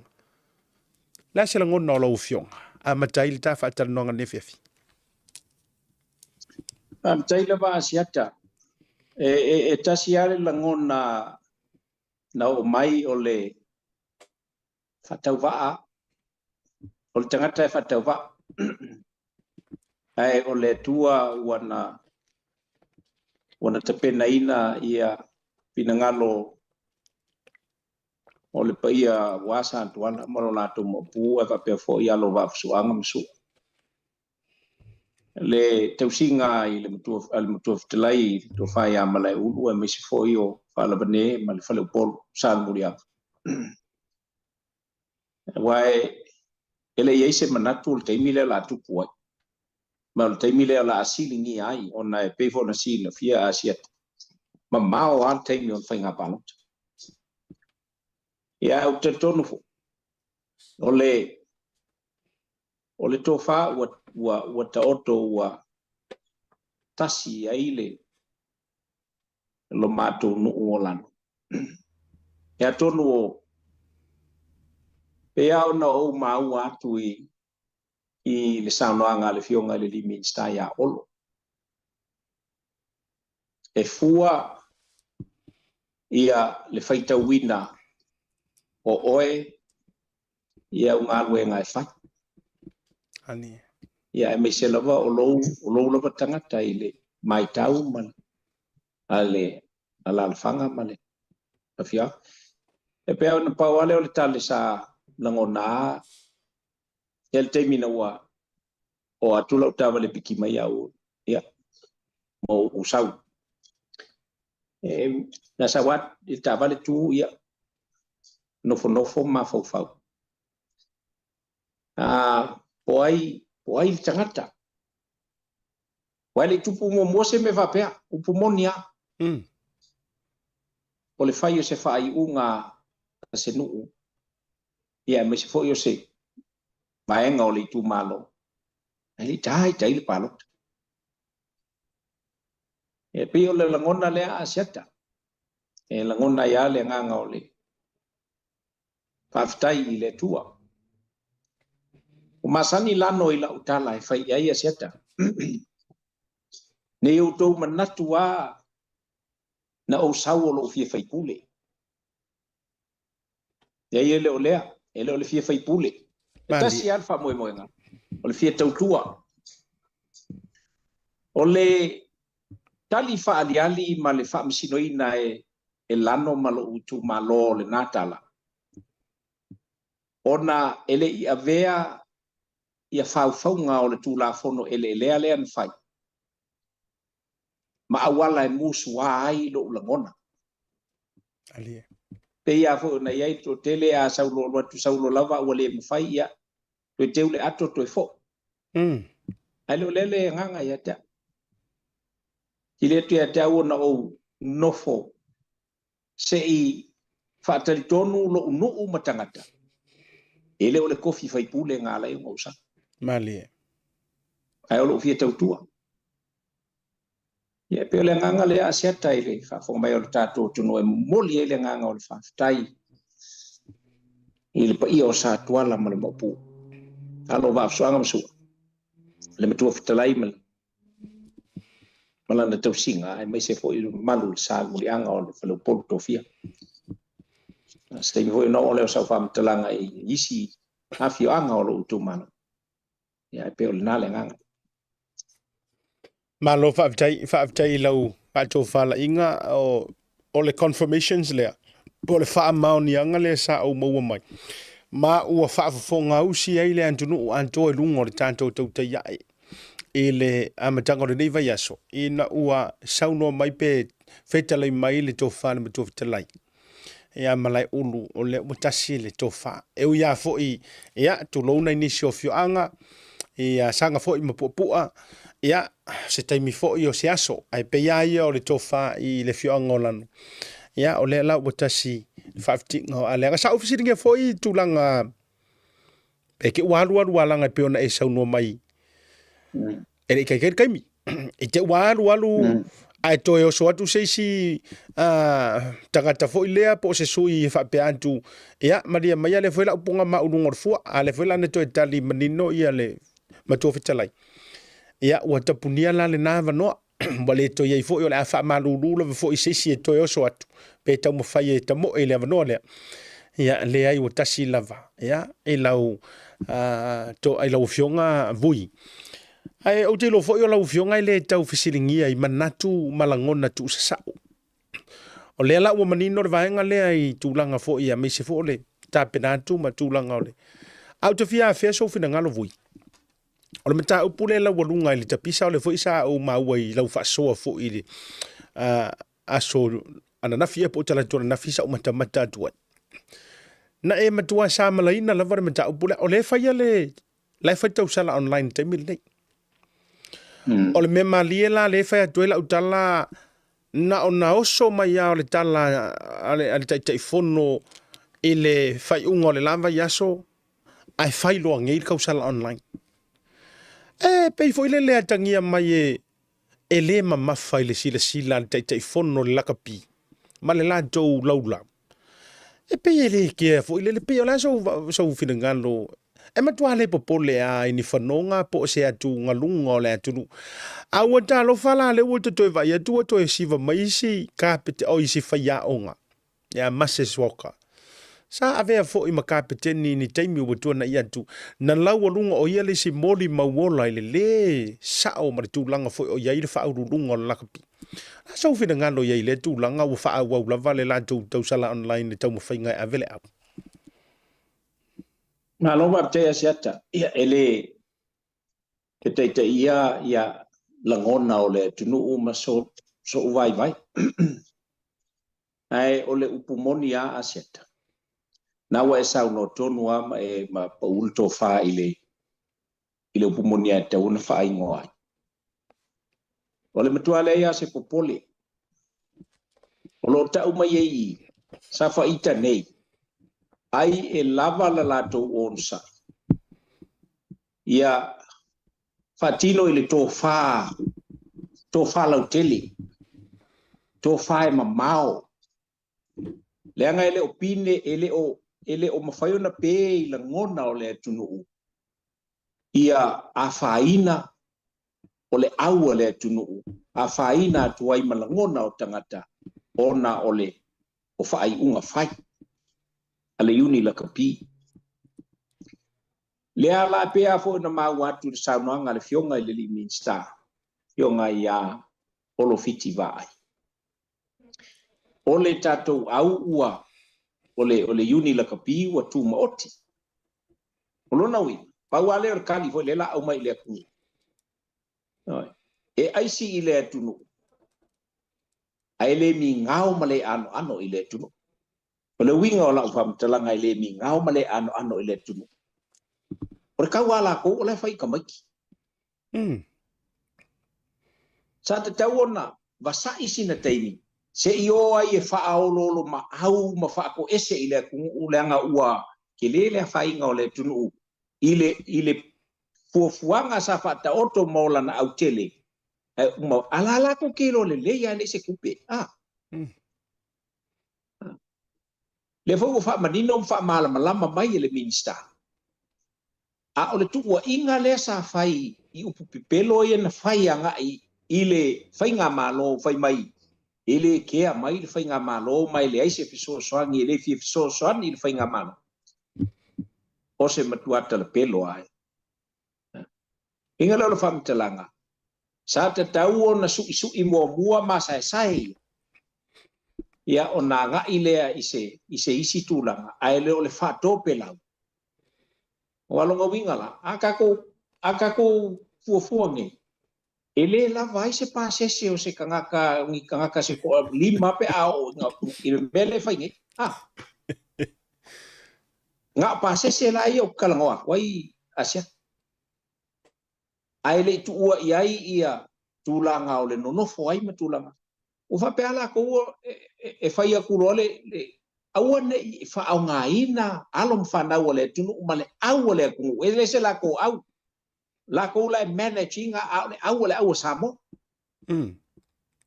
le a se lagona o lau afioga? Amata ai le ta faatalanoaga nei afiafi. Faafetai lava Asiata. E, e, e tasi lava le lagona na oo mai o le faatauvaa, o le tagata e faatauvaa, ae o le Atua ua na ua na tapenaina ia finagalo o le paia aua Satuala ma lo latou maopu ae faapea foi alo o Vaafusuaga ma Sua. Le tausiga i le matua, a le matua fetalai i le tofa ia Malaeulu aemaise foi o Faalavane ma le Faleupolu Salemuliaga. Aua e, e le i ai se manatu o le taimi lea o le a tupu ai, ma o le taimi lea o le a siligia ai, ona e pei foi ona silafia Asiata, mamao lava le taimi o le faiga palota. Ia, ae ou te talitonu foi, o le O le tofa ua, ua, ua taoto ua tasi i ai le, lo matou nuu o Lano. E atonu o, pei lava ona ou maua atu i, i le saunoaga a le Afioga i le alii Minisita ia Olo, e fua ia le faitauina o oe i au galuega e fai. Ani. Ia aemaise lava o lou, o lou lava tagata i le maitau ma a le alaalafaga ma le afioaga. E pei ona pau lava lea o le tale sa lagona ia le taimi na ua oo atu lau taavale piki mai au ia ma ou sau. E, na sau atu i le taavale tu ia nofonofo ma mafaufau. Po ai, po ai le tagata. Aua e le i tupu muamua se mea faapea, upu moni lava. O le fai o se faaiuga a se nuu, ia aemaise foi o se vaega o le itumalo, ae le i taitai le palota. E pei o le lagona lea a Asiata, e lagona ai lava le agaga o le faafetai i le Atua. Ua masani Lano i lau tala e fai i ai Asiata. Ne i outou manatu lava na ou sau o lou fia faipule. Leai e le o lea, e le o le fia faipule. E tasi lava le faamoemoega, o le fia tautua. O le tali faaaliali ma le faamasinoina e Lano ma lou itumalo o lena tala, ona e le i avea ia faufauga o le Tulafono eleelea lea na fai ma auala e musua ai lou lagona. Alie. Pei lava foi ona i ai le toatele, a sau loa alu atu sau loa lava ua le mafai, ia, toe teu le ato toe foi. Ae le o lea le agaga ia te au. Tili atu ia te au ona ou nofo se i faatalitonu lou nuu ma tagata, e le o le kofi faipule na ala ai ona ou sau. Malie. Ae o lou fia tautua. Ia, e pei o le agaga lea Asiata i le faafofoga mai o le tatou atunuu e momoli ai le agaga o le faafetai i le paia o Satuala ma le Maopu. Alo Vaafusuaga ma Sua, le Matua Fetalai ma ma lana tausiga, aemaise foi le mamalu i le sa muliaga o le Faleupolu Tofia. Se taimi foi ona oo lea o sau faamatalaga i isi afioaga o lou itumalo. Ia, e pei o lena le agaga. Malo faafetai, faafetai i lau faatofalaiga o le confirmations lea, po o le faamaoniaga lea sa ou maua mai, ma ua faafofogausi ai le atunuu atoa i luga o le tatou tautai ae i le amataga o lenei vaiaso, ina ua saunoa mai pe fetalai mai le tofa le Matua Fetalai ia Malaeulu, o lea ua tasi le tofa. E ui lava foi, ia, tulou nai nisi o afioaga, ia saga foi ma puapua, ia, se taimi foi o se aso, ae pei lava ia o le tofa i le afioaga o Lano. Ia, o lea la ua tasi le faafitiga o Aleaga. Sa ou fesiligia foi i tulaga, pe te ua alu alu alaga e pei ona e saunoa mai, e le i taitai le taimi. I te ua alu alu ae toe oso atu se isi tagata foi lea po o se sui e faapea atu, ia malia maia lea foi lau poga mauluga o le fua, a lea foi la na toe tali manino ia le Matua Fetalai. Ia ua tapunia la lena avanoa, ua le toe i ai foi, o le a faamalulu lava foi i se isi e toe oso atu pe taumafai e tamoe i le avanoa lea. Ia leai, ua tasi lava ia i lau i lau afioga Vui. Ae ou te iloa foi o lau afioga e le tau fesiligia i manatu ma lagona tuusasao. O lea la ua manino le vaega lea i tulaga foi aemaise foi o le tapena atu ma tulaga o le... Ae ou te fia afea sou finagalo Vui. O le mataupu lea laualuga i le tapisa, o lea foi sa ou maua i lau faasoa foi i le aso ananafi ia po o talaatu ananafi sa ou matamata atu ai. Na e matua sa malaina lava le mataupu lea. O lea e faia le la e fai tausala online i le taimi lenei. O le mea malie la lea e fai atu ai lau tala, na ona oso mai lava o le tala a le Taitaifono i le faaiuga o le la vaiaso, ae fai loa nei le tausala online. E pei foi lele atagia mai e le mamafa i le silasila a le Taitaifono o le lakapi ma le latou laulau. E pei e le kea foi lele, pei o le a sou finagalo, e matua le popole lava i ni fanoga po o se atugaluga o le atunuu. A ua talofa la lea ua toe vaai atu ua toe siva mai isi kapete, o isi faiaoga ia Moses Walker. Sa avea foi ma kapeteni i ni taimi ua tuanai atu, na laualuga o ia le isi molimau ola i le lē sao ma le tulaga foi o i ai le faauluuluga o le lakapi. A sou finagalo i ai i lea tulaga ua faaauau lava le latou tausala online i le taumafaiga e ave le au. Malo faafetai Asiata. Ia, e le fetaitaia ia lagona o le atunuu ma so'u vaivai. Ae o le upu moni a Asiata. Na ua e saunoa tonu lava ma e ma pau le tofa i le i le upu moni e tatau ona faaigoa ai. O le matua leai lava se popole. O lo o tau mai ai i i, sa faita nei, ai e lava la latou onosai. Ia faatino i le tofa, tofa lautele, tofa e mamao, leaga e le o pine, e le o, e le o mafai ona pe i lagona o le atunuu ia afaina o le au a le atunuu, afaina atu ai ma lagona o tagata ona o le o faaiuga fai a le Iuni Lakapi. Lea la pei lava foi ona maua atu i le saunoaga a le Afioga i le alii Minisita, Afioga ia Olo Fiti Vaai. O le tatou au ua, o le, o le Iuni Lakapi ua tumaoti. O lona uiga, pau lava lea o le kali foi lea la aumai i le atunuu. E aisi i le atunuu, ae le migao ma le anoano i le atunuu. O le uiga o lau faamatalaga e le migao ma le anoano i le atunuu, o le kau a lakou o la e fai i tamaiti. Sa tatau ona vasa'i sina taimi se i o ai e faaoloolomaau ma faatoese i le atunuu leaga ua tele le afaina o le atunuu i le i le fuafuaga sa faataoto mo lana autele ae uma a la latou te iloa lelei lava e leai se tupe a. Lea foi ua faamanino ma faamalamalama mai e le Minisita, a o le tuuaiga lea sa fai i upu pepelo ia na fai agai i le faigamalo fai mai e le kea mai le faigamalo ma e leai se fesoasoani, e le fia fesoasoani i le faigamalo, o se matua talapelo lava. Uiga lea o le faamatalaga, sa tatau ona suisui muamua masaesae ia, ia ona agai lea i se, i se isi tulaga, ae le o le faatopelau. Aua o lona uiga la, a tatou, a tatou fuafua nei, e le lava ai se pasese o se tagata, o ni tagata se toalima pe a oo i le mea lea e fai nei. A. Na o pasese la ia ou te talanoa atu ai Asiata. Ae le i tuua i ai ia tulaga o le nonofo ai ma tulaga. Ua faapea latou e fai atu loa le, le aua ne i faaaogaina alo ma fanau a le atunuu ma le au a le atunuu. E le se latou au. Latou la e manage ina, a o le au a le au a Samoa.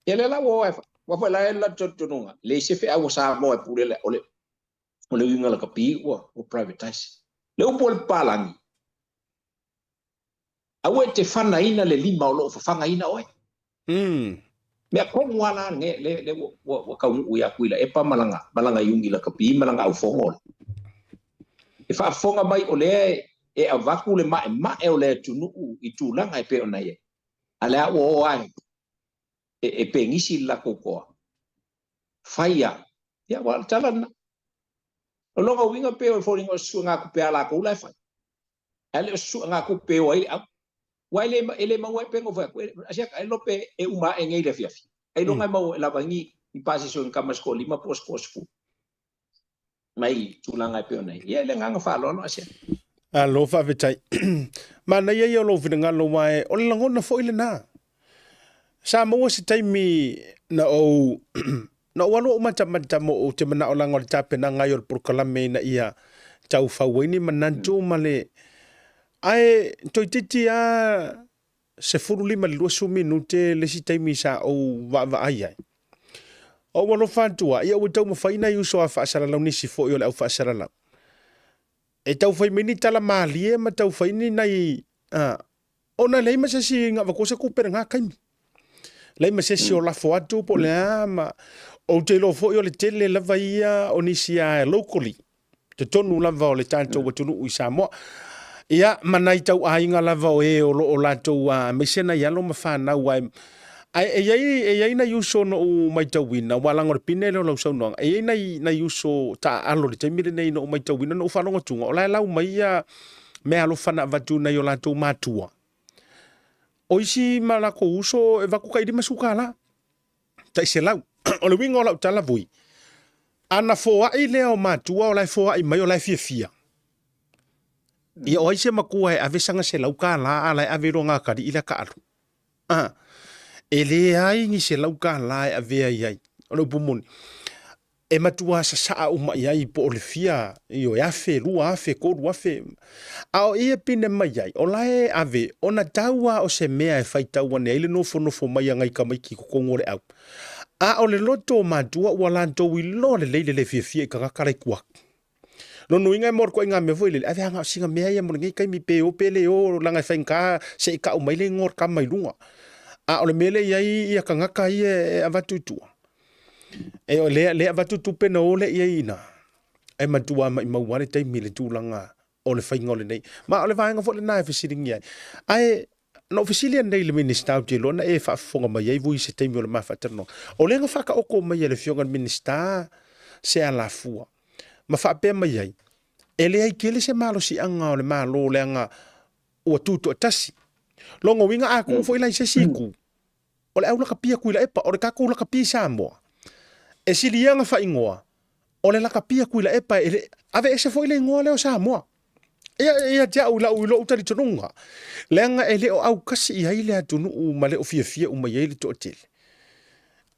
Ia lea la ua o ai, ua foi la e la talitonuga, leai se feau a Samoa e pule le, o le, o le uiga lakapi ua, ua privatize. Le upu a le papalagi, aua e te fanaina le lima o lo o fafagaina oe. Mea tonu lava la le, le, le ua, ua, ua taunuu ia Tuilaepa ma lana, ma lana iuni lakapi ma lana aufono le. E faafofoga mai o lea e, e avatu le maemae o le atunuu i tulaga e pei ona i ai. A lea ua o lava e, e penisi le latou toa. Fai lava. Ia, aua o le tala lena. O lona uiga pei o le foliga o se suegatupe a latou la e fai. Ae le o se suegatupe e o ai le au. Aua e le, e le maua ai pe na ou fai atu, Asiata, ailoga pe e uma ae nei i le afiafi. Ailoga e maua e lava ai ni, ni pasese o ni tama se toalima po o se toasefulu. Mai tulaga e pei ona i ai. Ia, i le agaga faaaloalo, Asiata. Malo faafetai. Manaia ia o lou finagalo aua e, o le lagona foi lena. Sa maua se taimi na ou na ou alu ou matamata mo ou te manaolanga o le tapenaga ai o le polokalame ina ia taufau ai ni manatu ma le ae toeitiiti lava 15 i le 20 minute le isi taimi sa ou vaavaai ai. Ou alofa atu lava, ia ua taumafai nai uso a faasalalau nisi foi o le au faasalalau. E tau fai mai ni tala malie ma tau fai ni nai ona e leai ma se isi na avatua se tupe i lena taimi. Leai ma se isi o lafo atu po o le a ma ou te iloa foi o le tele lava ia o nisi lava locally totonu lava o le tatou atunuu i Samoa. Ia, ma nai tauaiga lava o e o lo o latou aemaise nai alo ma fanau ae ae e i ai e i ai nai uso na ou maitauina aua leaga o le pine lea o lau saunoaga, e i ai nai nai uso taaalo i le taimi lenei na ou maitauina na ou faalogo atu o la e lau mai ia meaalofa na avatu i nai o latou matua. O isi ma latou uso e avatu tai $50, tai $100. O le uiga o lau tala vui, Ana foai lea o matua o la e foai mai o la e fiafia. Ia o ai se makua e ave saga $100 a la e ave loa ngā kaliʻi lea kaalu. Ah, e leai ni $100 e avea i ai. O le upu moni, e matua sasaa uma i ai po o le fia, ioe, 1000, 2000, 3000. A o i e pine mai ai, o la e ave, ona tau a o se mea e faitau ane ai le nofonofo mai a ngai tamaiti i totonu o le au. A o le loto o matua ua latou iloa lelei le le fiafia i tagata la i tua atu. Lona uiga e mo le ituaiga mea foi lele, ave a na o sina mea ia mo lenei taimi pe o pe le o, leaga e faigata se i tau mai le igoa o le tama i luga. A o le mea lea e i ai ia tagata ia e avatu i tua, e o lea, lea e avatu tupe na o lea i ai i ina, e matua maimau lava le taimi i le tulaga o le faiga o lenei. Ma o le vaega foi lena e fesiligia ai. Ae na ou fesili anei i le Minisita ou te iloa na e faafofoga mai ai vui i se taimi o le ma faatalanoaga. O lea na faataoto mai e le Afioga i le Minisita se alafua ma faapea mai ai, e leai tele se malosiaga o le Malo leaga ua tutoatasi. Lona uiga a tuu foi la i se isi itu, o le au lakapi a Tuilaepa, o le tatou lakapi i Samoa, e sili ia ona faaigoa, o le lakapi a Tuilaepa, e le, aveese foi le igoa lea o Samoa. Ia, ia te au i lau, i lou talitonuga, leaga e le o autasi i ai le atunuu ma le o fiafia uma i ai le toatele.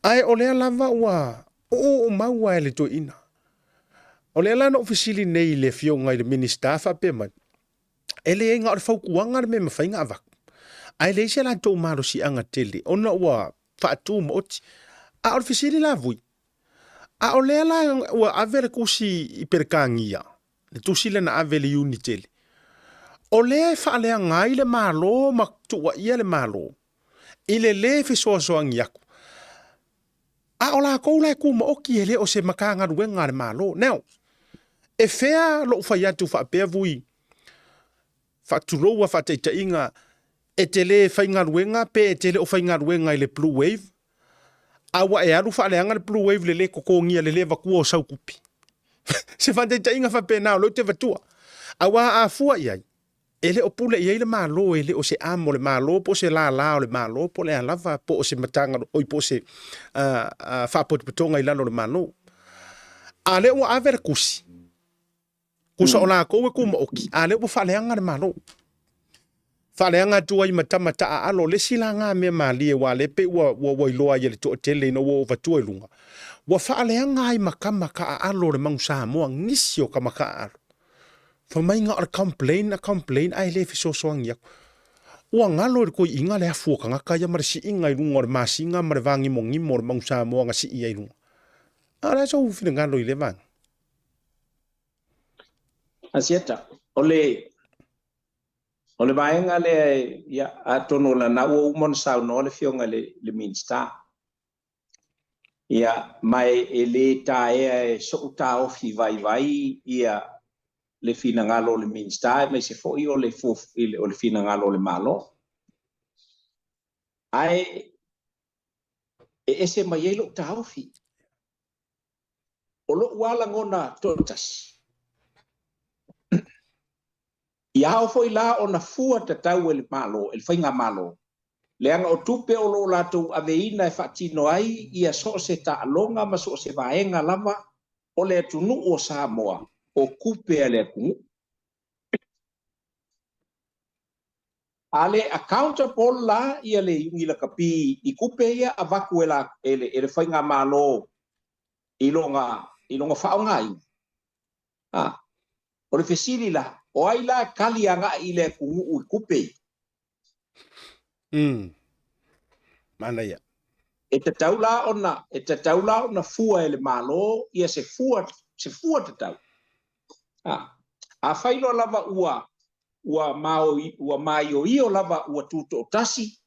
Ae o lea lava ua oooo mau lava e le toeaina. O lea la na ou fesili nei i le Afioga i le Minisita faapea mai, e leai na o le fautuaga le mea e mafai ona avatu, ae leai se latou malosiaga tele ona ua faatumaoti. A o le fesili la Vui, a o lea la ua ave le tusi i Peretania, le tusi lea na ave i le Iuni tele, o lea e faaleaga ai le Malo ma tuuaia le Malo i le lē fesoasoani atu, a o latou la e tumaoti e le o se Matagaluega a le Malo. Now, e fea lou fai atu faapea Vui, faatulou a faataitaiga, e te le faigaluega pe e te le o faigaluega i le Blue Wave, a ua e alu faaleaga le Blue Wave i le lē totogia, le lē avatua o sau tupe. Se faataitaiga faapena o lea ou te avatua. Aua a fua i ai, E le o pule i ai le Malo, e le o se amo o le Malo po o se lālā o le Malo po o le a lava, po o se matagaluega, oi po o se faapotopotoga i lalo o le Malo. A lea ua ave le tusi, tusa o latou e tumaoti, a lea ua faaleaga le Malo. Faaleaga atu ai ma tama taaalo, le isi la na mea malie aua lea pei ua, ua, ua iloa ai e le toatele ina ua ou avatua i luga, ua faaleaga ai ma tama taaalo o le Manu Samoa, nisi o tama taaalo. Fai mai na o le complain na complain ae le fesoasoani atu. Ua galo i le toeaina le afu o tagata ia ma le siiga i luga o le masina ma le vāgimogimo o le Manu Samoa na sii ai i luga. A o le a sou finagalo i lea vaega? Asiata, o le, o le vaega lea, ia, atonu o lana ua uma ona saunoa le Afioga i le, le Minisita. Ia, ma e le taea e so'u taofi vaivai ia le finagalo o le Minisita aemaise foi o le o le finagalo o le Malo. Ae e ese mai ai lo'u taofi. O lo'u lava lagona toatasi, Ia ao foi la ona fua tatau e le Malo, e le Faigamalo, leaga o tupe o lo o latou aveina e faatino ai ia so o se taaloga ma so o se vaega lava o le atunuu o Samoa, o tupe a le atunuu. A le accountable la ia le Iuni Lakapi i tupe ia avatu e la, e le, e le Faigamalo i lona, i lona faaaogaina, a, O le fesili la, o ai la e kali agai i le atunuu i tupe ia? Manaia. E tatau la ona, e tatau la ona fua e le Malo ia se fua, se fua tatau. A, afai loa lava ua, ua maoi, ua maioio lava ua tutoatasi,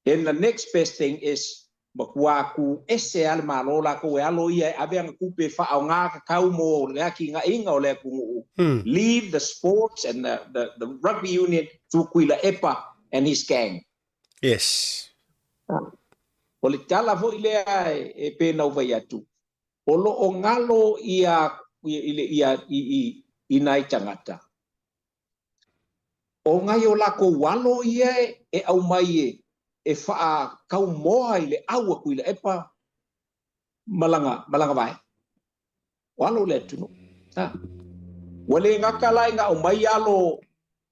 Then the next best thing is matua tu ese lava le Malo latou e alo ia e ave ana tupe e faaaoga tatau mo le atinaeina o le atunuu, leave the sports and the, the, the rugby union to Tuilaepa and his gang. Yes. O le tala foi lea e pei ona ou fai atu, o lo o galo ia, ia, i, i, i nai tagata O nai o lakou alo ia e aumai e faakaumoa i le au a Tuilaepa Ma laga vaega. O alo o le atunuu. A. Ua le gata la ina aumai alo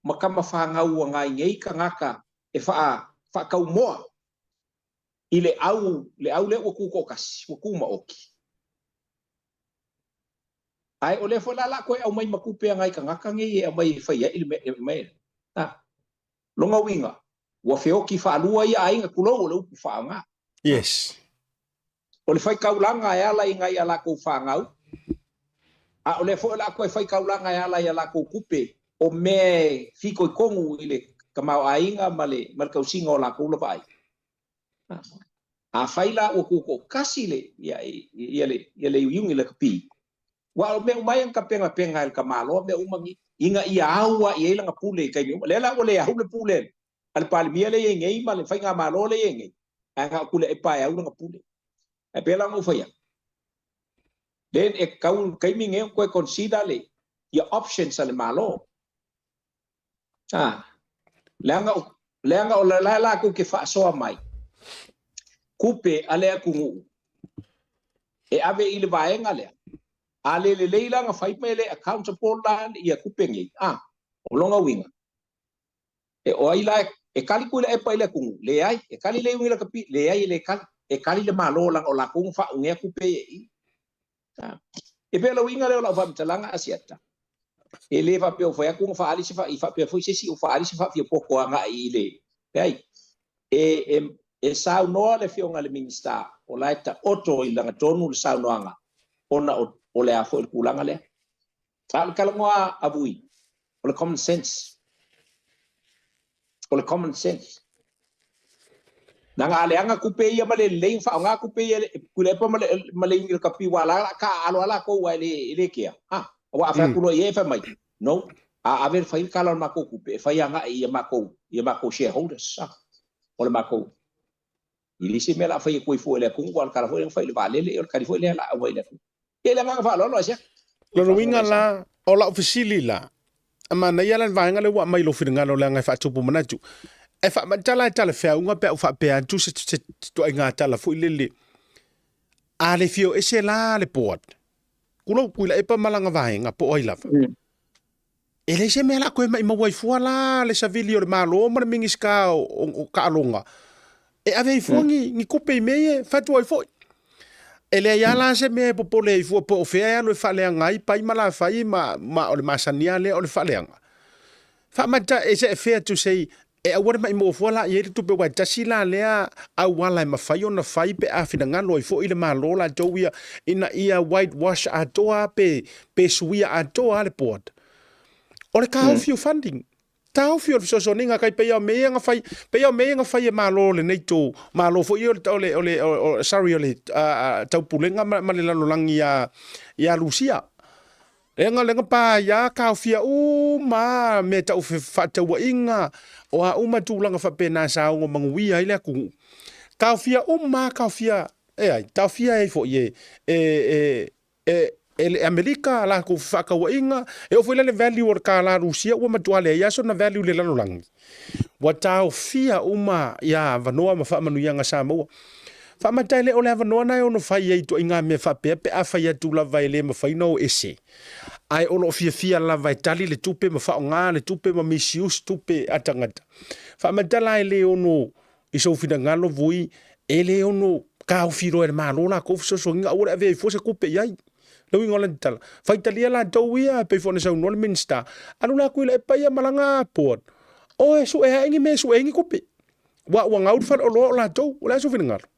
ma tama fanau a nai nei tagata e faataumoa i le au, le au lea ua tutoatasi, ua tumaoti. Ae o lea foi la o le a toe aumai ma tupe a nai tagata nei e aumai e fai ai le mea. A. Lona uiga, ua feoti faalua ia aiga, tulou, o le upu faaaoga. Yes. O le faitaulaga e ala i nai a latou fanau, a o lea foi o le a toe faitaulaga e ala i a latou tupe, o mea e fitoitonu i le tamaoaiga ma le tausiga o latou lava aiga. Afai la ua tutoatasi le ia le iuiugi lakapi, aua o mea uma ia na tapenapena e le tamaloa mea uma nei, ina ia au lava i ai lana pule i taimi uma. Lea la ua le au le pule a le Palemia lea e i ai nei ma le faigamalo lea e i ai nei, ae na o Tuilaepa e au lana pule. Ae pei la ona ou fai atu, then e tatau i le taimi lenei ona toe consider le ia options a le Malo. A, leaga o, leaga o la e latou te faasoa mai tupe a le atunuu e ave i le vaega lea. A le lelei la ona fai ma e le accountable la ia tupe nei, a, o lona uiga, E o ai la e kali Tuilaepa i le atunuu? Leai. E kali le iugi lakapi? Leai, e le kali. E kali le Malo leaga o latou na faaugea tupe ia i i. E pei o le uiga lea o lau faamatalaga Asiata, e le faapea ua fai atu ona faaali se i faapea foi se isi ua faaali se faafiapoto agai i le leai. E, e, e saunoa le Afioga i le Minisita o la e taoto i lagatonu le saunoaga ona o, o le a foi le tulaga lea. A o le talanoa a Vui, o le common sense. O le common sense. Leaga a leaga tupe ia ma le lelei ona faaaoga tupe ia Tuilaepa ma le ma le Lakapi aua la taaalo lava latou ae le e le kea. Ha, aua a fai atu loa i ai e fai mai, no, a ave fai le tala o le matou tupe e fai agai i a matou i a matou shareholders. Ha, o le matou E leai se mea o le a fai atu ai fua i le atunuu, aua o le tala foi lea na fai i le vaalele, o le tali foi lea o le a aumai i le atunuu. Ia, i le agaga faaaloalo, Asia. Lona uiga la, o lau fesili la, e manaia la le vaega lea ua aumai i lou finagalo leaga e faatupu manatu. E faamatala e talafeauga pe a ou faapea atu se ituaiga tala foi lele, a le fia o ese la le board, Kulou, Tuilaepa ma lana vaega po o ai lava. E leai se mea la toe maimau ai fua la le savili o le Malo ma le Minisita o Taaloga e ave ai fua ni tupe i mea ia e fatu ai foi. E leai lava la se mea e popole ai fua po o fea e alu e faaleaga ai pai ma lafai ma o le masani lava lea o le faaleaga. Faamata is it fair to say e aua le maimoa fua la i ai le tupe aua e tasi la lea auala e mafai ona fai pe a finagalo ai foi le Malo latou ia ina ia white wash atoa pe pe suia atoa le board. O le taofi o funding, taofi o le fesoasoaniga kai pei a o mea ia na fai, pei a o mea ia na fai e Malo o lenei itu, Malo foi o le, o le, o, sorry o le taupulega ma le lalolagi ia, ia Lusia. Leaga lea na pa ai a taofia uma a mea tau fefaatauaiga, o a uma tulaga faapena sa ono manuia ai le atunuu. Taofia uma a taofia, e ai, taofia ai foi e, e, e, e, e le Amerika a latou fefaatauaiga, e oo foi la le value o le kālā Rusia ua matua leai lava sona value i le lalolagi. Ua taofia uma ia avanoa ma faamanuiaga sa maua. Faamata e le o le avanoa na e ono fai ai ituaiga mea faapea pe a fai atu lava e le mafai ona o ese, ae o lo o fiafia lava e tali le tupe ma faaaoga le tupe ma misuse tupe a tagata. Faamata la e le ono i sou finagalo vui e le ono taofi loa e le Malo latou fesoasoaniga aua le avea ai fua se tupe i ai. Le uiga o lana tala, faitalia latou ia e pei foi ona saunoa le Minisita, alu la Tuilaepa ia ma lana board, o e sue ae ni mea e sue ai ni tupe. Ua ua gau le faleoloa o latou, o le a sou finagalo?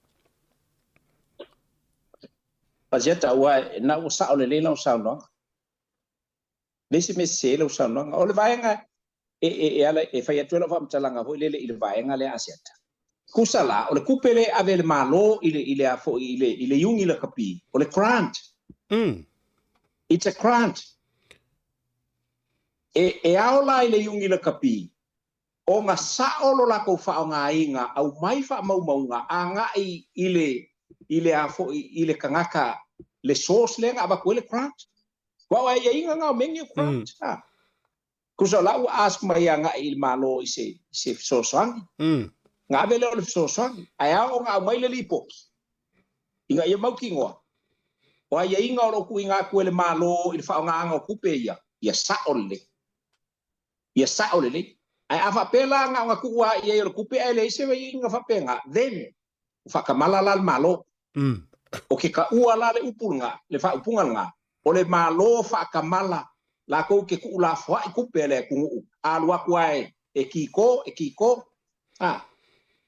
Pasiata, aua na ua sao lelei lau saunoaga. Le isi mea sese lau saunoaga. O le vaega e, e, e, ala, e fai atu ai lau faamatalaga foi lele i le vaega lea Asiata. Tusa la, o le tupe lea e ave e le Malo i le, i le, a foi, i le, i le iugi lakapi, o le grant. It's a grant. E, e ao la i le iugi lakapi ona sao lo latou faaaogaina aumai faamaumauga agai i le, i le a foi, i le tagata, le source lea na avatu ai le grant. Aua o aiaiga na o mea nei o grant. A. Tusa o la ua ask mai agai i le Malo i se, i se fesoasoani. Na ave lea o le fesoasoani. Ae ao ona aumai le lipoti ina ia mautinoa. O aiaiga o lo o tuuina atu e le Malo i le faaaogaina o tupe ia, ia sao lelei. Ia sao lelei. Ae a faapea la na ona tuu lava i ai o le tupe ae leai se aiaiga faapena, then ua faatamala la le Malo. O ke taua la le upu lena, le faaupuga lena, o le Malo faatamala latou te tuulafoai tupe a le atunuu, a alu atu lava e kiko, e kiko, a,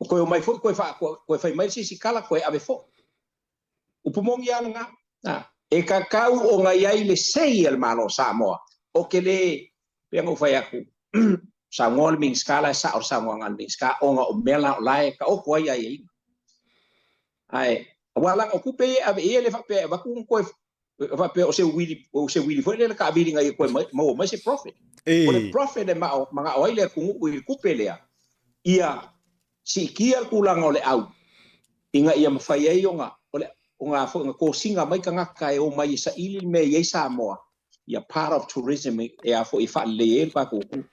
toe omai foi toe, toe fai mai le se isi tala, toe ave foi. Upu moni lava lena. A, e tatau ona i ai le say a le Malo o Samoa. Ou te le, pei ona ou fai atu, saunoa le Minisita la e sao le saunoaga a le Minisita ona o mea la o la e taoto ai aiaiga. Ae, aua leaga o tupe ia e ave i ai e le faapea e avatu ona toe faapea o se uili, o se uili foi lea le taaviliga ia toe maua mai se profit. O le profit e manao ai le atunuu i le tupe lea, ia siitia le tulaga o le au ina ia mafai ai ona ona foi ona tosina mai tagata e omai e saili le mea e i ai Samoa, ia part of tourism e a foi e faalelei ai le tatou atunuu.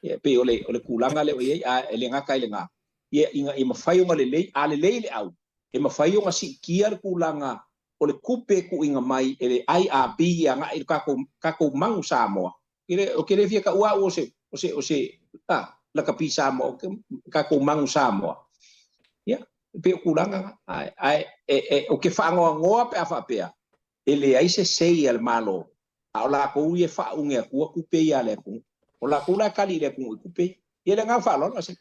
E pei o le tulaga lea ua i ai, a e le gata i lena, ia ina ia mafai ona lelei, a lelei le au, e mafai ona siitia le tulaga o le tupe e tuuina mai e le IRB agai i le tatou, tatou manu Samoa. Ou te le fia taua au o se, o se, o se, a, lakapi Samoa, o tatou manu Samoa. Ia, e pei o tulaga na. Ae, ae, e, e, ou te faanoanoa pe a faapea, e leai se say a le Malo, a o latou ia e faaune atua tupe ia a le atunuu. O latou la e kali i le atunuu i tupe ia. Ia le agaga faaaloalo se.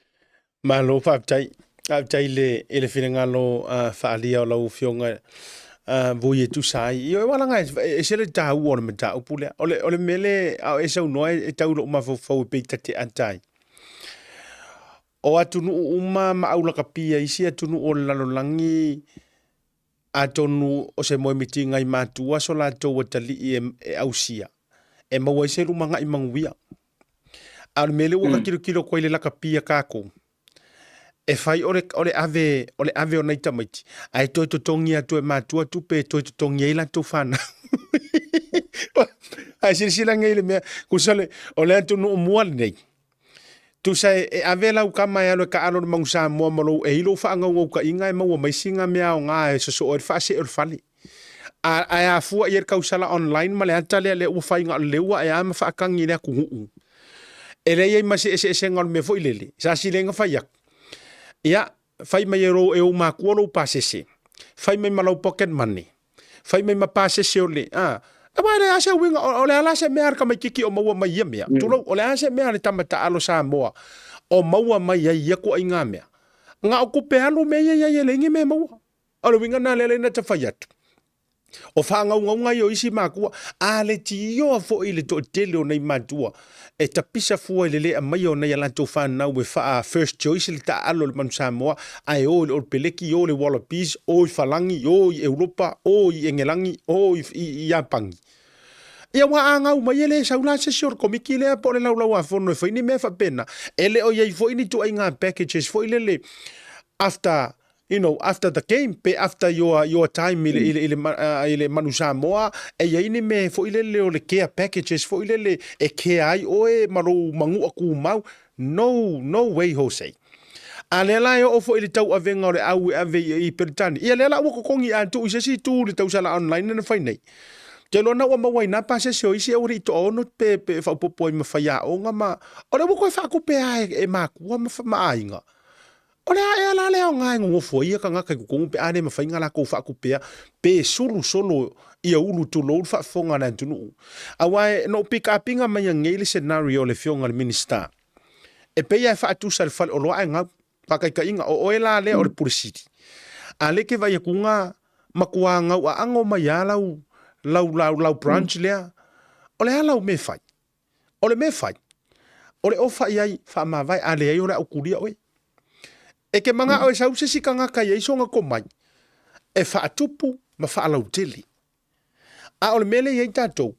Malo faafetai. Faafetai i le, i le finagalo faaalia o lau Afioga Vui e tusa ai. Ioe aua leaga e ese le taua o le mataupu lea. O le, o le mea le a o e saunoa e tau i lou mafaufau e pei ta te ata ai. O atunuu uma ma aulakapia i isi atunuu o le lalolagi Atonu o se moemitiga i matua so latou atalii e ausia, e maua ai se lumanai manuia. A o le mea lea ua ka tilotilo atu ai i le lakapi a kākou, e fai o le, o le ave, o le ave o nai tamaiti, ae toe totogi atu e matua tupe e toe totogi ai latou fanau. Ae silasila nei i le mea, tusa le, o le atunuu mua lenei, Tusa e ave lau tama e alu e taalo i le Manu Samoa ma lou ei lou faanaunautaiga e maua mai sina mea aoga e sosoo ai le faasee o le fale. A, ae a fua i ai le tausala online ma le ata lea lea ua fai na o le leua ea ma faatagi i le atunuu. E leai ai ma se eseesega o le mea foi lele, sa silega fai atu. Ia, fai mai e lou, e ou matua lou pasese, fai mai ma lau pocket money, fai mai ma pasese o le, a, aua e leai lava se uiga, o le a la se mea a le tamaitiiti o maua mai ia mea, tulou, o le a se mea a le tama taalo Samoa o maua mai ai ia ituaiga mea? Na o tupe alu mea ia i ai e leai ni mea e maua. O le uiga lena lea na ta fai atu. O faagaugauga ia o isi matua, a le tioa foi i le toatele o nai matua e tapisa fua i le le aumaia o nai a latou fanau e faa first choice le taaalo i le Manu Samoa, ae o i le Olopeleki, o i le Wallabies, o i Falagi, o i Europa, o i Engelagi, o i Iapani. Ia ua a gau mai e le sau la se isi o le komiti lea po o le laulauafono e fai ni mea faapena. E le o i ai foi ni ituaiga packages foi lele after you know, after the game, pe after your, your time i le, i le, i le, i le Manu Samoa, e i ai ni mea foi lele o le care packages foi lele e care ai oe ma lou manu'a tumau. No, no way Jose. A lea la e oo foi i le tauavega o le au e ave i, i Peretani, ia lea la ua totogi atu i se isi itu i le tausala online na fai nei. Ou te iloa na ua maua ai nā pasese o isi aualii toaono pe, pe faaopoopo ai ma faiaoga ma, o lea ua toe faatupe lava e, e makua ma, ma aiga. O le a ea la le aoga e nonofo ai ia tagata i totonu pe a le mafai ona latou faatupea pe sulu solo ia ulu tulou le faafofoga a le atunuu. Aua e na ou pikapiga mai anei le scenario a le afioga i le Minisita e pei lava e faatusa i le faleoloa ae gau. Faataitaiga, o oe la lea o le Pule Sili, a lea e te vaai atu na matua gau aano mai lava lau, lau, lau, lau branch lea, o le a lau mea e fai? O le mea e fai, o le ofa i ai faamavae, a leai o le a utulia oe. E te manao e sau se isi tagata i ai sona tomai e faatupu ma faalautele. A o le mea lea e i ai tatou,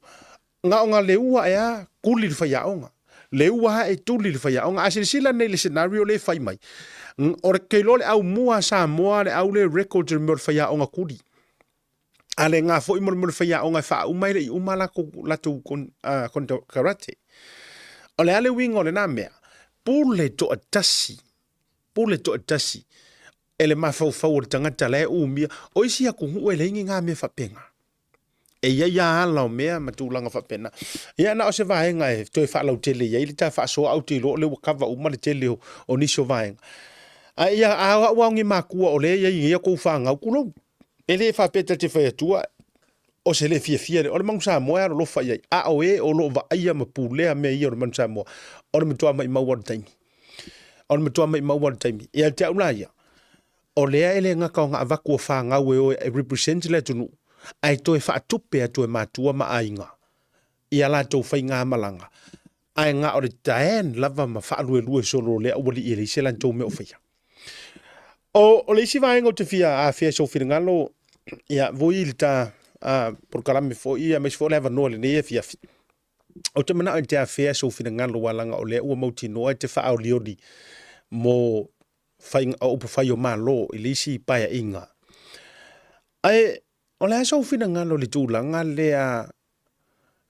na ona leua ea tuli le faiaoga, leua ae tuli le faiaoga. A silasila nei i le scenario lea e fai mai, o le, ke iloa le au mua a Samoa, le au lea e record i le mea o le faiaoga tuli. A le na foi mo le mea o le faiaoga e faauma e le i uma latou, latou konekarate. O le a le uiga o lena mea? Pule toatasi, pule toatasi. e le mafaufau o le tagata la e umia. O isi atunuu e leai ni na mea faapena. E i ai lava ala o mea ma tulaga faapena. Ia na o se vaega e toe faalautele i ai le ta faasoa au te iloa o lea ua kava uma le tele o, o nisi o vaega. Ae ia a o au ni makua o lea e i ai nei a tou fanau, tulou. E le faapea ta te fai atua o se le fiafia lea. O le manu Samoa e alolofa i ai, a o e o lo o vaaia ma pulea mea ia o le manu Samoa, o le matua maimau lava o le taimi. O le matua maimau lava o le taimi. Ia te au la ia, o lea e le gata ona avatu o fanau e o e represent le atunuu, ae toe faatupe atu e matua ma aiga i a latou faigamalaga, ae na o le taen lava ma faaluelue solo o le aualii e leai se latou mea o faia. O, o le isi vaega ou te fia afea i sou finagalo, ia, vui i le ta polokalame foi, aemaise foi o le avanoa i lenei afiafi. Ou te manao e te afea sou finagalo aua leaga o lea ua mautinoa e te faaolioli mo faiga, o upufai o Malo i le isi paeaiga. Ae o le a sou finagalo i le tulaga lea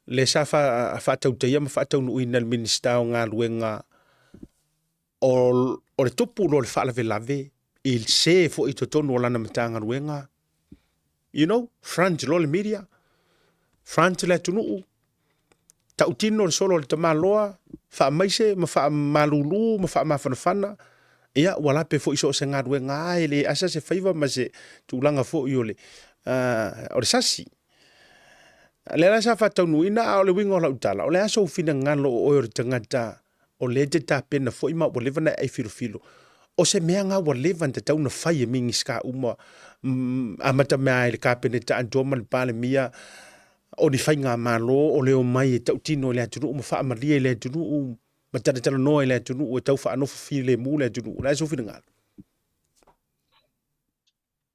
lea sa faatautaia ma faataunuuina e le Minisita o Galuega o le tupu loa o le faalavelave i se foi i totonu o lana Matagaluega, you know, front loa le media, front le atunuu, tautino le solo a le tamaloa, faamaise ma faamalulu ma faamafanafana, ia ua lape foi so o se galuega lava e le asa se faiva ma se tulaga foi o le, o le sasi. Lea la sa faataunuuina, a o le uiga o lau tala, o le a sou finagalo o oe o le tagata o lea e te tapena foi ma ua leva ona e aifilofilo, o se mea na ua leva ona tatau ona fai e Minisita uma, amata mea ai le Kapeneta atoa ma le Palemia, o ni faigamalo o le omai e tautino i le atunuu ma faamalie i le atunuu ma talatalanoa i le atunuu e tau faanofo filemu le atunuu. O le a sou finagalo?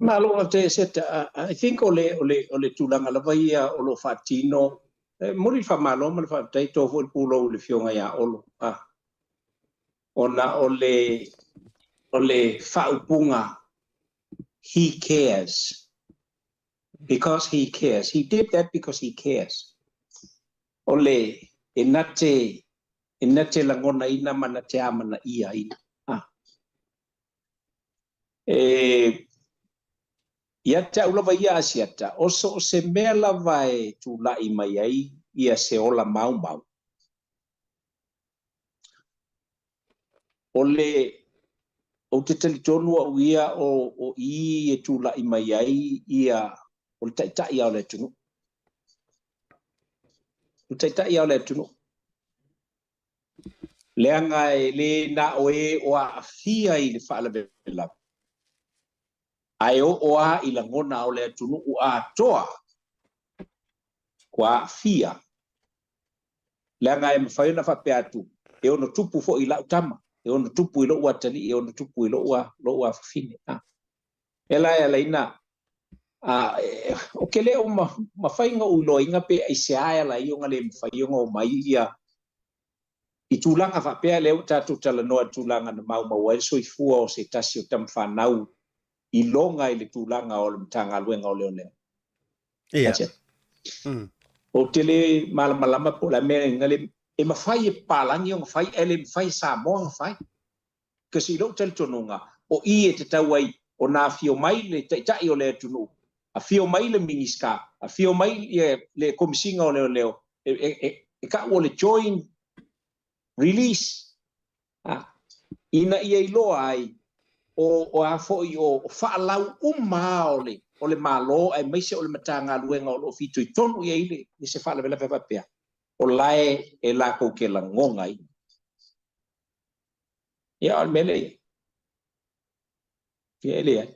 Malo faafetai Seta. I think o le, o le, o le tulaga lava ia o lo o faatino, e momoli le faamalo ma le faafetai to foi le pulou i le Afioga ia Olo, a, ona o le, o le faaupuga he cares, because he cares, he did that because he cares. O le, e na te, e na te lagonaina ma na te amanaia ina, a. E, ia te au lava ia Asiata, o so o se mea lava e tulai mai ai ia se ola maumau, o le, ou te talitonu au ia o, o i e tulai mai ai ia, o le taitai lava o le atunuu. O le taitai lava o le atunuu. Leaga e le na o e o aafia i le faalavelave, ae oo a i lagona o le atunuu atoa kua aafia. Leaga e mafai ona faapea atu, e ono tupu foi i lau tama, e ono tupu i lou atalii, e ono tupu i lou lou afafine. A. E la e ala ai na, a, ou te le o mafai ona ou iloaina pe aisea e ala ai ona le mafai ona omai ia i tulaga faapea lea ua tatou talanoa i le tulaga na maumau ai le soifua o se tasi o tamafanau i loga i le tulaga o le Matagaluega o Leoleo. Ia. Ou te le malamalama po o le a mea e le e mafai e papalagi ona fai ae le mafai e Samoa ona fai. Because i lou talitonuga, o i e tatau ai ona afio mai le Taitai o le atunuu, afio mai le Minisita, afio mai le Komesina o Leoleo, e tau o le joint release, ina ia iloa ai o a foi o faalau uma o le o le Malo aemaise o le Matagaluega o lo o fitoitonu i ai le se faalavelave faapea, o la e latou te lagonaina. Ia, o le mea lea ia. Ia, e leai.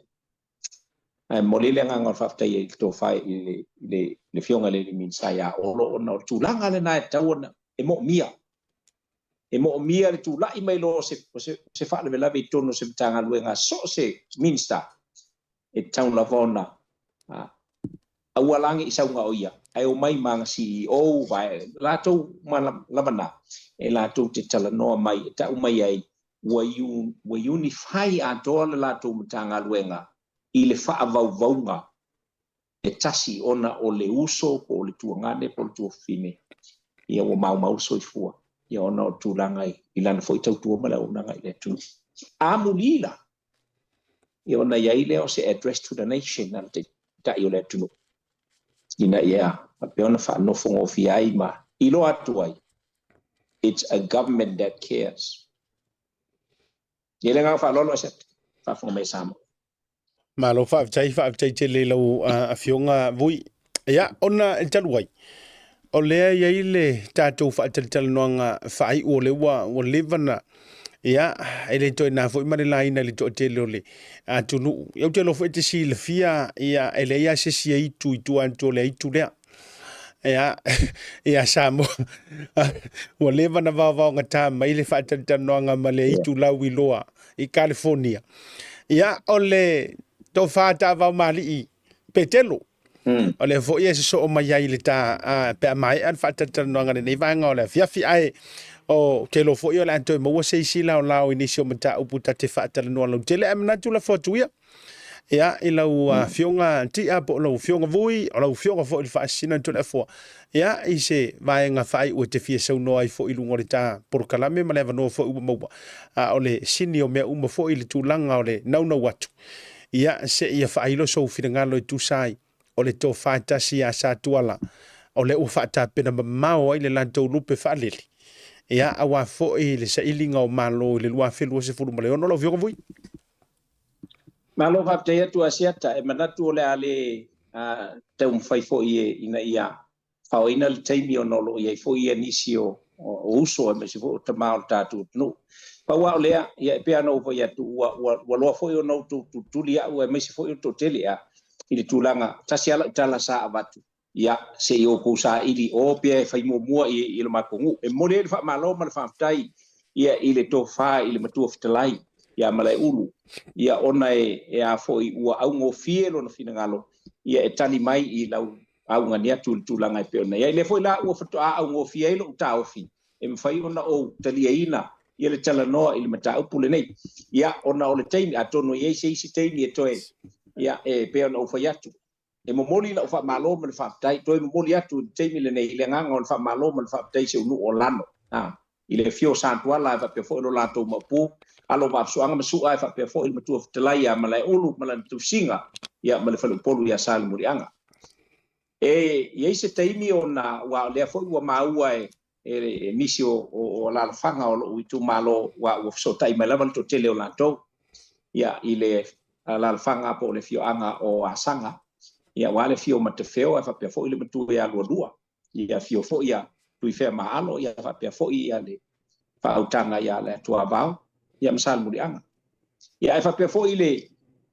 Ae momoli le agaga o le faafetai i le tofa i le, i le, le Afioga i le Minisita ia Olo, ona o le tulaga lena e tatau ona e moomia. E moomia le tulai mai loa o se, o se, o se faalavelave i totonu o se Matagaluega, so o se Minisita, e tatau lava ona aua la ne i sauga o ia, ae omai ma ana CEO, vae, latou uma lava na, e latou te talanoa mai, e tau mai ai, ua, ua unify atoa le latou Matagaluega i le faavauvauga e tasi ona o le uso po o le tuagane po o le tuafafine, ia ua maumau le soifua, ia ona o le tulaga i, i lana foi tautua ma le auaunaga i le atunuu. Amuli la! Ia ona i ai lea o se address to the nation a le Taitai o le atunuu ina ia faapea ona faanofogofie ai ma iloa atu ai it's a government that cares. Ia le agaga faaaloalo Asiata, faafofoga mai a Samoa. Malo faafetai, faafetai tele i lau afioga Vui. Ia, ona e talu ai, o lea e i ai le tatou faatalatalanoaga faaiu o lea ua leva na, ia, e le toe na foi ma le laina i le toatele o le atunuu. Ia, ou te iloa foi e te silafia, ia, e leai lava se isi e itu i tua atu o le aitu lea. Ia, ia Samoa, ua leva na vaovaogata mai le faatalatalanoaga ma le aitu lauiloa i California. Ia, o le tofa taavaomalii Petelo, o lea foi e sosoo mai ai i le ta, pe a maea le faatalatalanoaga i lenei vaega o le afiafi, ae o te iloa foi o le a toe maua se isi laolao i nisi o mataupu ta te faatalanoa lautele, ae manatu lafo atu ia, ia, i lau afioga Tia po o lau afioga Vui, o lau afioga foi i le Faasisina Toleafoa, ia, i se vaega faaiu e te fia saunoa ai foi i luga o le ta polokalame ma le avanoa foi ua maua, a o le sini o mea uma foi i le tulaga o le naunau atu, ia, seia faailo sou finagalo e tusa ai o le tofa e tasi ia Satuala, o lea ua faatapena mamao ai le latou lupe faalele, ia, aua foi le sailiga o Malo i le 2026. Lau Afioga Vui. Malo faafetai atu Asiata, e manatu o le a le taumafai foi ina ia faoina le taimi ona o lo o i ai foi nisi o uso aemaise foi o tama o le tatou atunuu. Pau lava o lea, ia e pei lava ona ou fai atu, ua loa foi ona outou tulituli au aemaise foi o le toatele i le tulaga, tasi lava lau tala sa avatu, ia se i outou saili o pea e fai muamua i le matou nuu. E momoli ai le faamalo ma le faafetai ia i le tofa i le Matua Fetalai ia Malaeulu, ia ona e a foi ua augofie lona finagalo ia e tali mai i lau augani atu i le tulaga e pei ona i ai. Lea foi la ua faatoa augofie ai lou taofi e mafai ona ou taliaina ia le talanoa i le mataupu lenei. Ia ona o le taimi, atonu e i ai se isi taimi e toe, ia e pei ona ou fai atu, E momoli lau faamalo ma le faafetai, toe momoli atu i le taimi lenei i le agaga o le faamalo ma le faafetai i si ou nuu o Lano, i le afio o Satuala ae faapea foi lo latou maopu, alo o Vaafusuaga ma Su'a ae faapea foi le matua fetalai ia Malaeulu ma lana tausiga ia ma le faleupolu ia Salemuliaga. E i ai se taimi ona aua o lea foi ua maua e nisi o alaalafaga o lou itumalo aua ua fesootai mai lava le toatele o latou ia i le alaalafaga po o le afioaga o Asaga ia aua le afio o Matafeo ae faapea foi le matua ia Lualua ia afio foi ia Tuifea Maalo ia faapea foi ia le faautaga ia le Atuavao ia ma Salemuliaga ia ae faapea foi le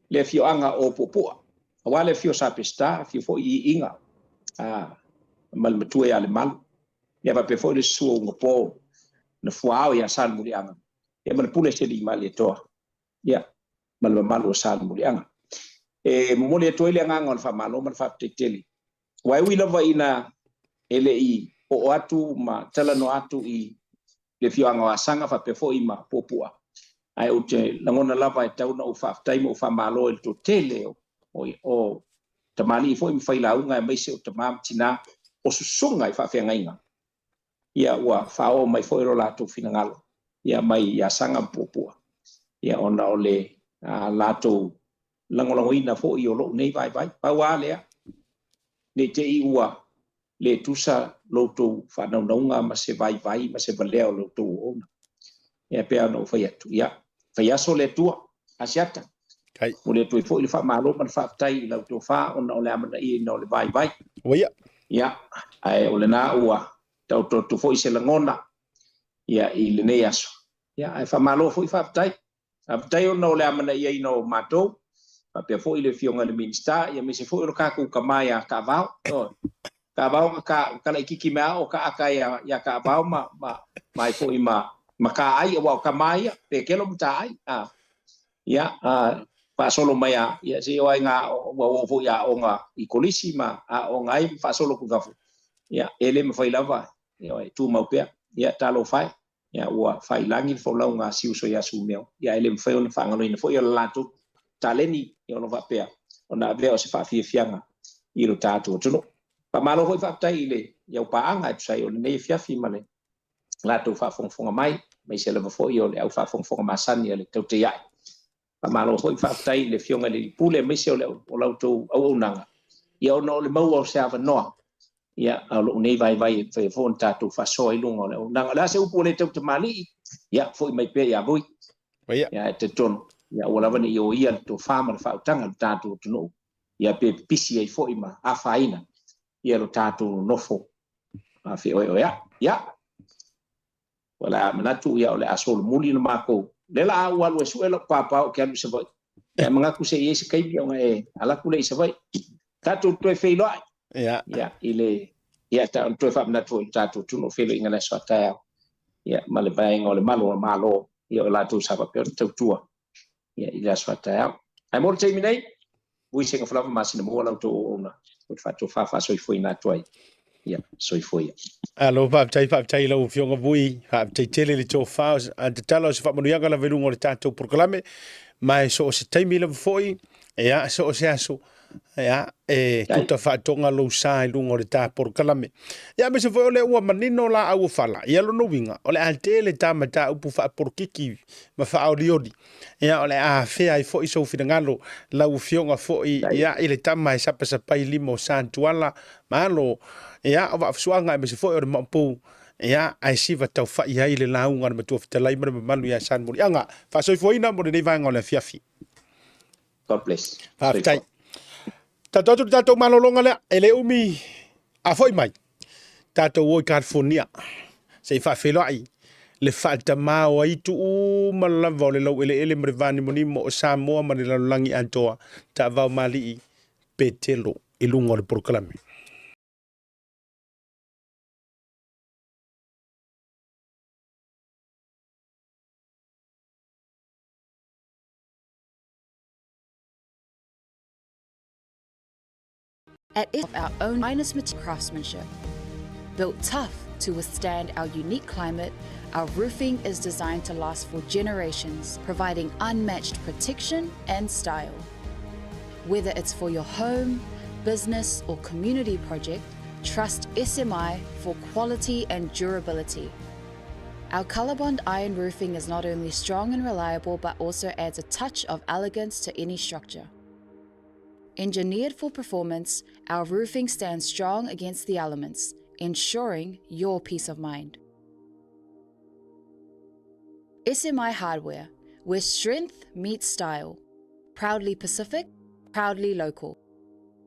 le afioaga o Puapua aua le afio o Sapesita afio foi Iiga ma le matua ia Lemalu ia faapea foi le susu o Ugapo na fuaao ia Salemuliaga ia ma le pule se alii Malietoa ia ma le mamalu o Salemuliaga. E momoli atu ai le agaga o le faamalo ma le faafetai tele aua e ui lava ina e le i oo atu ma talanoa atu i le afioaga o Asaga faapea foi ma Puapua, ae ou te lagona lava e tatau ona ou faafetai ma ou faamalo i le toatele o tamalii foi ma failauga aemaise o tama ma tina o susuga i faafeagaiga ia ua faaoo mai foi lo latou finagalo ia mai i Asaga ma Puapua ia ona o le latou lagolagoina foi o lou nei vaivai. Pau lava lea, ne i te i ua le tusa lo outou faanaunauga ma se vaivai ma se valea o lo outou auauna. Ia pei ona ou fai atu, ia, fai aso le Atua, Asiata. Kai. Momoli atu ai foi le faamalo ma le faafetai i lau tofa ona o le amanaiaina o le vaivai. Ua ia. Ia, ae o lena ua taoto atu foi se lagona ia i lenei aso. Ia, ae faamalo foi faafetai. Faafetai ona o le amanaiaina o matou, faapea foi le Afioga i le Minisita, aemaise foi o le tatou tama ia Taavao. Ioe. Taavao na ta laitiiti mai lava o ta ata ia Taavao ma ma ma ai foi ma ma Taai aua o tama ia, Petelo ma Taai. A, ia, a, faasolo mai a, ia seia oo lava ina ua oo foi i aoga i Kolisi ma aoga ai ma faasolo atu i fafo. Ia, e le mafai lava, ioe, e tumau pea. Ia, talofa e. Ia, ua faailagi le folauga a si uso ia Sumeo, ia ae le mafai ona faagaloina foi o le latou taleni, ia o lo o faapea ona avea o se faafiafiaga i lo tatou atunuu. Faamalo foi faafetai i le i au paaga e tusa ai o lenei afiafi ma le latou faafogafoga mai, aemaise lava foi o le au faafogafoga masani a le Tautaia'i. Faamalo foi faafetai i le Afioga i le Alii Pule aemaise o le o la outou auaunaga, ia ona o le maua o se avanoa, ia a o lou nei vaivai e mafai ai foi ona tatou faasoa i luga o le auaunaga. O le a se upu ua le tautamalii, ia foi mai pea ia Vui. Ia. Ia ae talitonu, ia aua lava ne i oia le tofa ma le faautaga i lo tatou atunuu, ia pe pipisi ai foi ma afaina ia lo tatou nonofo feoeoea'i. Ia, o le a manatu ia o le a solomuli le makou lea la a ou alu e sue lau papa ou te alu i Savaii ae manatu se i ai se taimi ona e alu atu lea i Savaii tatou toe feiloai Ia. Ia i le ia ta ona toe faamanatu foi i le tatou atunuu feiloaiga i le aso a taeao ia ma le vaega o le malu o le Malo ia o latou sa faapea ona tautua ia i le aso a taeao. Ae mo le taimi nei, ui sega falava masina mua la outou auauna o le faatofa faasoifuaina atu ai. Ia, soifua ia. Alo, faafetai, faafetai i lau Afioga Vui, faafetai tele le tofa, a tatala o se faamanuiaga lava i luga o le tatou polokalame, ma e so o se taimi lava foi, ia, so o se aso, ia, e tuta faatoga lou sa i luga o le ta polokalame. Ia, aemaise foi o lea ua manino laau o fala, ia lona uiga, o le a tele ta mataupu faapolokiki ma faaolioli, ia, o le a afea ai foi sou finagalo, lau Afioga foi, ia, i le tama e sapasapai lima o Satuala, malo, ia, o Vaafusuaga aemaise foi o le Maopu, ia, ae siva taufai ai le lauga a le Matua Fetalai ma le mamalu ia Sanumuliaga. Faasoifuaina mo lenei vaega o le afiafi. God bless. Faafetai. Tatou atu le tatou malologa lea, e le umi a foi mai. Tatou o i California, se i faafeiloai le faatamā o aitu uma lava o le laueleele ma le vanimonimo o Samoa ma le lalolagi atoa, taavao malii Petelo i luga o le polokalame. At our own finest craftsmanship. Built tough to withstand our unique climate, our roofing is designed to last for generations, providing unmatched protection and style. Whether it's for your home, business, or community project, trust SMI for quality and durability. Our Colorbond iron roofing is not only strong and reliable, but also adds a touch of elegance to any structure. Engineered for performance, our roofing stands strong against the elements, ensuring your peace of mind. SMI Hardware, where strength meets style. Proudly Pacific, proudly local.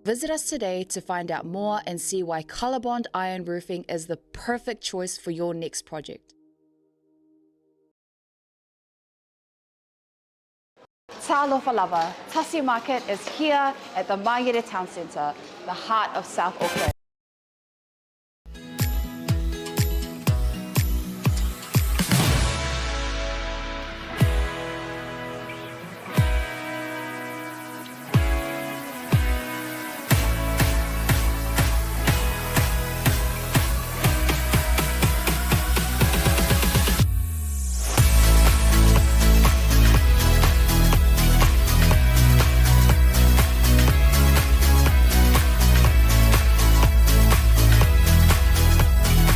Visit us today to find out more and see why Colorbond Iron Roofing is the perfect choice for your next project. Talofa lava, Tasi Market is here at the Mangere Town Centre, the heart of South Auckland.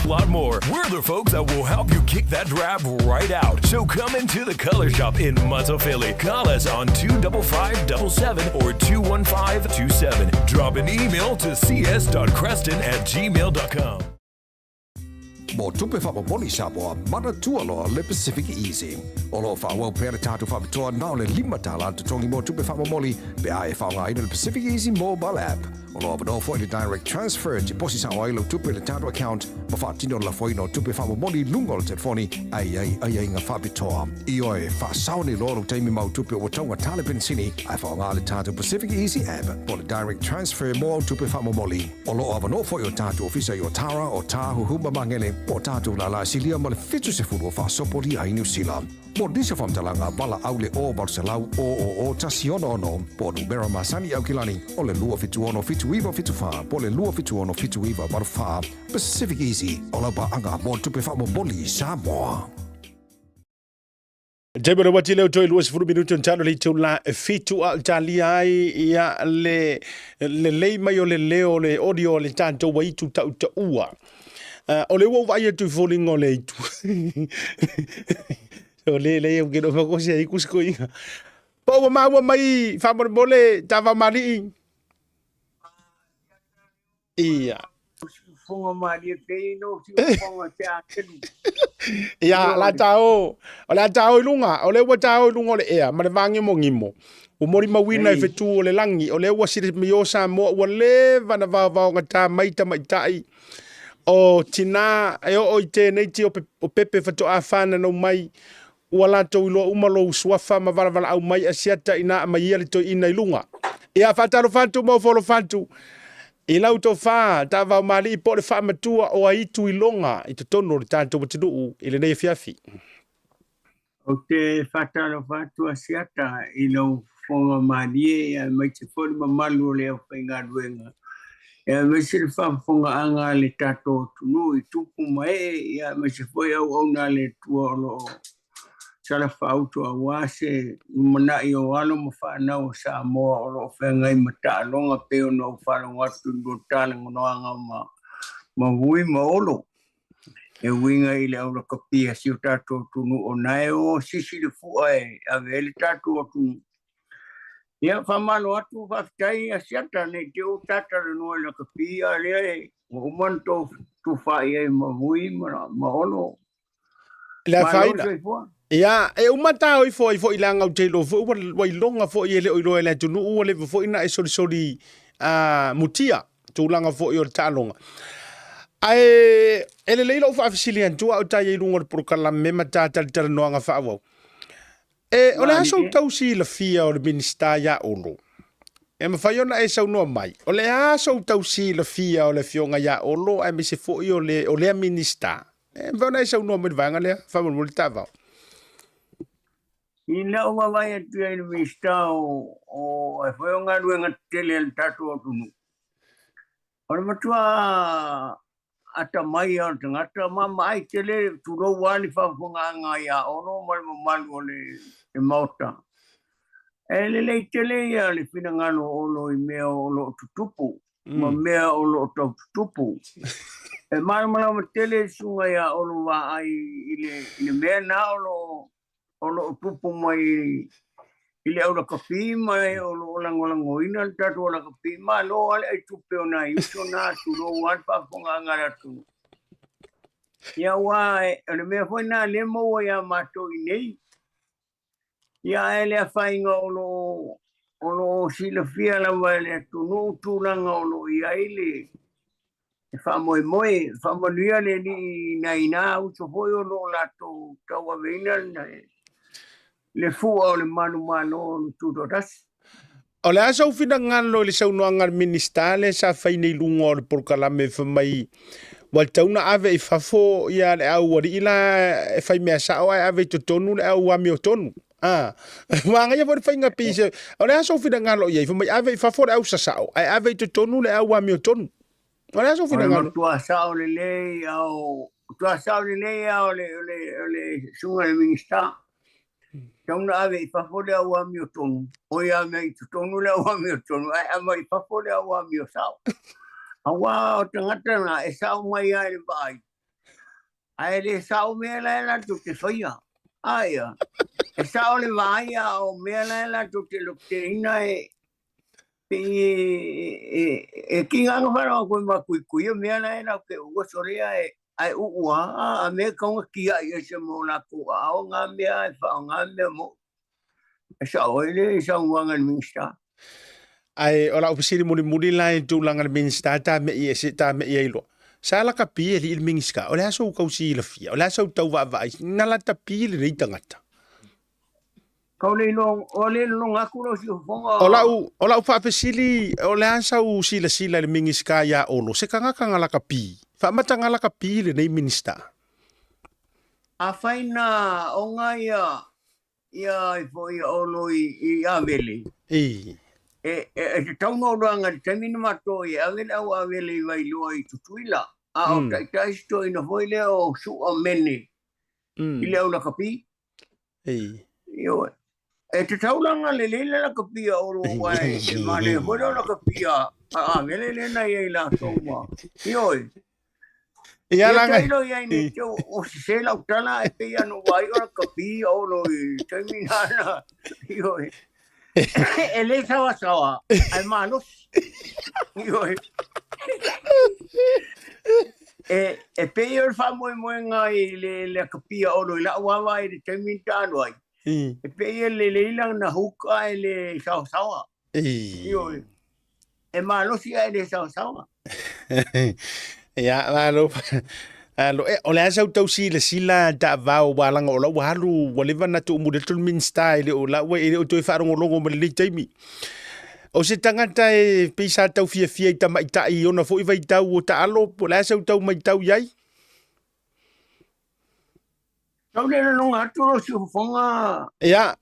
Lot more. We're the folks that will help you kick that drab right out. So come into the Color Shop in Philly. Call us on 25577 or 21527. Drop an email to cs.creston at gmail.com. Mo tupe faamomoli Samoa, manatua loa le Pacific Easy. O lo o faaauau pea le tatou faapitoa na o le $5 le totogi mo tupe faamomoli pe a e faaaogaina le Pacific Easy Mobile App. O lo o avanoa foi le Direct Transfer e tiposi sao ai lau tupe i le tatou account ma faatino le lafoina o tupe faamomoli i luga o le telefoni a i ai aiaiga faapitoa. Ioe, faasao nei loa lou taimi ma au tupe ua taugata le penisini ae faaaoga le tatou Pacific Easy App po o le Direct Transfer mo au tupe faamomoli. O lo o avanoa foi o tatou ofisa i Otara, Otāhuhu ma Magele, po o tatou lala silia ma le 70 o faasopolia ai Niu Sila. Mo nisi o faamatalaga, valaau le 0 800 000 166 po o numera masani i Aukilani o le 276 7974 po o le 276 7984. Pacific Easy, o lau paaga mo tupe faamomoli i Samoa. Taimi o le uati leo toe 20 minuti o talo le itula e fitu a o talia ai ia le lelei mai o le leo o le audio o le tatou aitu tautaua. O le ua ou vaai atu i foliga o le aitu. O le lei au ke no whakosi ai kuskoinga. Po ua maua mai faamolemole Tavaomalii? Ia. Siufofoga malie pei no siufofoga te atelu. Ia, la tao, o le a tao i luga, o lea ua tao i luga o le ea, ma le vagimogimo. Ua molimauina i fetu o le lagi, o lea ua silimio Samoa, ua leva na vaovaogata mai tamaitai o tinā e oo i tēneiti o, o pepe faatoa whananau mai, ua latou iloa uma lou suafa ma valavalaau mai Asiata ina aumaia le toeaina i luga. Ia, faatalofa atu ma ofo alofa atu i lau tofa Tavaomalii po o le faamatua o Aitu Iloga i totonu o le tatou atunuu i lenei afiafi. Ou te faatalofa atu Asiata i lau fofoga malie aemaise foi le mamalu o le aufaigaluega aemaise le faafofogaaga a le tatou atunuu i tupu ma ee aemaise foi auauna a le Atua o lo o salafauto aua se lumanai o alo ma fanau o Samoa o lo o feagai ma taaloga pei ona ou faalogo atu i lua talanoaga ma Vui ma Olo e uiga i le aulakapi a si o tatou atunuu o na e o sisi le fua e ave ai le tatou atunuu. Ia, faamalo atu, faafetai Asiata, nei te ua ta talanoa i lakapi, a lea e ua uma ona tou tufa i ai ma Vui ma Olo. Le afaina. Ia, e uma ta oi foi foi leaga ou te iloa foi ua, ua iloga foi e le o iloa e le atunuu ua leva foi na e solisoli a mutia tulaga foi o le taaloga. Ae e lelei lou faafesili atu a o ta i ai luga o le polokalame ma ta talatalanoaga faaauau. E, o le a sou tau silafia o le Minisita ia Olo? E mafai ona e saunoa mai, o le a sou tau silafia o le afioga ia Olo aemaise foi o le, o lea Minisita? E mafai ona e saunoa mai i le vaega lea, faamolemole taavao. Ina ua vaavaai atu i ai le Minisita o, o ai foi o galuega tetele a le tatou atunuu, o le matua atamai ia o le tagata, maamaai tele, tulou lava le faafofogaaga ia Olo ma le mamalu o le Maota. E lelei tele ia le finagalo o Olo i mea o lo o tutupu ma mea o lo o tau tutupu. E malamalama tele le susuga ia Olo Vaai i le mea na o lo o o lo o tupu mai i le aulakapi ma e o lo o lagolagoina le tatou aulakapi. Malo lava le aitupe o nai uso na, tulou lava le faafofogaaga a le atunuu. Ia aua o le mea foi lena lea e maua ia matou i inei. Ia ae le afaina o lo o o lo o silafia lava e le atunuu tulaga o lo o i ai le faamoemoe, faamanuia le Alii i nai na uso foi o lo o latou tauaveina le fua o le manumalo o le Tutoatasi. O le a sou finagalo i le saunoaga a le Minisita lea sa fai nei i luga o le polokalame fai mai ua tatau ona ave i fafo ia le au alii la e fai mea sao ae ave i totonu le au amiotonu. Ah, manaia foi le faiga pei se o le a sou finagalo i ai fai mai ave i fafo le au sasao ae ave i totonu le au amiotonu. O le a sou O le finagalo? matua sao lelei ao matua sao lelei ao le o le o le susuga i le Minisita. Tatau ona ave i fafo le au amiotonu, oi ave i totonu le au amiotonu ae aumai i fafo le au amio sao. Aua o tagata na e sao mai lava i le vaai, ae le sao mea la e latou te faia. Aia, e sao le vaai a o mea la e latou te loteina e pei e kiga ana whanawa koe ma kui kui o mea la e lau ke ua sore ae ae uu a a mea kaunga kia'i ai se mo latou aao ngā mea e whaangā mea mo. E sao ai le saunoaga a le Minista. Ae o lau fesili mulimuli la i le tulaga i le Minisita ta mei ese ta mei ai loa. Sa lakapi e alii le Minisita, o le a sou kau silafia, o le a sou tau vaavaai, na latapi lenei tagata. Kau le iloa, o le lologa atu lau siufofoga. O lau, o lau faafesili, o le a sau silasila i le Minisita ia Olo, se tagata na lakapi, faamata na lakapi lenei Minisita? Afai na oga ia, ia ifo ia Olo i, i Avele. I. E, e, e tatau ona oloaga i le taimi na matou ai e ave le au Avele i Vailoa i Tutuila, a o taitai si toeaina foi lea o Su'a Mene i le au lakapi. Ei. Ioe. E tatau la ona lelei le lakapi a Olo aua e manaia foi le lakapi a Avele lea na i ai latou ma. Ioe. Ia Ia laga. tailo i ai nei te o sese lau tala e pei ana ua ai o lakapi a Olo i taimi nana. Ioe. E le saoasaoa, ae malosi. Ioe. E, e pei o le faamoemoega i le lakapi a Olo i la'u vaavaai i le taimi na taalo ai, e pei e lelei lana hook ae le saoasaoa. Ioe. E malosi ae le saoasaoa. Ia, malo. Alo, e, o le a sau tau silasila taavao ua laga o la ua alu, ua leva ona tuumuli atu le Minisita e le o la ua e le o toe faalogologo ma lenei taimi. O se tagata e pei sa tau fiafia i tamaitai i ona foi vaitau o taalo, po o le a sau tau matau i ai? Tau le laloga atu lou siufofoga. Ia,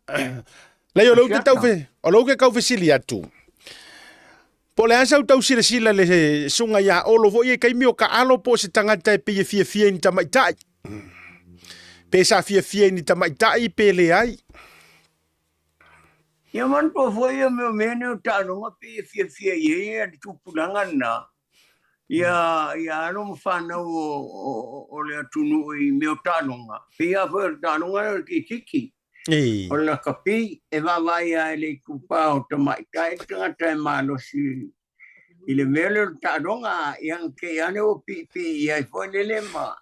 leai o lou te tau fe, o lou ke tau fesili atu. Po o le a sau tau silasila le susuga ia Olo foi e taimi o taalo po o se tagata e pei e fiafia i ni tamaitai. Pe sa fiafia i ni tamaitai pe leai. Ia manatua foi ia mea o mea nei o taaloga pei e fiafia i ai ia le tupulaga lena, ia, ia alo ma fanau o, o, o le atunuu i mea o taaloga. Pei lava foi o le taaloga lea o le kirikiti, o le lakapi, e vaavaai lava i le itupa o tamaitai le tagata e malosi i le mea lea o le taaloga, ia na te i ane ua piipii i ai foi lele ma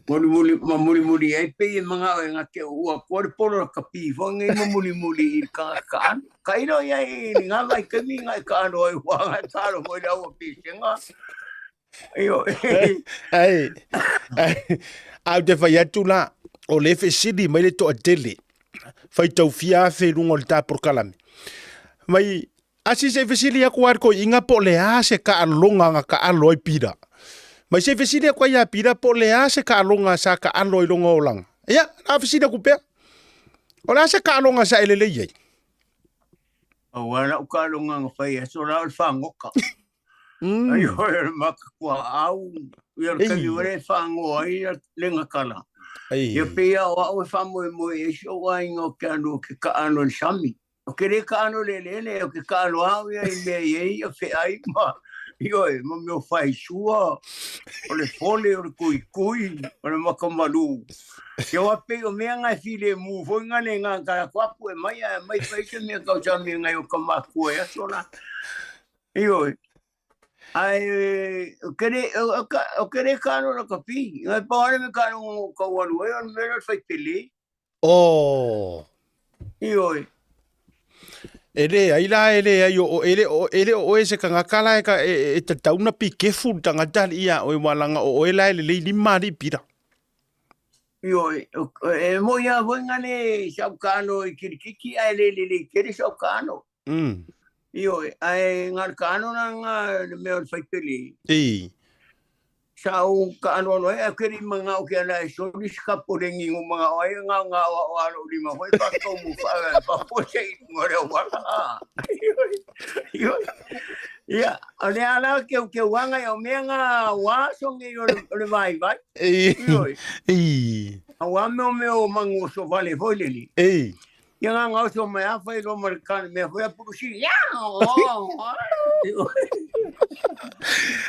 mulimuli, ma mulimuli ai pei e manao e gate ua atua le polo lakapi foi nei ma mulimuli i le tagata taalo. Tailo ia i lena vaitaimi na e taalo ai ua na e taalo foi le au pisega. Io. Ai, ai, a ou te fai atu la, o le fesili mai le toatele, faitau fia afe i luga o le ta polokalame. Mai, Asi se i fesili aku a le toeaina po o le a se taaloga na taalo ai Pita. Mai se i fesili aku ai ia Pita po o le a se taaloga sa taalo ai lona olaga. Ia, na fesili aku pea. O le a se taaloga sa e lelei ai? Aua lau taaloga na fai aso la o le fagota. Ai oe o le makakuaau, ia le taimi foi lea e fagoa ai le gatala. Ia pei lava o au e faamoemoe i ai si ou aiga o Keanu ou te taalo i le sami. Ou te le taalo i le eleele, ou te taalo au ia i mea e i ai ia feai ma, ioe, ma mea o faisua, o le fole, o le tuitui, o le makamalu. Ia aua pei o mea na e filemu foi na le na ka atu apu e mai ae aumai fai se mea tausami nai o ka matua e aso la. Ioe. Ae ou te le, ou te le taalo lakapi. Nai pau lava le mea taaloga na ou tau alu ai o le mea lea o le faipele. Oh. Ioe. E leai la, e leai, o, e le o, e le o oe se tagata la e, ka, e, e tatau na pikefu le tagata alii ia oe, ua laga o oe la e lelei lima alii pira. Ioe, e moi lava foi ngale sa ou taalo i kirikiti ae le lelei tele sa ou taalo. Ioe, ae na o le taalo la na le mea o le faipele. I. Sa ou taaloalo ai, ae ou te le i manao ke ala e soli se kapoleni na ou manao ai na o na aoao a lou lima foi faatoumu faafoe i luga o le auala. Ioe. Ia, o lea la keukeuaga ia o mea na ua aso nei o le vaivai. Ioe. I. Aua mea o mea o manuoso vale foi lele. I. Ia nga nga oso mai a fai loa ma le kane mea foi a pulusi.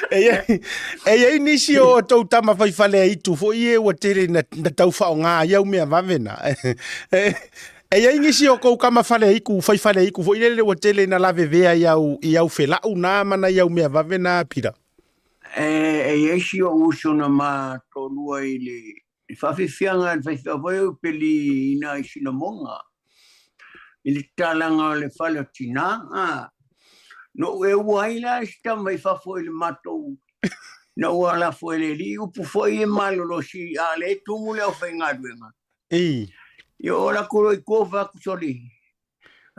E iai, e iai nisi o tou tama faifale aitu foi e ua tele na, na tau whaonga ai au mea vave na. E, e iai nisi o kou kama fale aiku, faifale aiku foi lele ua tele na lavevea i au, i au felau na mana i au mea vave na pira. E, e iai si ou uso na ma toalua i le I faafiafiaga e le faifeau foi au peli i nai sinamoga i le tatalaga o le fale o tina, a. Na ou eua ai la si tama i fafo i le matou, na ua lafo e le alii upu foi e malolosi a o lea e tumu le aufaigaluega. Ia oo atu loa i tua fai atu, sole,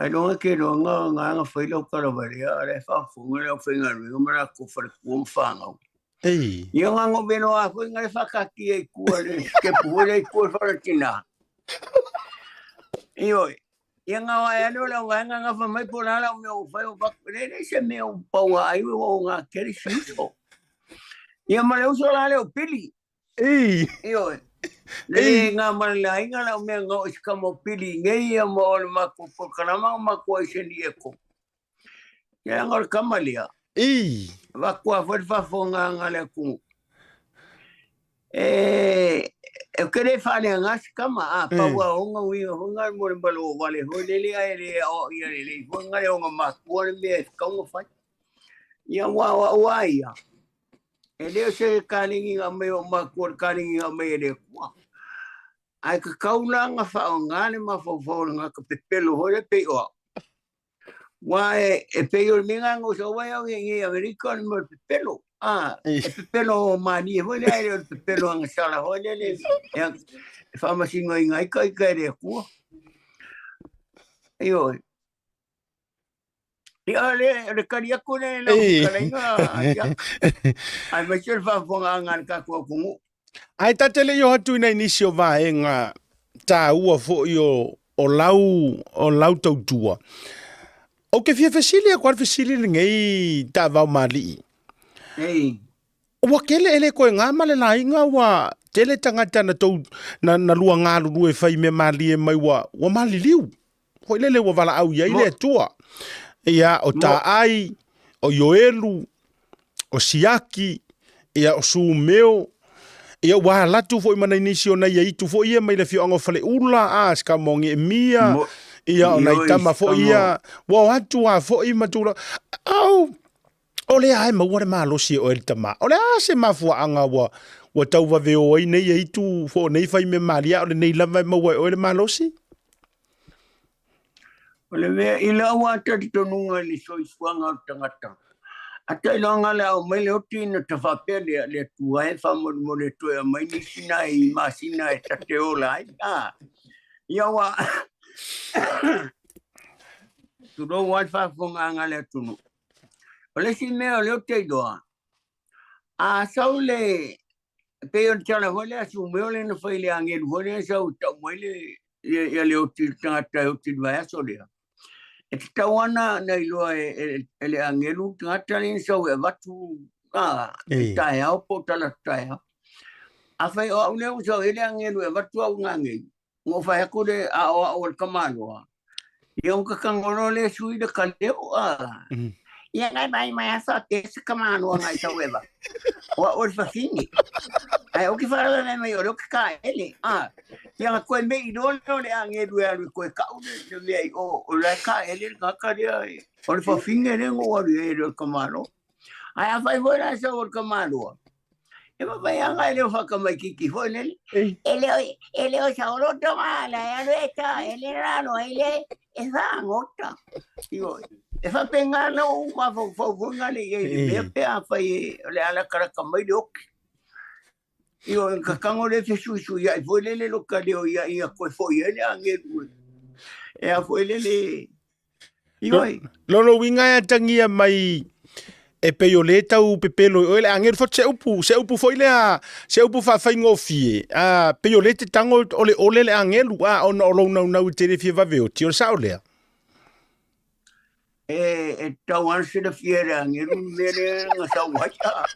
Ailoga ke iloa nga nga fai lau tala valea a o la e faafofoga le aufaigaluega ma latou faletua ma fanau. Ia nga na velo a foi nga le faataatia i tua le sitepu foi lea i tua i le fale o tina. Ioe. Ia nga o ae ale o le auvaega nga fai mai po o le a lau mea ua fai ua fai atu, e leai se mea ua paua ai ua ou gatele si uso. Ia ma le uso la lea o Pili. Ei. Ioe. Le le ngā ma le aiga lau mea ngā o i se kama o Pili i nei ia ma o le matou polokalama o matou ai se ni eko. Ia nga o le kama lea. Ei. Avatu a foi le faafofoga le atunuu. E, E ke le faaleaga se kama, a pau a ona uiga foi nga mo le malo vale foi lele ae le aoaia lelei foi nga le ona makua le mea e tatau ona fai. Ia aua o au a ia, e le o se kalegi na aumai e ou matua o le kalegi na aumai e le Atua. Ae tatau la ona faaaoga le mafaufau o le tagata pepelo foi lea pei o au. Aua e pei o le mea lena na ou sau ai au i nei Amerika o le mea o le pepelo. A, e pepelo malie foi lea, e le o le pepelo agasala foi lele e faamasinoina ai ka ita e le Atua. Ioe. Ia, o le tali atu lea i lau fetalaiga, Jack, aemaise o le faafofogaaga a le tatou atunuu. Ae ta te le i oo atu i nai nisi o vaega taua foi o, o lau, o lau tautua. Ou te fia fesili atu lava le fesili lenei taavao malii. Ei. Ua tele e le toe gā ma le laina ua tele tagata na tou na, na lua galulue fai mea malie mai ua, ua maliliu. Foi lele ua valaau i ai le Atua. Ia, o Taai, o Ioelu, o Siaki, ia, o Sumeo, ia, ua alatu foi ma nai nisi o nai aitu foi ia mai le afioaga o Faleula, a, si kama o Ngeemia, ia, o nai tama foi ia, ua o atu a foi ma tulaga. Au, o lea e maua le malosi e oe le tama. O le a se mafuaaga ua, ua tau vave o ai nei aitu fo nei fai mea malie, a o lenei lava e maua e oe le malosi? O le mea, i lau lava talitonuga i le soifuaga o le tagata, a tailoga le ao mai le oti ona ta faapea lea, le Atua e faamolemole e toe aumai nisi nai masina e ta te ola ai. A, ia ua, tulou lava le faafofogaaga a le atunuu. O le isi mea o lea ou te iloa, a sau le, E pei o le tala foi lea a Sumeo lea na fai i le agelu foi lea sau e tau mai le ia le oti le tagata e oti i le vaiaso lea. E tatau lava na, na iloa e, e, e le agelu le tagata lea na sau e avatu a, i taeao po o talaatu taeao. Afai o au lea ua sau i ai le agelu e avatu au ngagei, Ua ou fai atu le a o au o le tamaloa. Ia ua tatago loa le sui le ka leo a. Ia ngai mai mai a fa te se tamaloa ngai sau eva. O au o le fafine. Ae ou te faalavelave mai o lea ou te taele. A. Ia na toe mei loa lea o le agelu e alu e toe tau le, le mea i o, o la e taele le tagata lea. O le fafine lea na ou alu i ai e le o le tamaloa. Ae afai foi la e sau o le tamaloa, E mafai anga e le o whakamaikiki foi lele. E le o, e le o saoloto ngā la e alu e ta, e le ralo e le, e whaangota. Io, e whapenga ana o mafaufau foi ngā le i le mea pe a whai e, o le ala karaka mai le oki. Io, e kakango le fesuisui ai foi lele lo ka leo ia ia koe foi e le angelu. E a foi lele, Ioe. Lona uiga e atagia mai e pei o lea e tau pepelo i oe le agelu fatu se upu, se upu foi lea, se upu faafaigofie, a, pei o lea e te tago oleole le agelu, a, ona o lou naunau e te le fia vave oti, o le sao lea? E, e tatau lava ona silafia e le agelu le mea lea na sau ai, a,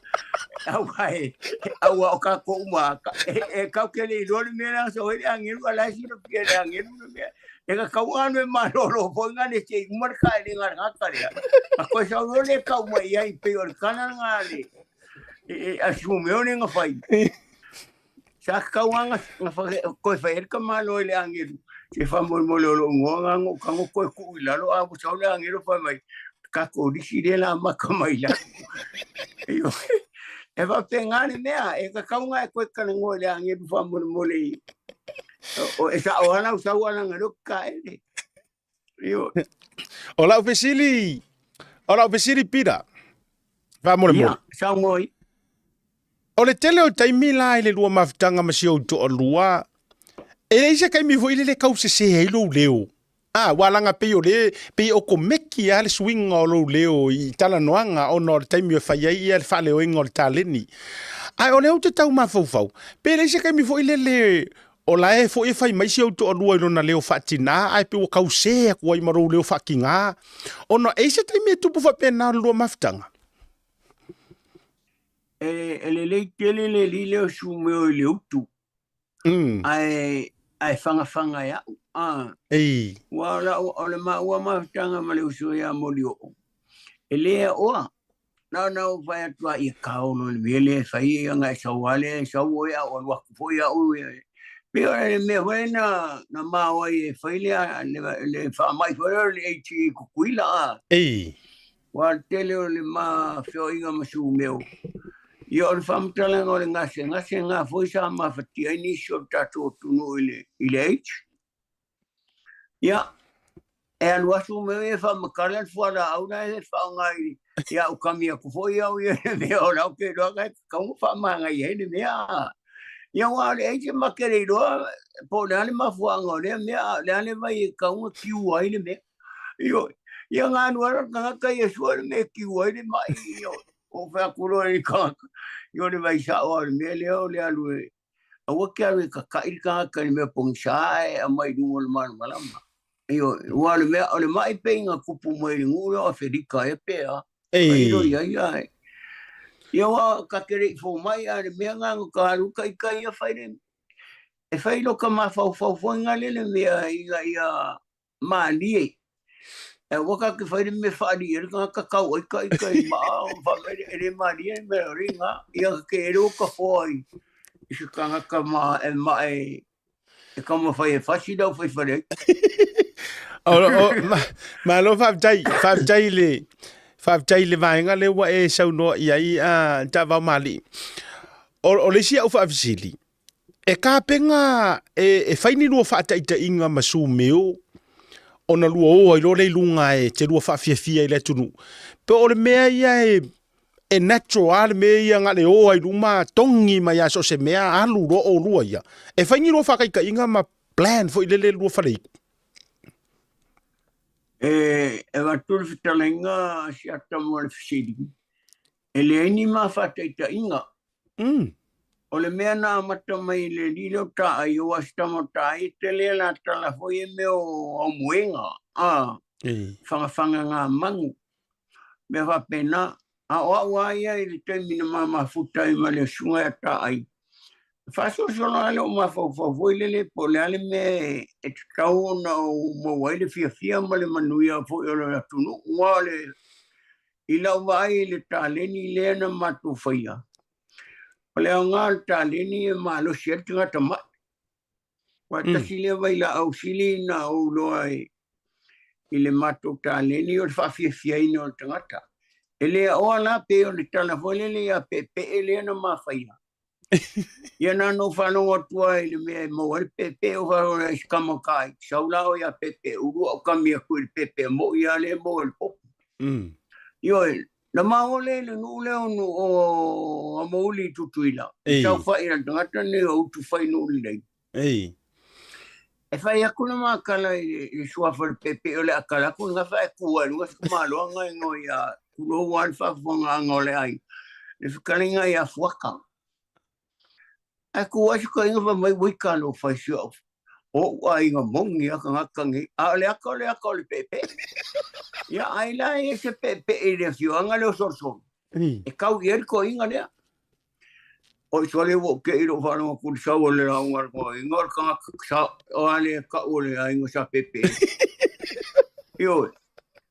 aua e, aua o tatou uma, e, e tatou te le iloa le mea lea na sau ai le agelu, a o la e silafia e le agelu le mea. E ka kau anu e malolo foi nga le se uma le kaelega le gata lea. A koe sau loa le kau mai i ai pei o le tala nga le e a Sumeo le nga fai. Sa kau nga nga fa koe fai e ka malo i le angelu. Se fa mo mo le lo ngoa nga ngo ka ngo koe ku i lalo a mo sau le angelu fai mai ka ko lisi le la maka mai la. Io e fa pe nga le mea e ka kau nga e koe ka ngo le angelu fa mo mo le O e sa o ana sau ana nga lok ka ele. Io. O lau fesili, o lau fesili Pita. Faamolemole. Ia, saunoa. O le tele o taimi la i le lua mafutaga ma si ou toalua, e leai se taimi foi lele e tau sese ai lou leo. A, ua laga pei o le, pei o komeki lava le suiga o lou leo i talanoaga ona o le taimi e fai ai ia le faaleoina o le taleni. Ae o lea ou te tau mafaufau, pe leai se taimi foi lele o la e foi e fai mai si ou toalua i lona leo faatina ae pei ua tau sē atu ai ma lou leo faakiga, ona e i ai se taimi e tupu faapena o le lua mafutaga? E, e lelei tele le alii lea o Sumeo i le utu. Ae, ae fagafaga e au. A. Ei. Ua o lau, o le maua mafutaga ma le uso ia Molioo, e le aoa. Na ona ou fai atu lava, ia kaolo i le mea lea e fai, ia ona e sau lava lea, e sau oe a o alu atu foi au. Pei o le mea foi na na mao ai e fai le le, le faamai foi lea o le AIDS i Tutuila a. Ei. Aua o le tele o le ma feoaiga ma sumeo. Ia o le faamatalaga o le gasegase lena foi sa mafatia ai nisi o le tatou atunuu i le i le AIDS. Ia, e alu asu mea ia e faamatala le fualaau la e faaaoga i ia au kami atu foi au ia le mea o la ou te iloa ka e tatau ona faamanaia ai le mea. Ia aua o le AIDS ma te le iloa po o le a le mafuaaga o lea mea, a o le a le vai e tatau ona cure ai le mea. Ioe. Ia na alu alu le tagata ia sue le mea e cure ai le mai. Ioe. Ou fai atu loa i le tagata, ia o le vai sao lava o le mea lea o le alu e aua te alu e kakaʻi le tagata i le mea pogisa ae aumai i luga o le malamalama. Ioe, aua o le mea, o le maʻi pei na tupu mai i le nuu lea o Afelika ea pe a. Tailo i ai ae. Ia aua ta te le i fomai a o le mea na na ta alu ta ita ia fai le, e fai loka mafaufau foi na le le mea ina ia malie. E aua ta te fai le mea faalii ai le tagata tau ai ta ita i maa o faapea e le malie le mea o le iga. Ia te ele ua tafoa i i se tagata ma e mae e taumafai e fasi le aufaifale ai. O, o, ma, malo faafetai, faafetai i le, faafetai i le vaega lea ua e saunoa i ai a Taavao Malie. O, o le isi au faafesili, E tapena e, e fai ni lua faataitaiga ma sumeo ona lua o ai loa lea i luga e te lua faafiafia i le atunuu. Pe o le mea ia e, e natural lava le mea ia na o le o ai luma togi mai lava so o se mea alu loa oulua ia. E fai ni lua faataitaiga ma plan foi lele lua faleiku. E avatu le fetalaiga a Siata mo le fesili, e leai ni ma faataitaiga. O le mea na amata mai i le alii lea o Taai, aua si tama o Taai e tele a la tala foi e mea o aumoega, a, fagafaga ngā manu, mea faapena. A o au lava ia i le taimi na ma mafuta ai ma le susuga ia Taai, faasolosolo lava lou mafaufau foi lele po o le a le mea e tatau ona ou maua ai le fiafia ma le manuia foi o le atunuu. Aua o le I lau vaai i le taleni lea na matou faia, o le aoga o le taleni e malosi ai le tagata maʻi. Aua e tasi lea vailaau sili na ou iloa i le matou taleni o le faafiafiaina o le tagata. E le aoa la pei o le tala foi lele ia peepee lea na ma faia. Ia na ona ou faalogo atu lava i le mea e maua ai le peepee, ou faalogo i se kama ka ai, sau la oe ia peepee ulu au kami atu i le peepee moʻi lava lea e maua i le popo. Ioe, na maua lea i le nuu lea o o Amouli i Tutuila, i saofai a le tagata nei o Utufai nuu lelei. E fai atu le makala i le suafa o le peepee o le a kala atu le gafa ae tu ai i luga se tamaloaga e igoa ia tulou lava le faafofogaaga o le aiga, le fetalaiga ia Fuata. Ae tu ai se toeaina fai mai, ui talofa i si ou ou aiga moni a tagata nei, a o le ata o le ata o le peepee. Ia ai la e i ai se peepee i le afioaga lea o Solosolo, e kau i ai le toeaina lea. Oi sole ua ou teʻi i lou faalogo atu i le sau o le lauga a le toeaina o le tagata sa o a lea tau o le aiga sa peepee. Ioe.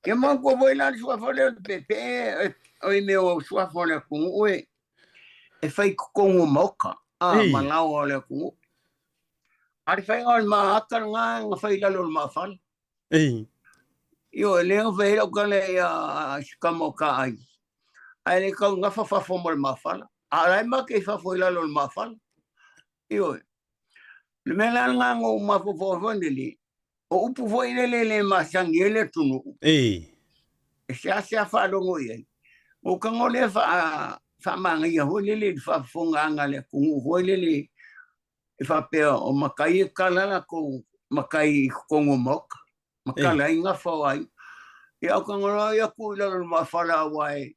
Ia manatua foi la le suafa lea o le peepee, o i mea o suafa o le atunuu e e fai i totonu o maota, a, ma laoa o le atunuu. A o le faiga o le maata lena na fai i lalo o le maafale. Ioe, lea na fai ai lau tala ia si tama o Taai, ae le tau gafa fafo ma le maafala. A o la e make i fafo i lalo o le maafala. Ioe. O le mea la lena na ou mafaufau ai foi lele, o upu foi lele e le masani ai le atunuu, e seasea faalogo i ai. Ua tago lea faamanaia foi lele i le faafofogaaga a le atunuu foi lele e faapea o matai e kala latou matai i totonu o maota, ma kala ai gafa o aiga. Ia au tago loa ia tuu i lalo o le maafala aua e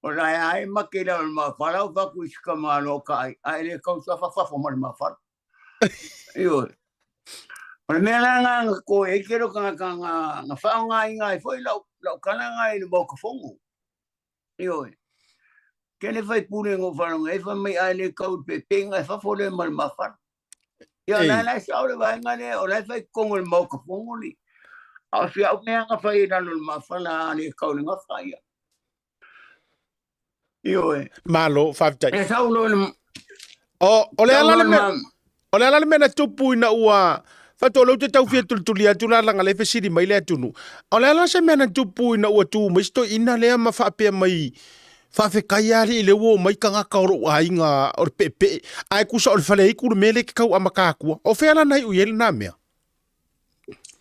o la e lava e make i lalo o le maafala au fai atu i si tamaloa o Taai, ae le tausafa fafo ma le maafala. Ioe. O le mea la lena na toe ai tele o tagata na faaaogaina ai foi lau tala lena i le Maota Fono. Ioe. Tele faipule na ou faalogo ai fai mai a le tau i le peepee e fafo lea ma le mafala. Ia o la e sao le vaega lea, o la e fai i totonu o le Maota Fono le. A o si au mea na fai i lalo o le mafala a le tau i le gafa ia. Ioe. Malo, faafetai. E sau loa le O, o le ala le mea... O le a la le mea na tupu ina ua faatoa lou te tau fia tulituli atu la laga le fesili mai le atunuu. O le a la se mea na tupu ina ua tu mai si toeaina lea ma faapea mai, Faafetai alii lea ua omai tagata o lou aiga o le peepee, ae tusa o le faleaitu le mea lea e te tau amata atua. O fea la na iu i ai lena mea?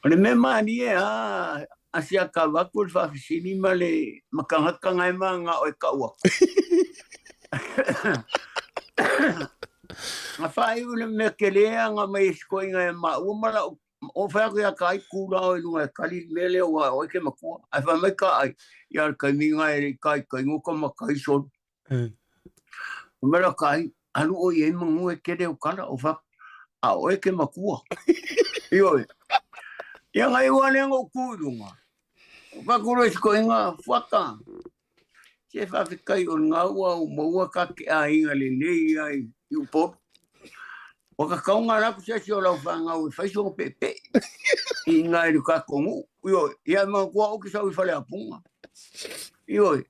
O le mea malie a a siaka avatu le faafesili ma le ma tagata na e mananao e tau atu. Na faaiu le mea tele a na mai e si toeaina ia maua ma lau o fai atu ia Kai ku la oe i luga e kali le mea lea ua oe ke matua. Ae fai mai ka ai, ia le taimi na e le i kai kai no ka matai soli. Fai mai la Kai, alu oe i ai manu e tele o kala o fai a oe ke matua. Ioe. Ia ngai ua lea na ku i luga. O fai atu loa i si toeaina, fuata. Se faafetai o lena ua ou maua ka te aiga lelei ia i Upolu. Ua tatau ona alu atu se isi o lau fanau e fai sona peepee i ina i le tatou nuu. Ioe, ia manatua ou te sau i Faleapuga. Ioe,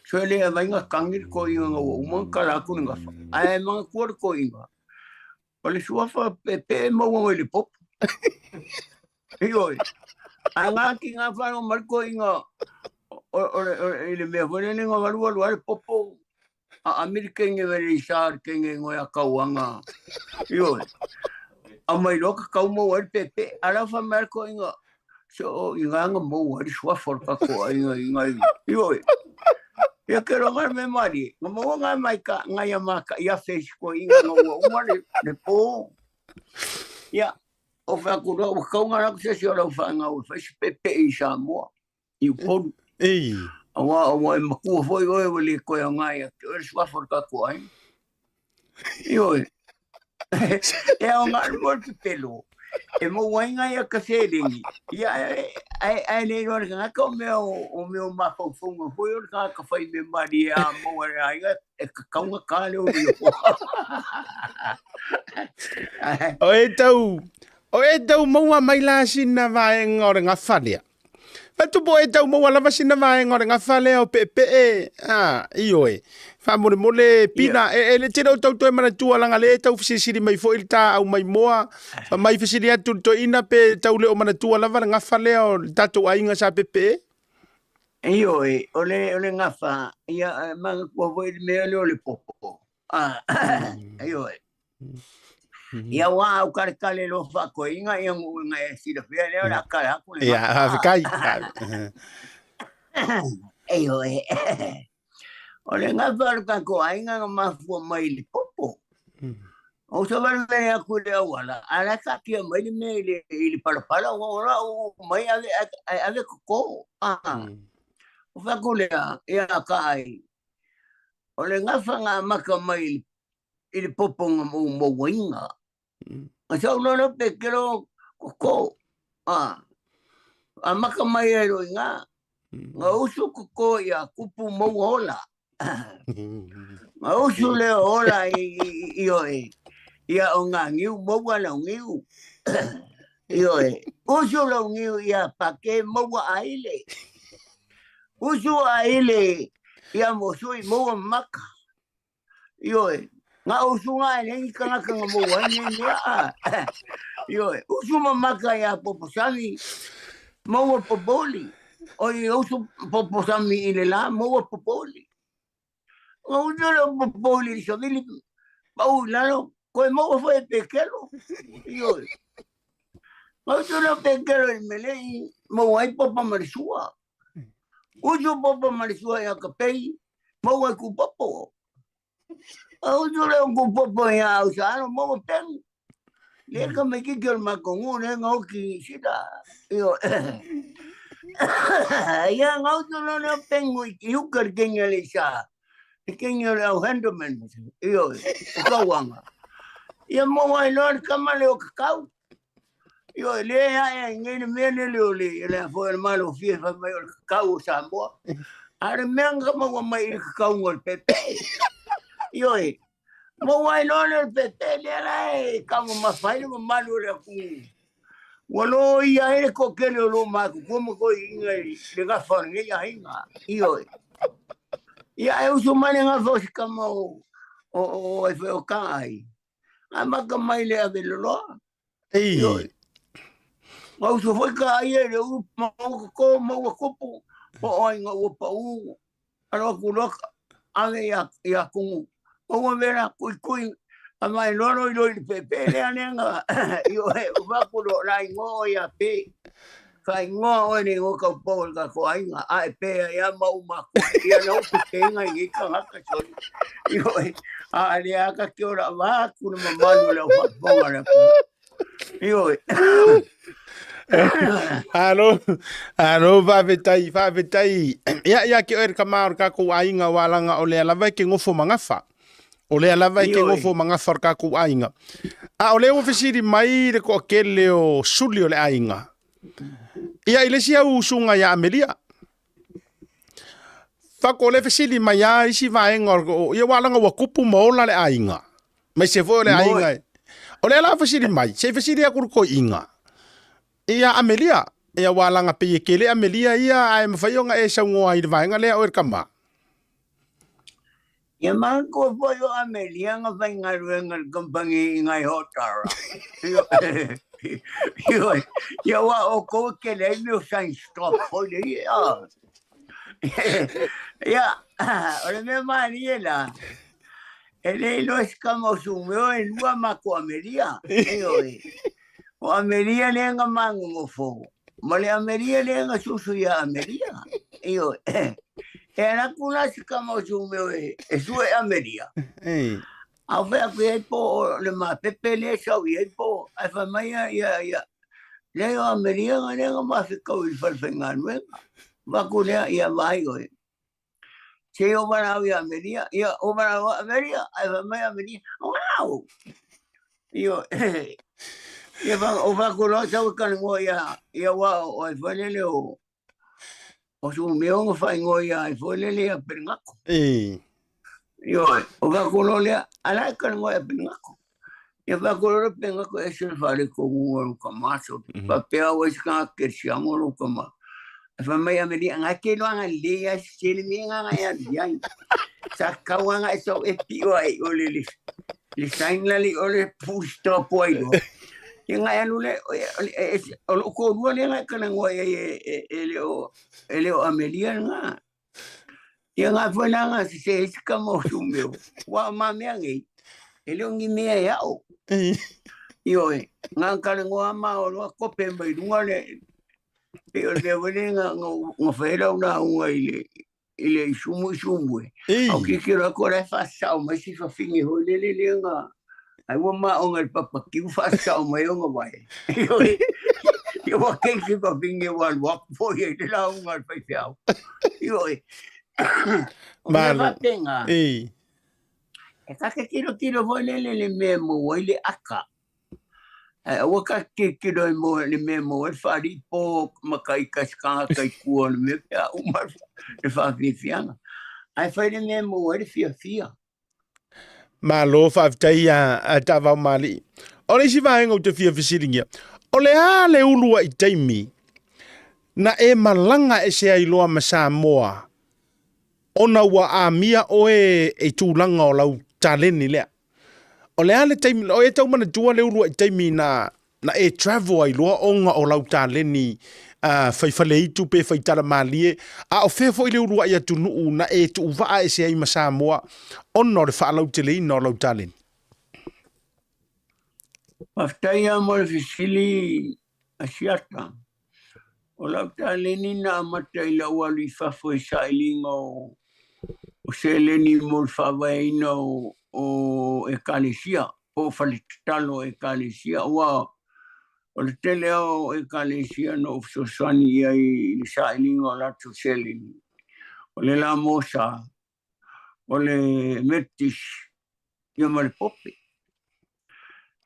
so e le avai na tagi le toeaina ina ua uma ona tala atu le gafa. Ae manatua le toeaina, o le suafa peepee e maua mai le popo. Ioe, ae na tiga faalogo mai le toeaina i le mea foi lele na valuvalu ai le popo a ami le kenge wele i sa le kenge ngoe a kauanga. Ioe. Aumai loa kakau maua ai le pepe. A la fa mai le toeaina so o i ngā nga maua ai le suafa o le tatou aiga i ngai. Ioe. Ia ke loa le mea malie. Nga maua ngā mai ka ngai a maka i afe i si toeaina nga ua uma le pō. Ia, o whea ku roa, ua kaunga la ku se si o lau whaangau e whai se pepe i Samoa. I Upolu. Ei. Aua, aua e makua foi oe ua le koe anga ia te oe le suafa o le tatou aiga. Ioe. E ao ngā le moe pepelo. E maua ai ngai a ka seleni. Ia, ae, ae le iloa le tagata o mea o, o mea o mafaufauga foi o le tagata fai mea malie a maua e le aiga e kakaunga ka le o rio. O e tau, o e tau maua mai la sina vaega o le gafa lea. Fatupu e tau maua lava sina vaega o le gafa lea o peepee, a, ioe. Faamolemole Pina, e, e le tele o tau toe manatua laga le tau fesilisili mai foi le ta au mai moa, fa mai fesili atu le toeaina pe tau le o manatua lava le gafa lea o le tatou aiga sa peepee. Ioe, o le, o le gafa, ia, manatua foi le mea lea o le popo. A, ioe. Ia ua au karekare loa faakoiga ia gu'uga e silafia lea o le a kala atu le Ia, faafetai. Ioe. O le gafa o le tatou aiga na mafua mai i le popo. O savali mele atu i le auala, a la e taatia mai le mea i le, i le palapala, ua ola ou mai ave, ae ave koko. Ah. O fai atu lea, ia ka ai. O le gafa na amata mai i le i le popo na moumouaina. A sau loa lea pekelo koko, a, amata mai ai loa i ina, na usu koko ia kupu maua ola. Na usu lea o ola i, i, ioe, ia o ngā niu maua lau niu. Ioe, usu lau niu ia pake maua aile. Usu aile ia mosui maua maka. Ioe, ngā usunga e leai ni tangata nga maua ai nei mea, a. Ioe, usu mamaka ia Poposami, maua popoli. O i usu Poposami i le la, maua popoli. Nga usu lea o popoli i le savili, pau i lalo, koe maua foi e pekelo. Ioe. Nga usu lea o pekelo i le melei, maua ai popa ma le sua. Usu popo ma le sua ia Kapei, maua i kupopo. A usu lea o kupopo ia Ausalo, maua pegu. Le ka mai kiki o le matou nuu le nga oki sila. Io. Ia nga usu loa lea o pegu i uka le kenge a le isa. Le kenge o le au handyman. Io, o kauanga. Ia maua ai loa le kama lea o kakau. Ioe, lea e ae ai nei le mea lele o le, le a foi o le malofie fai mai o le kakau o Samoa. A o le mea na maua mai i le kakauga o le pepe. Ioe, maua ai loa lea o le pepe lea la e taumamafa ai le mamalu o le atunuu. Ua loia ai le toatele o lo matutua ma toeaiina i le gafa o lenei aiga. Ioe. Ia, e usu mai le gafa o si tama o, o, o, o, o, o, o, Amata mai le ave loloa. Ei. Ioe. Gauso foi ka aia i le ulu maua koko maua kupu po o aiga ua pau alo atu loa ave ia ia kumu maua mea kui kui a mai loa loi loi le pepe lea lea nga ioe o vaku lo la ingoa o ia pe faaigoa oe le igoa kaupau o le tatou aiga a e pe ai lava ma ou makua ia na ou pepeina i nei tagata soli. Ioe, a lea lava ta te ola vaeatu le mamalu o le aufaafofoga a le atunuu. Ioe. Alo, alo, faafetai, faafetai. Ia, ia ke oe le kama o le tatou aiga aua leaga o lea lava e te nofo ma gafa. O lea lava e te nofo ma gafa o le tatou aiga. A o lea ua fesili mai le toatele o suli o le aiga. Ia i le isi au usuga ia Amelia. Fako le fesili mai a isi vaega o ia aua leaga ua tupu ma ola le aiga. Aemaise foi o le aiga e. O lea la fesili mai, se i fesili atu le toeaina ia Amelia. Ia aua leaga pei e tele Amelia ia ae mafai ona e saunoa i le vaega lea oe le tama. Ia manatua foi o Amelia na faigaluega i le kamupani i nai Hotara. Ioe, ia aua o outou e tele ai mea o sign stop foi le ia. Ia, o le mea malie la, e le iloa se tama o Sumeo e lua matou Amelia. Ioe, o Amelia lea na manonofo ma le Amelia lea na susu ia Amelia. Ioe. E ala atu la si tama o Sumeo e, e sue Amelia. Ei. A o fai atu i ai po o le mapepe lea e sau i ai po, ae fai mai ia, ia, ia, leai o Amelia na lea na mafekau i le fale faigaluega. Avatu lea, ia vaai oe. Se i ou valaau ia Amelia, ia ou valaau ia Amelia, ae fai mai Amelia, wow! Ioe, ia fa, o fai loa sau e talanoa ia, ia aua o ai foi lele o, o Sumeo na faaigoa ia ai foi lele ia Pelegako. Ei. Ioe, o fai loa lea, a la e talanoa ia Pelegako. Ia fai atu loa le Pelegako e ese le faaletonu o lou tama, so faapea ua i se tagata kerisiano lou tama. Ae fai mai Amelia, na te iloa ana lelei lava se tele mea na na e alu i ai. Sa tatau lava ona e sau e pio ai i o le le le sign la le i o le full stop ai loa. Ia na e alu lea, o lou toalua lea na e talanoa i ai e le o e le o Amelia lena. Ia na foi la na sese ai se tama o Sumeo, aua o ma mea nei, e le o ni mea e ao. Ioe, na talanoa ma o loa kope mai luga le, pei o le mea foi lea na, na, na fai ai lau lauga i le, i le isumu isumu e. Ei. Au tilotilo atu o la e faasasao mai si fafine foi lele lea na, ai ua maoga i le papatiu faasasao mai ona vae. Ioe, ia ua keiki fafine ua alu atu foi ai le lauga a le faifeau. Ioe, o mea Malo. faapena, Ei. e ta te tilotilo foi lele i le mea e maua ai le ata. Ae aua ta te tilotilo i mo le mea e maua ai le faalii po ma ka ita se tagata i tua o le mea pe a uma le faafiafiaga. Ae fai le mea e maua ai le fiafia. Malo faafetai a Tavaomalii. O le isi vaega ou te fia fesiligia, o le a le uluai taimi na e malaga ese ai loa ma Samoa ona ua amia oe i tulaga o lau taleni lea? O le a le taimi, o e tau manatua le uluai taimi na, na e travel ai loa ona o lau taleni uh, fai faleitu pe fai tala malie, a o fea foi le uluai atunuu na e tuuvaa ese ai ma Samoa ona o le faalauteleina o lau taleni? Faafetai lava mo le fesili a Siata. O lau taleni na amata i lau alu i fafo i sailiga o, o seleni mo le faavaeina o, o ekalesia, po o fale tatalo o ekalesia. Aua o le tele lava o ekalesia na ou fesoasoani i ai i le sailiga o latou seleni. O le Lamosa, o le Methodist, ia ma le Pope.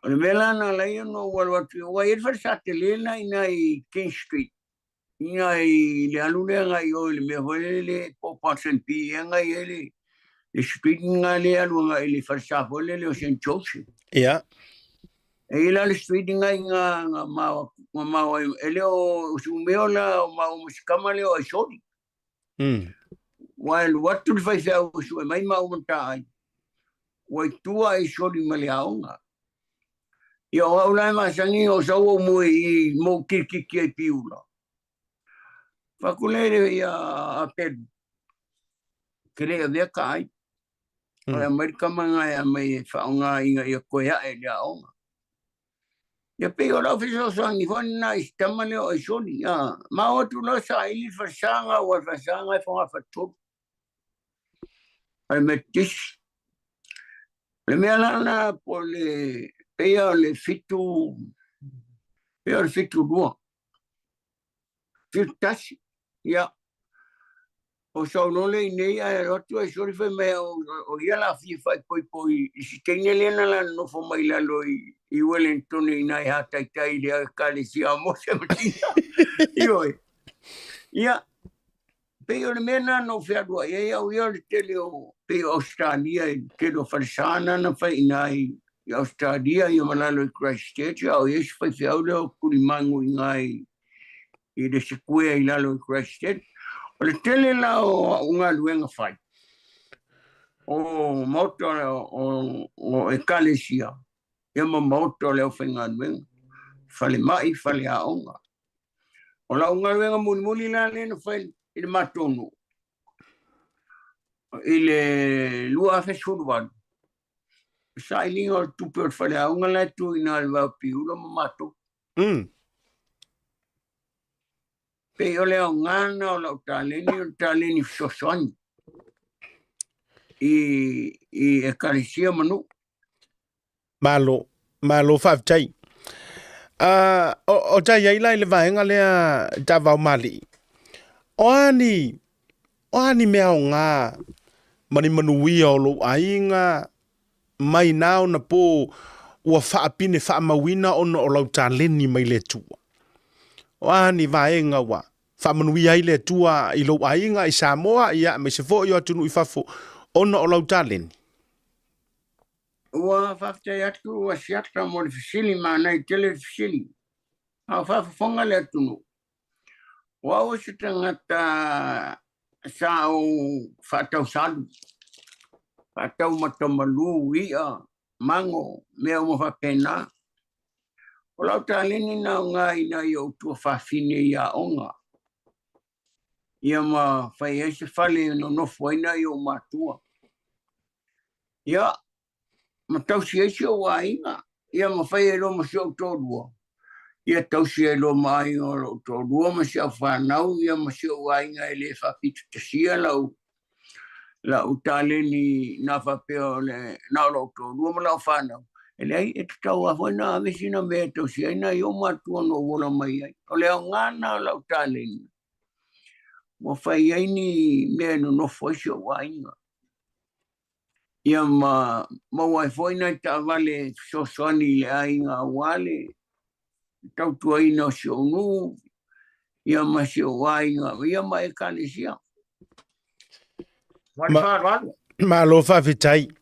O le mea la na ala ai ona ou alu atu, aua e i ai le falesa tele lena i ina i King Street, i ina i le alu lea agai i o i le mea foi lele po o Ponsonby ea na i ai le, le street lena lea e alu agai i le falesa foi lele o St. Joseph. Ia. E i ai la le street lena i ina na mao, na mao ai, e le o Sumeo la o maua ma si tama lea o Aisoli. Ua alu atu le faifeau e sue mai maua ma taai, ua i tua Aisoli ma le aoga. Ia o au la e masani o sau ou moe i mou kilikiki ai Piula. Fatu le le ia a Pelu. Ke le avea ka ai. O le aumai le tama lena e aumai e faaaoga ina ia toe ae i le aoga. Ia pei o lau fesoasoani foi lena i si tama lea o Aisoli. Ma o atu loa saili le falesa lena aua o le falesa lena e fogafaletolu. O le Metotisi. O le mea la lena po o le pei o le fitu, pei o le 72. 71, ia. O sau loa lea i inei ae alu atu ae soli fai mai o ia la fia faaipoipo i si teine lea na la nonofo mai i lalo i Wellington i ina i Hataitai i le Ekalesia o Mose ma Tina. Ioe. Ia, pei o le mea lena na ou fealuai ai au ia o le tele o, pei o Ausetalia i le tele o falesa na na fai i ina i Ausetalia ia ma lalo i Christchurch, a o i ai si faifeau lea o Tulimanu i ina i i le sikuea i lalo i Christchurch. O le tele la o au galuega fai, o maota o ekalesia, ia ma maota o le aufaigaluega, falemai, faleaoga. O lau galuega mulimuli la lea na fai i le matou nuu, i le 2018, sailiga o le tupe o le faleaoga la e tu i ina i le Vao Piula ma matou. Pei o le aoga lena o lau taleni, o le taleni fesoasoani i ekalesia ma nuu. Malo, malo faafetai. O ta i ai la i le vaega lea Taavao Malii, o a ni, o a ni mea aoga ma ni manuia o lou aiga mai na ona po ua faapine faamauina ona o lau taleni mai le Atua? O a ni vaega ua faamanuia ai le Atua i lou aiga i Samoa, ia, aemaise foi o atunuu i fafo ona o lau taleni? Ua faafetai atu Asiata mo le fesili, manaia tele le fesili. A o faafofoga le atunuu, o au o se tagata sa ou faatausalu, faatau matamalu, i'a, mago, mea uma faapena. O lau taleni na aoga i nai ou tuafafine i aoga, ia ma fai ai se fale e nonofo ai nai ou matua. Ia, ma tausi ai si ou aiga, ia ma fai ai loa ma si ou toalua, ia tausi ai loa ma aiga o lou toalua ma si au fanau, ia ma si ou aiga e le faapitotasia lau lau taleni na faapea o le na o lou toalua ma lau fanau. E leai, e tatau lava foi ona ave sina mea e tausi ai nai ou matua na ou ola mai ai. O le aoga lena o lau taleni, ua fai ai ni mea e nonofo ai si ou aiga. Ia ma maua ai foi nai taavale e fesoasoani i le aiga aua le tautuaina o si ou nuu, ia ma si ou aiga, ia ma ekalesia. Ma le faaaloalo. Malo faafetai.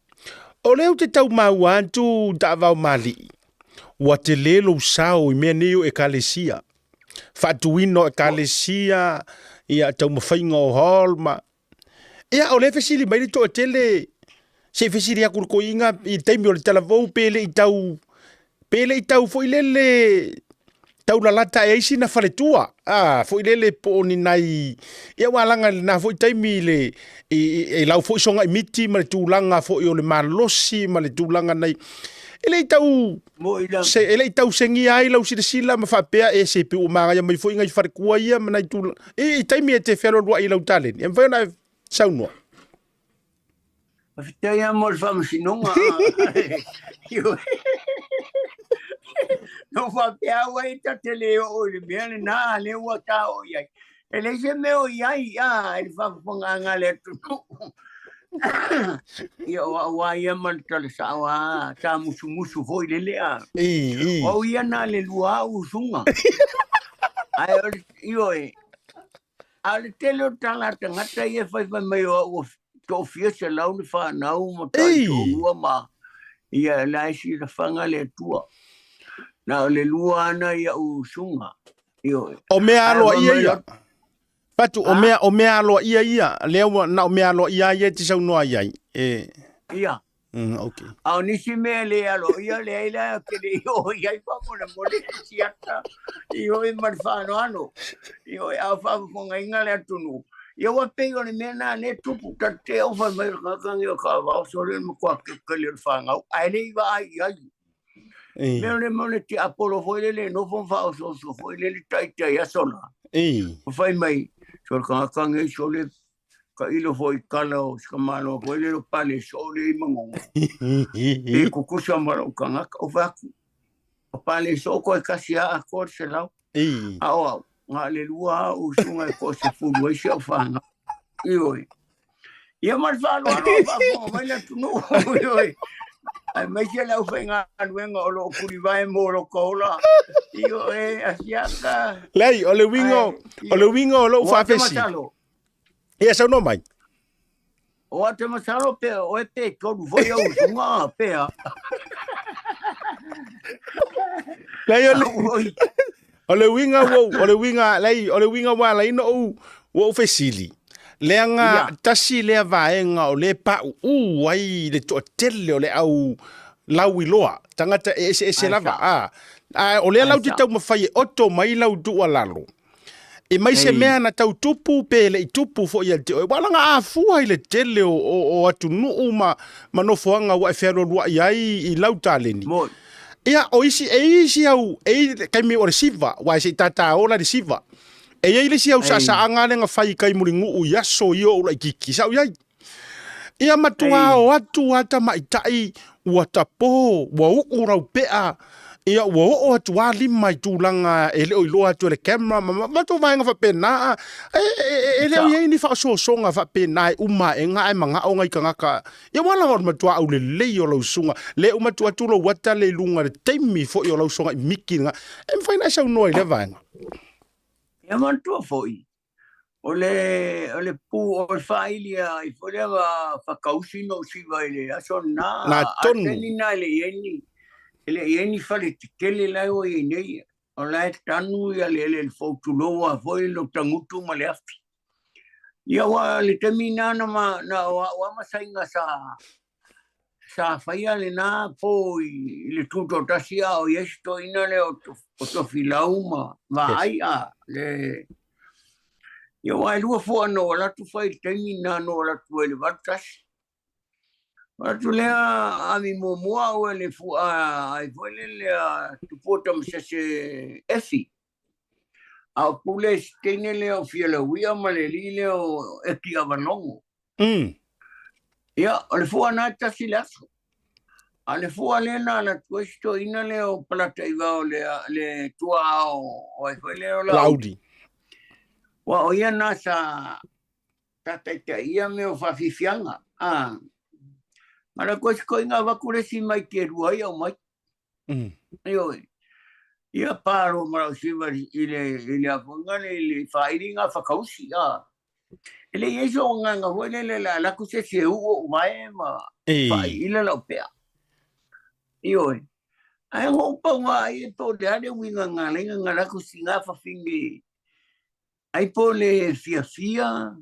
O lea ou te tau maua atu Taavao Malii, ua tele lou sao i mea nei o ekalesia. Faatuina o ekalesia, ia taumafaiga o hall ma Ia, o lea e fesili mai le toatele, se i fesili atu i le toeaina i le taimi o le talavou pe le i tau, pe le i tau foi lele tau lalata ae ai sina faletua, a, foi lele po o ni nai, ia aua leaga i lena foi taimi i le, i lau foi sogai miti ma le tulaga foi o le malosi ma le tulaga nai, e le i tau, se, e le i tau segia ai lau silasila ma faapea, e se pei ua magaia mai foi nai faletua ia ma nai tulaga, I taimi e te fealualuai i lau taleni, e mafai ona e saunoa. Faafetai lava mo le faamasinoga. Na ou faapea au ai ta te le oo i le mea lena, a lea ua ta oo i ai. E leai se mea o i ai a i le faafofogaaga a le atunuu. Ia o au lava ia ma le tala sao lava, sa musumusu foi lele a. O au ia na le lua au usuga. Ae o le, ioe, a o le tele o tala a tagata ia e faifai mai o au ua toafia selau le fanau ma taitoalua ma ia la e silafaga le Atua. Na o le lua ana i au usuga. Ioe. O mea aloaia ia. Fatu, o mea, o mea aloaia ia, lea ua, na o mea aloaia ia e te saunoa i ai. E. Ia. Okay. A o nisi mea e le aloaia, leai la, ou te le i oo i ai faamolemole e siata, ioe, ma le faaaloalo, ioe, a o faafofogaina le atunuu. Ia ua pei o le mea lena lea e tupu, ta te oo fai mai le tagata lenei o Taavao, sole le matua kekele o le fanau, ae le i vaai i ai. Mea o le mea o le tiapolo foi lele e nofo ma faaosooso foi lele taitai aso la. Ma fai mai, sole tagata nei, sole tailo foi i tala o si tamaloa foi lele o pale soo lea i Manono. Pe tutusa ma lou tagata, ou fai atu, o pale soo toe tasi lava atoa le 100. A o au, na o le lua lava ou usuga e toasefulu ai si au fanau. Ioe. Ia ma le faaaloalo o faafofoga mai le atunuu. Ioe. Aemaise le aufaigaluega o lo o tulivae mo lota ola. Ioe, Asiata. Leai, o le uiga o, o le uiga o lou faafesili. Ia, saunoa mai. O a te masalo pe oe pe tolu foi au usuga pe a. Leai, o le, o le uiga ua ou, o le uiga, leai, o le uiga ua ala ai ona ou, ua ou fesili, leaga Ia. tasi lea vaega o lea e pauu ai le toatele o le au lauiloa, tagata e eseese Ai lava, sa. a, a o lea Ai lau te sa. taumafai e oto mai lau tuualalo, E mai se Ei. mea na tau tupu pe le i tupu foi ia te oe. Ua laga afua i le tele o, o, o atunuu ma, ma nofoaga ua e fealualuai ai i lau taleni. Moi. Ia, o isi, e i isi au, e i le taimi o le siva, aua se i tātā ola le siva. E i ai le isi au Ei. saasaaga lea na fai i kai Mulinuu i aso ia o ou laitiiti, sa ou i ai. Ia matua Ei. o atu a tamaitai ua tapo, ua uu raupea, ia ua oo atu a lima i tulaga e le o iloa atu e le camera ma ma ma vaega faapena. E, e, e, e le o i ai ni faaosoosoga faapena e uma aega ae manao nai tagata. Ia ua lava o le matua aulelei o lau susuga, le uma tuu atu lou ata le i luga i le taimi foi o lau soga i miki lena. E mafai ona e saunoa i lea vaega. Ia manatua foi, O le, o le pu, o le faaili a i foi lea va whakausi no siva i le aso na, Nā a tonu. teni na e le i ai ni, e le i ai ni fale tetele la e ua i ai nei. O la e tanu ia le ele le fautuloa foi lo tangutu ma le afi. Ia ua le taimi na na ma, na o au a masaiga sa, sa faia lena po i le tutoatasi a o i ai se toeaina lea o Tofilau ma Vaai a le Ia aua e lua fua na ou alu atu fai i le taimi lena na ou alu atu ai i le 81. Alu atu lea ave muamua au e le fua ai foi lele a Tupua Tamasese Efi. A o pule si teine lea o Fialauia ma le alii lea o Eki Avalogo. Ia, o le fua na e tasi le aso. A le fua lea na ala atu ai si toeaina lea o Palataiva o le, le tuaa o, o ai foi lea o Laauli. Laauli. Ua o ia na sa, sa taitaia mea o faafiafiaga. A, ala atu ai si toeaina avatu le isi mai te lua ai aumai. Ioe. Ia palo ma lau siva i le i le afoga le i le faailiga whakausi a. E le i ai so agaga foi lele le a alu atu se isi e uu ou vae ma faaiila lau pea. Ioe. Ae na ou pauga ai e po o le a le uiga na ala ai ona alu atu sina fafine ai po o le fiafia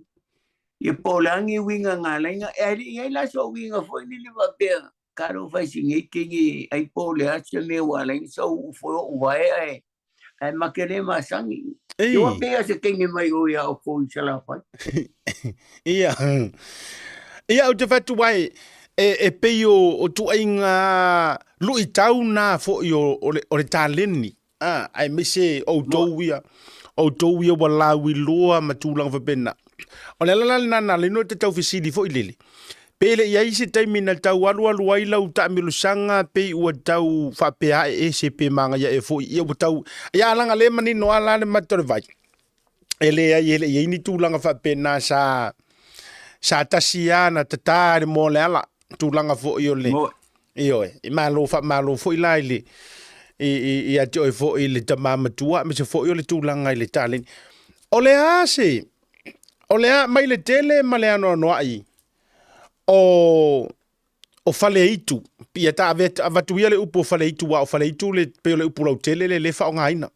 ia po o le a ni uiga na ala ai ona ae le i ai la so uiga foi lele faapea Talofa i si nei teine ai po o le a se mea ua ala ai ona sau uu foi oʻu vae ae ae make le masani. Ei. Ua pei a se teine mai o ia outou i Salafai. Ia. Ia, ou te fai atu ai, e, e pei o, o tuaiga luitau na foi o, o, le, o le taleni. A, aemaise outou ia, outou ia ua lauiloa ma tulaga faapena. O le ala la lena na ala ai ona te tau fesili foi lele, pe le i ai se taimi na tau alualu ai lau taamilosaga pei ua tau faapea ae ese pe magaia ea foi, ia ua tau, ia alaga le manino lava la le mata o le vai. E leai e le i ai ni tulaga faapena sa sa tasi lava na tata i le moa o le ala, tulaga foi o le Ioe, e malo faamalo foi la i le i, i, ia te oe foi le tama matua aemaise foi o le tulaga i le taleni. O le a se, o le a mai le tele ma le anoanoai o o Faleitu, ia ta ave avatu ia le upu o Faleitu aua o Faleitu le pei o le upu lautele le le faaaogaina.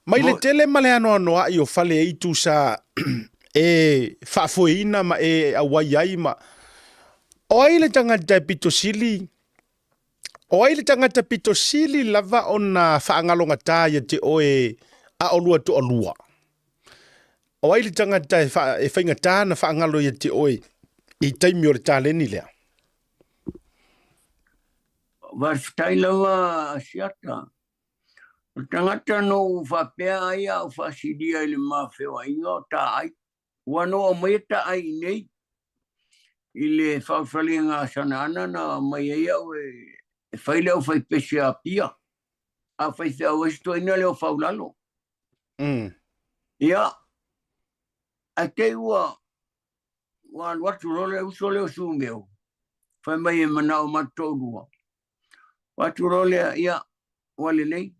Mai le tele ma le anoanoai o Faleitu sa e faafoeina ma e auai ai ma. O ai le tagata e pito sili, o ai le tagata pito sili lava ona faagalogatā ia te oe a olua toalua? O ai le tagata e, fa, e faigata na faagalo ia te oe i taimi o le taleni lea? Faafetai lava Asiata. O le tagata na ou faapea ai a ou faasilia i le ma feoaiga o taai. Ua na ou aumaia taai i inei i le faaulufaleina a Sanaana na aumai ai au e fai le aufaipese a Apia. A faifeau ai si toeaina lea o Faulalo. Ia, ae te i ua ua alu atu loa le uso lea o Sumeo, fai mai e manao ma toalua. Atu loa lea, ia, ua lelei.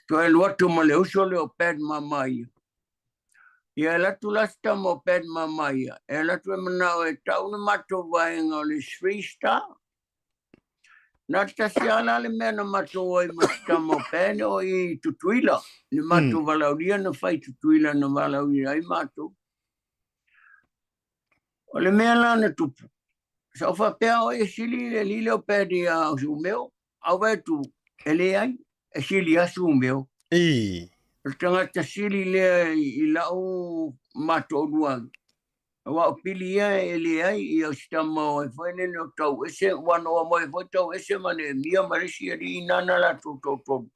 Toe alu atu ma le uso lea o Pat Mamaia. Ia, e alu atu la si tama o Pat Mamaia, e alu atu e manao e tau le matou vaega o le Three Star. Na te tasi lava la le mea na matou ai ma si tama o Pat o i Tutuila. Le matou valaaulia na fai i Tutuila na valaaulia ai matou. O le mea la na tupu, sa ou faapea o e sili le alii lea o Pat ia Sumeo, a ou vaai atu, e leai, e sili lava Sumeo. O le tagata sili lea i lau matoalua, aua o Pili ia e leai, ia o si tama o ai foi lele o Tauese, ua na oo mai foi Tauese ma Neemia ma le isi alii nana latou toatolu.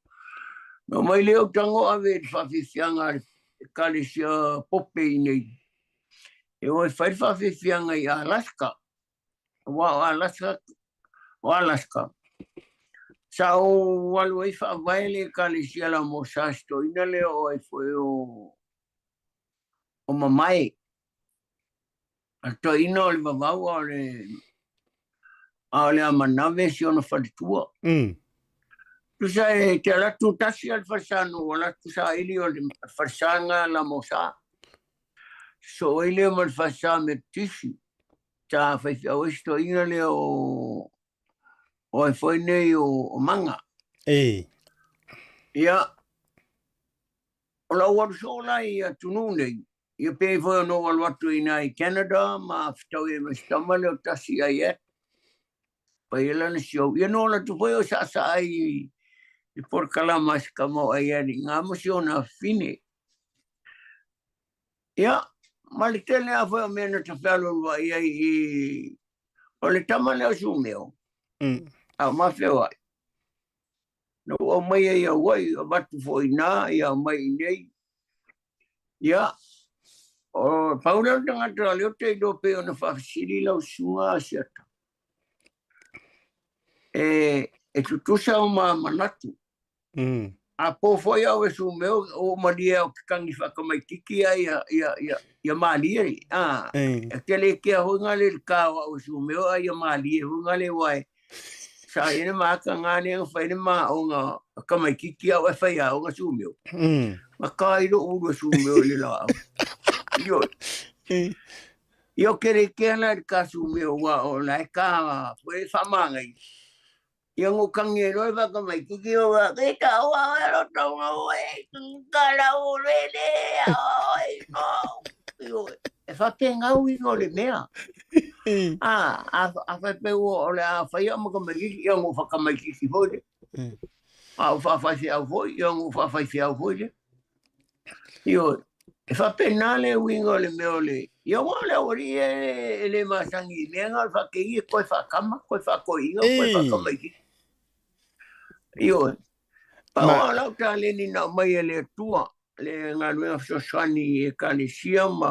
Na omai lea ou tago ave i le faafiafiaga a le Ekalesia Pope i inei. E o e fai le faafiafiaga i Alaska, aua o Alaska, o Alaska, sa ou alu ai faavae le Ekalesia la mo sa si toeaina lea o ai foi o o Mamae. A le toeaina o le vavau a o le a o le Amanave si ona faletua. Tusa e te alu atu tasi a le falesa na ou alu atu saili o le falesa lena la Mosa. Sosoo ai lea ma le falesa Metotisi. Sa faifeau ai si toeaina lea o o ai foi nei o, o Maga. Ia, o lau alu soo la i atunuu nei, ia pei foi ona ou alu atu i ina i Canada ma fetaui ai ma si tama lea o Tasi Aiet, fai ai lana show. Ia na ola atu foi o saasaa ai i polokalama a si tama o Aiet i ina ma si ona afafine. Ia, ma le tele lava foi o mea na tafealualuai ai i o le tama lea o Sumeo, a o mafeoai. Na ou aumaia i Hawaii, avatu foi i ina, ia aumai i inei. Ia, o pau lea o le tagata lea ou te iloa pei ona faafesili lau susuga Asiata. E, e tutusa o ma manatu. A po foi au e Sumeo, o malie au te tangi whakamaitiki ai ia, ia, ia, ia malie. A, e te le kea hoi ngā le ka o au e Sumeo a ia malie hoi ngā le wai. Sa ia le maaka ngā le nga whai le maa o ngā kamaitiki au e whai au ngā Sumeo. Ma ka i lo ulu e Sumeo i le la au. Io. Io ke le kea la ka Sumeo wa o la e ka foi whamangai. Ia ngo kangi e loe whaka mai kiki o wa ke ta o a e ro tonga o e ka la o le le a o e no io e whape ngau i ngo le mea a a a whai pe o o le a whai a maka mai kiki ia ngo whaka mai kiki foi le a o wha whai whiau foi ia ngo wha whai whiau foi le Ioe, e faapena le uiga o le mea o le, ia aua o le aualii e, e le masani i mea na o le faakei e koe faakama, koe faakoiina, koe faakamaititi. Ioe, pau lava o lau taleni na aumai e le Atua, le galuega fesoasoani i ekalesia ma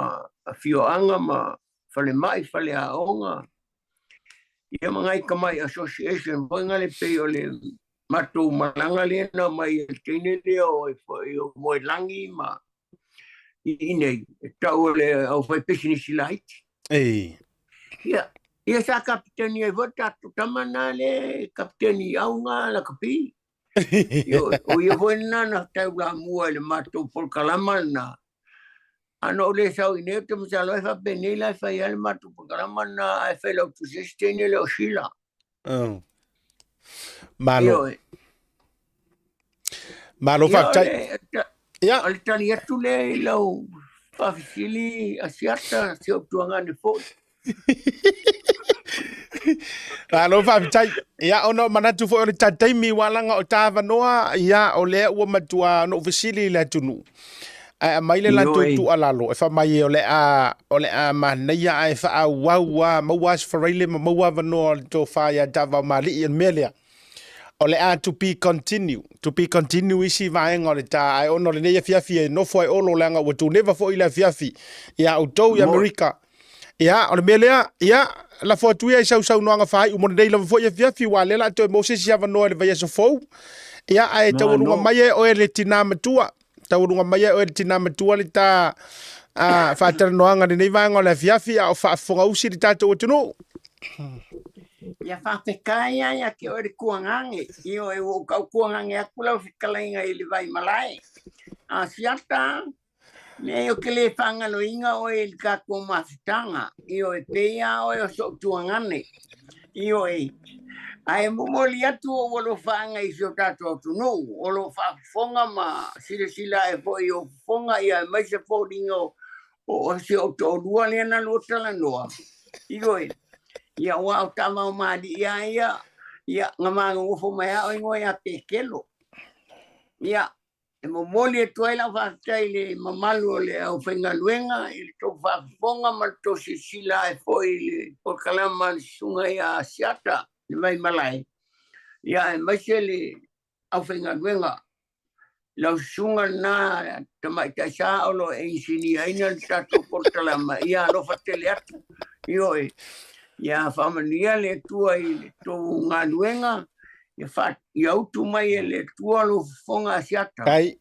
afioaga ma falemai, faleaoga, ia ma nai tamai association foi na le pei o le matou malaga lea na aumai e le teine lea o e foi o Moelangi ma i inei e tau o le aufaipisinisi laiti. Ia, ia sa kapiteni ai foi tatou tama na le kapiteni i auga lakapi. Ia, o ia foi lena na taulamua i le matou polokalama lena. A na ou le sau i inei, ou te masalo ai faapenei la e fai ai le matou polokalama lena ae failautusi ai si teine lea o Sheila. Malo. Ioe. Malo Ia, o faafetai. le, Ia. o le tali atu lea i lau faafesili Asiata, si ou tuagane foi. Malo faafetai. Ia, ona o manatu foi o le ta taimi ua laga o ta avanoa, ia, o lea ua matua ona ou fesili i le atunuu. Ae aumai le latou tuualalo e fai mai o le a, o le a manaia ae faaauau lava, maua lava se faraile ma maua avanoa o le tofa ia Ta'avaomāli'i. O le mea lea, o le a to be continue, to be continue isi vaega o le ta, ae ona o lenei afiafi e nofo ai Olo leaga ua tuneva foi le afiafi ia outou i Amerika. Ia, o le mea lea, ia, lafo atu ia i sau saunoaga faaiu mo lenei lava foi afiafi, aua o lea o le a toe maua se isi avanoa i le vaiaso fou. Ia, ae taualuga mai e oe le tinā matua, taualuga mai e oe le tinā matua le ta a, faatalanoaga i lenei vaega o le afiafi, a o faafofogausi le tatou atunuu. Ia faafetai lava ia te oe le tuagage, ioe, ua ou tau tuagage atu lau fetalaiga i le Vaimalae. Asiata, Leai, ou te le faagaloina oe i le tatou mafutaga, ioe, pei lava oe o so'u tuagane, ioe, ae momoli atu ou alofaaga i si o tatou atunuu o lo o faafofoga ma silasila ae foi i ou fofoga, ia aemaise foliga o si ou toalua lea na lua talanoa, ioe, ia aua o Tamaomaali'i lava ia, ia, na ma nonofo mai lava o igoa ia Petelo. Ia, E momoli atu ai lau faafetai i le mamalu o le aufaigaluega i le tou faafofoga ma le tou silasila ae foi i le polokalama a le Susuga ia Asiata le Vaimalae, ia aemaise le aufaigaluega. Lau susuga lena Tamaitai Sa o lo o e inisiniaina le tatou polokalama, ia alofa tele atu. Ioe, ia faamanuia le Atua i le tou galuega, ia fa, ia utu mai e le Atua lou fofoga asiata. Kai.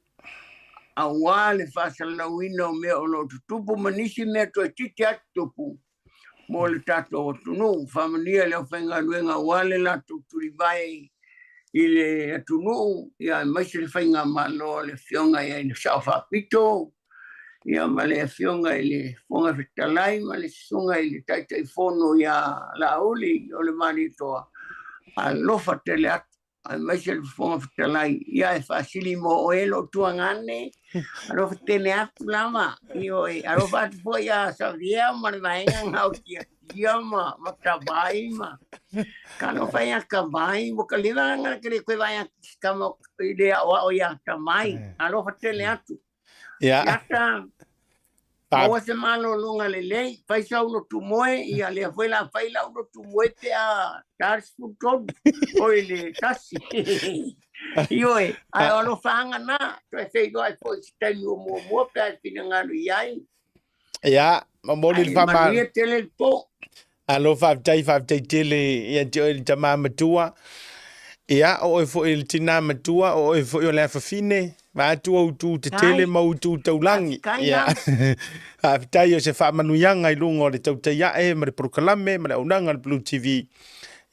Aua le faasalalauina o mea o lo o tutupu ma nisi mea toeitiiti lava tutupu mo le tatou atunuu. Faamanuia le aufaigaluega aua le latou tulivae i le atunuu, ia aemaise le faigamalo a le Afioga ia le Sao Faapito, ia ma le Afioga i le Fofoga Fetalai ma le Susuga i le Taitaifono ia Laauli o le Malietoa, alofa tele atu aemaise le Fofoga Fetalai, ia e faasili mo oe lou tuagane, alofa tele atu lava, ioe, alofa atu foi ia Xavier ma le vaega gaotia ia ma ma Tavai ma talofa ia Tavai, ua ka leva na ke le koe vaai atu i se tama i le aoao ia Tavai, alofa tele atu. Ia. Iata, maua se malologa lelei, fai sau lotu moe, ia lea foi la fai lau lotu moe pe a ta le 13, oi le tasi. Ioe, ae o alofaaga na, toe feiloai foi i se taimi o muamua pe a e finagalo i ai. Ia, momoli le Ae faama... manuia tele le po. Alo, faafetai, faafetai tele ia te oe le tama matua. Ia, o oe foi le tina matua, o oe foi o le afafine, vaeatu ou itu tetele Kai. ma ou itu taulagi. Faafetai Ia, lava. faafetai o se faamanuiaga i luga o le tautai ae ma le polokalame ma le auaunaga a le Blue TV.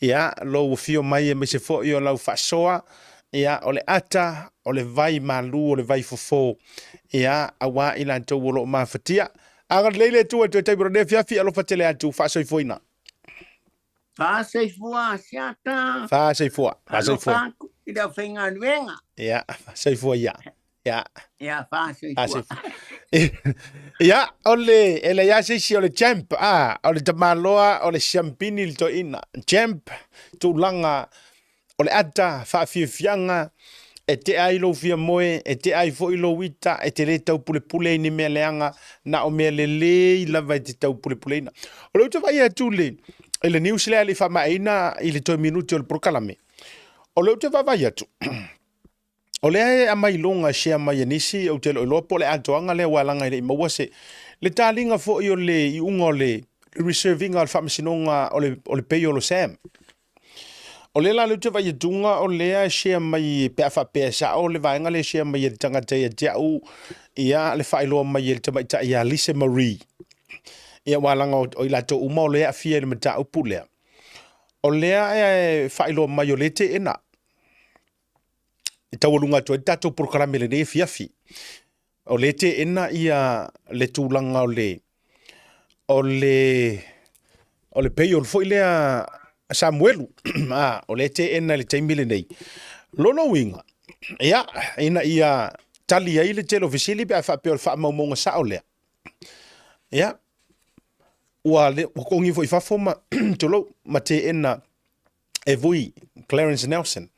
Ia, lou afio mai aemaise foi o lau faasoa, ia, o le ata, o le vai malu, o le vai fofo, ia, aua i latou o lo o mafatia. Agalelei le Atua i toe taimi o lenei afiafi, alofa tele atu, faasoifuaina. Faasoifua Asiata. Faasoifua, faasoifua. Alofa atu i le aufaigaluega. Ia, faasoifua ia. Ia. Ia, faasoifua. Ia, o le, e leai lava se isi o le champ, a, o le tamaloa, o le siampini le toeaina. Champ, tulaga O le ata faafiafiaga e tea ai lou fiamoe, e tea ai foi lou ita, e te le taupulepule i ni mea leaga, na o mea lelei lava e te taupulepuleina. O lea ou te vaai atu i le news lea e le i faamaeaina i le toe minute o le polokalame. O lea ou te vaavaai atu, o lea e aumai i luga e share mai e nisi, ou te le o iloa po o le atoaga lea aua leaga e le i maua se, le taliga foi o le iuga o le reserve ina o le faamasinoga o le payroll o Sam. O lea la lea ou te vaai atuga o lea e share mai pe a faapea e sao le vaega lea e share mai e le tagata ia te au ia le faailoa mai e le tamaitai ia Lisa Marie. Ia aua leaga o i latou uma o lea e aafia i le mataupu lea. O lea e faailoa mai o lea e teena e taualuga atu ai le tatou polokalame i lenei afiafi. O lea e teena ia le tulaga o le o le o le payroll foi lea a Samuelu a o lea e teena i le taimi lenei. Lona uiga, ia, ina ia tali ai le tele o fesili pe a faapea o le faamaumauga sao lea. Ia. Ua le, ua togi foi i fafo ma, tulou, ma teena e Vui, Clarence Nelson.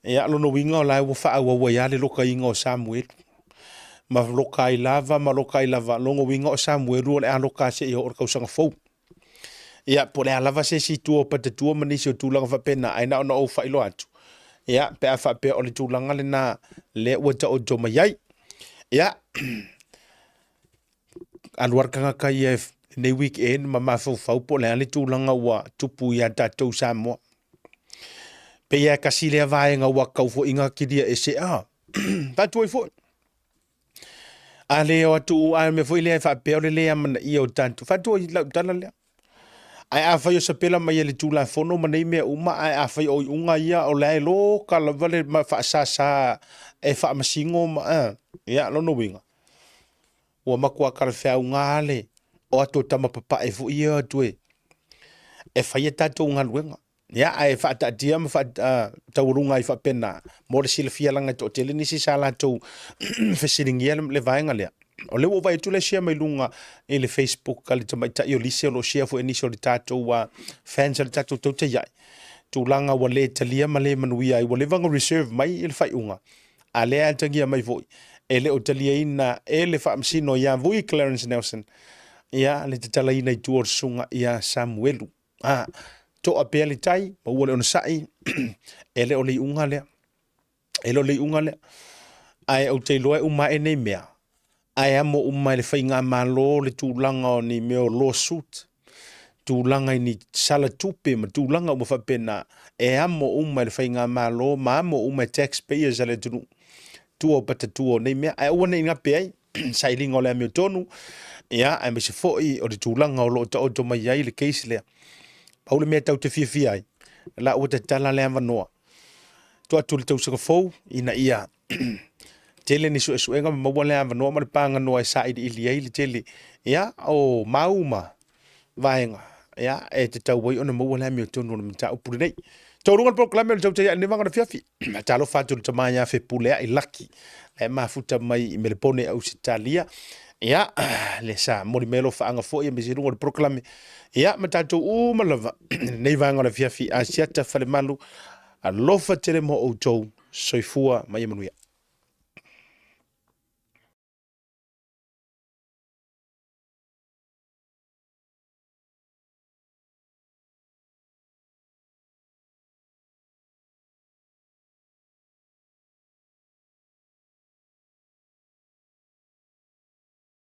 Ia, lona uiga o la e ua faaauau ai lava le lokaina o Samuelu. Ma loka ai lava ma loka ai lava, lona uiga o Samuelu o le a loka seia oo i le tausaga fou. Ia, po o le a lava se isi itu o Patatua ma nisi o tulaga faapena, ae na ona ou faailoa atu, ia, pe a faapea o le tulaga lena lea ua taoto mai ai. Ia, alu lava le tagata ia lenei weekend ma mafaufau po o le a le tulaga ua tupu ia tatou Samoa. Pei lava e tasi lea vaega ua tatau foi ona kilia ese a. Faatu ai foi. A le o atu, a mea foi lea e faapea o le le amanaia o tatou. Faatu ai lau tala lea. Ae afai o sapela mai e le Tulafono ma nei mea uma, ae afai o iuga ia o la e loka lava le faasasa e faamasino ma, a, ia, lona uiga, ua matua talafeauga lava le o atu o tama papae foi ia o atu e, e fai a tatou galuega. Ia, ae faataatia ma faataualuga ai faapena, mo le silafia leaga e toatele nisi sa latou fesiligia le vaega lea. O lea ua ou vaai atu o lea e share mai luga i le Facebook a le tamaitai o Lise o lo o share foi e nisi o le tatou fans a le tatou Tautai Ae, tulaga ua le talia ma le manuia ai, ua leva ona reserve mai le faaiuga, a o lea e atagia mai foi e le o taliaina e le Faamasino ia Vui Clarence Nelson ia le tatalaina i tua o le susuga ia Samuelu. A, toa pea le tai, maua le onosai, e le o le iuga lea. E le o le iuga lea. Ae ou te iloa e uma ae nei mea, ae amo uma e le faigamalo le tulaga o ni mea o lawsuit, tulaga i ni sala tupe ma tulaga uma faapena, e amo uma e le faigamalo ma amo uma e taxpayers a le atunuu tua o patatua o nei mea. Ae aua ne i gape ai sailiga o le amiotonu, ia, aemaise foi o le tulaga o lo o taoto mai ai le case lea. Pau le mea tatou te fiafia ai, la ua tatala le avanoa tuu atu i le tausaga fou ina ia tele ni suesuega ma maua le avanoa ma le paganoa e sailiili ai le tele ia o mau ma vaega ia e tatau ai ona maua le amiotonu o le mataupu lenei. Taualuga le polokalame o le Tautai Ae i lenei vaega o le afiafi. Talofa atu i le tama ia Fepuleai Lucky e mafuta mai i Melepone Ausetalia. Ia, le sa moli mai alofaaga foi aemaise luga o le polokalame. Ia, ma tatou uma lava i lenei vaega o le afiafi Asiata Falemalu. Alofa tele mo outou. Soifua ma ia manuia.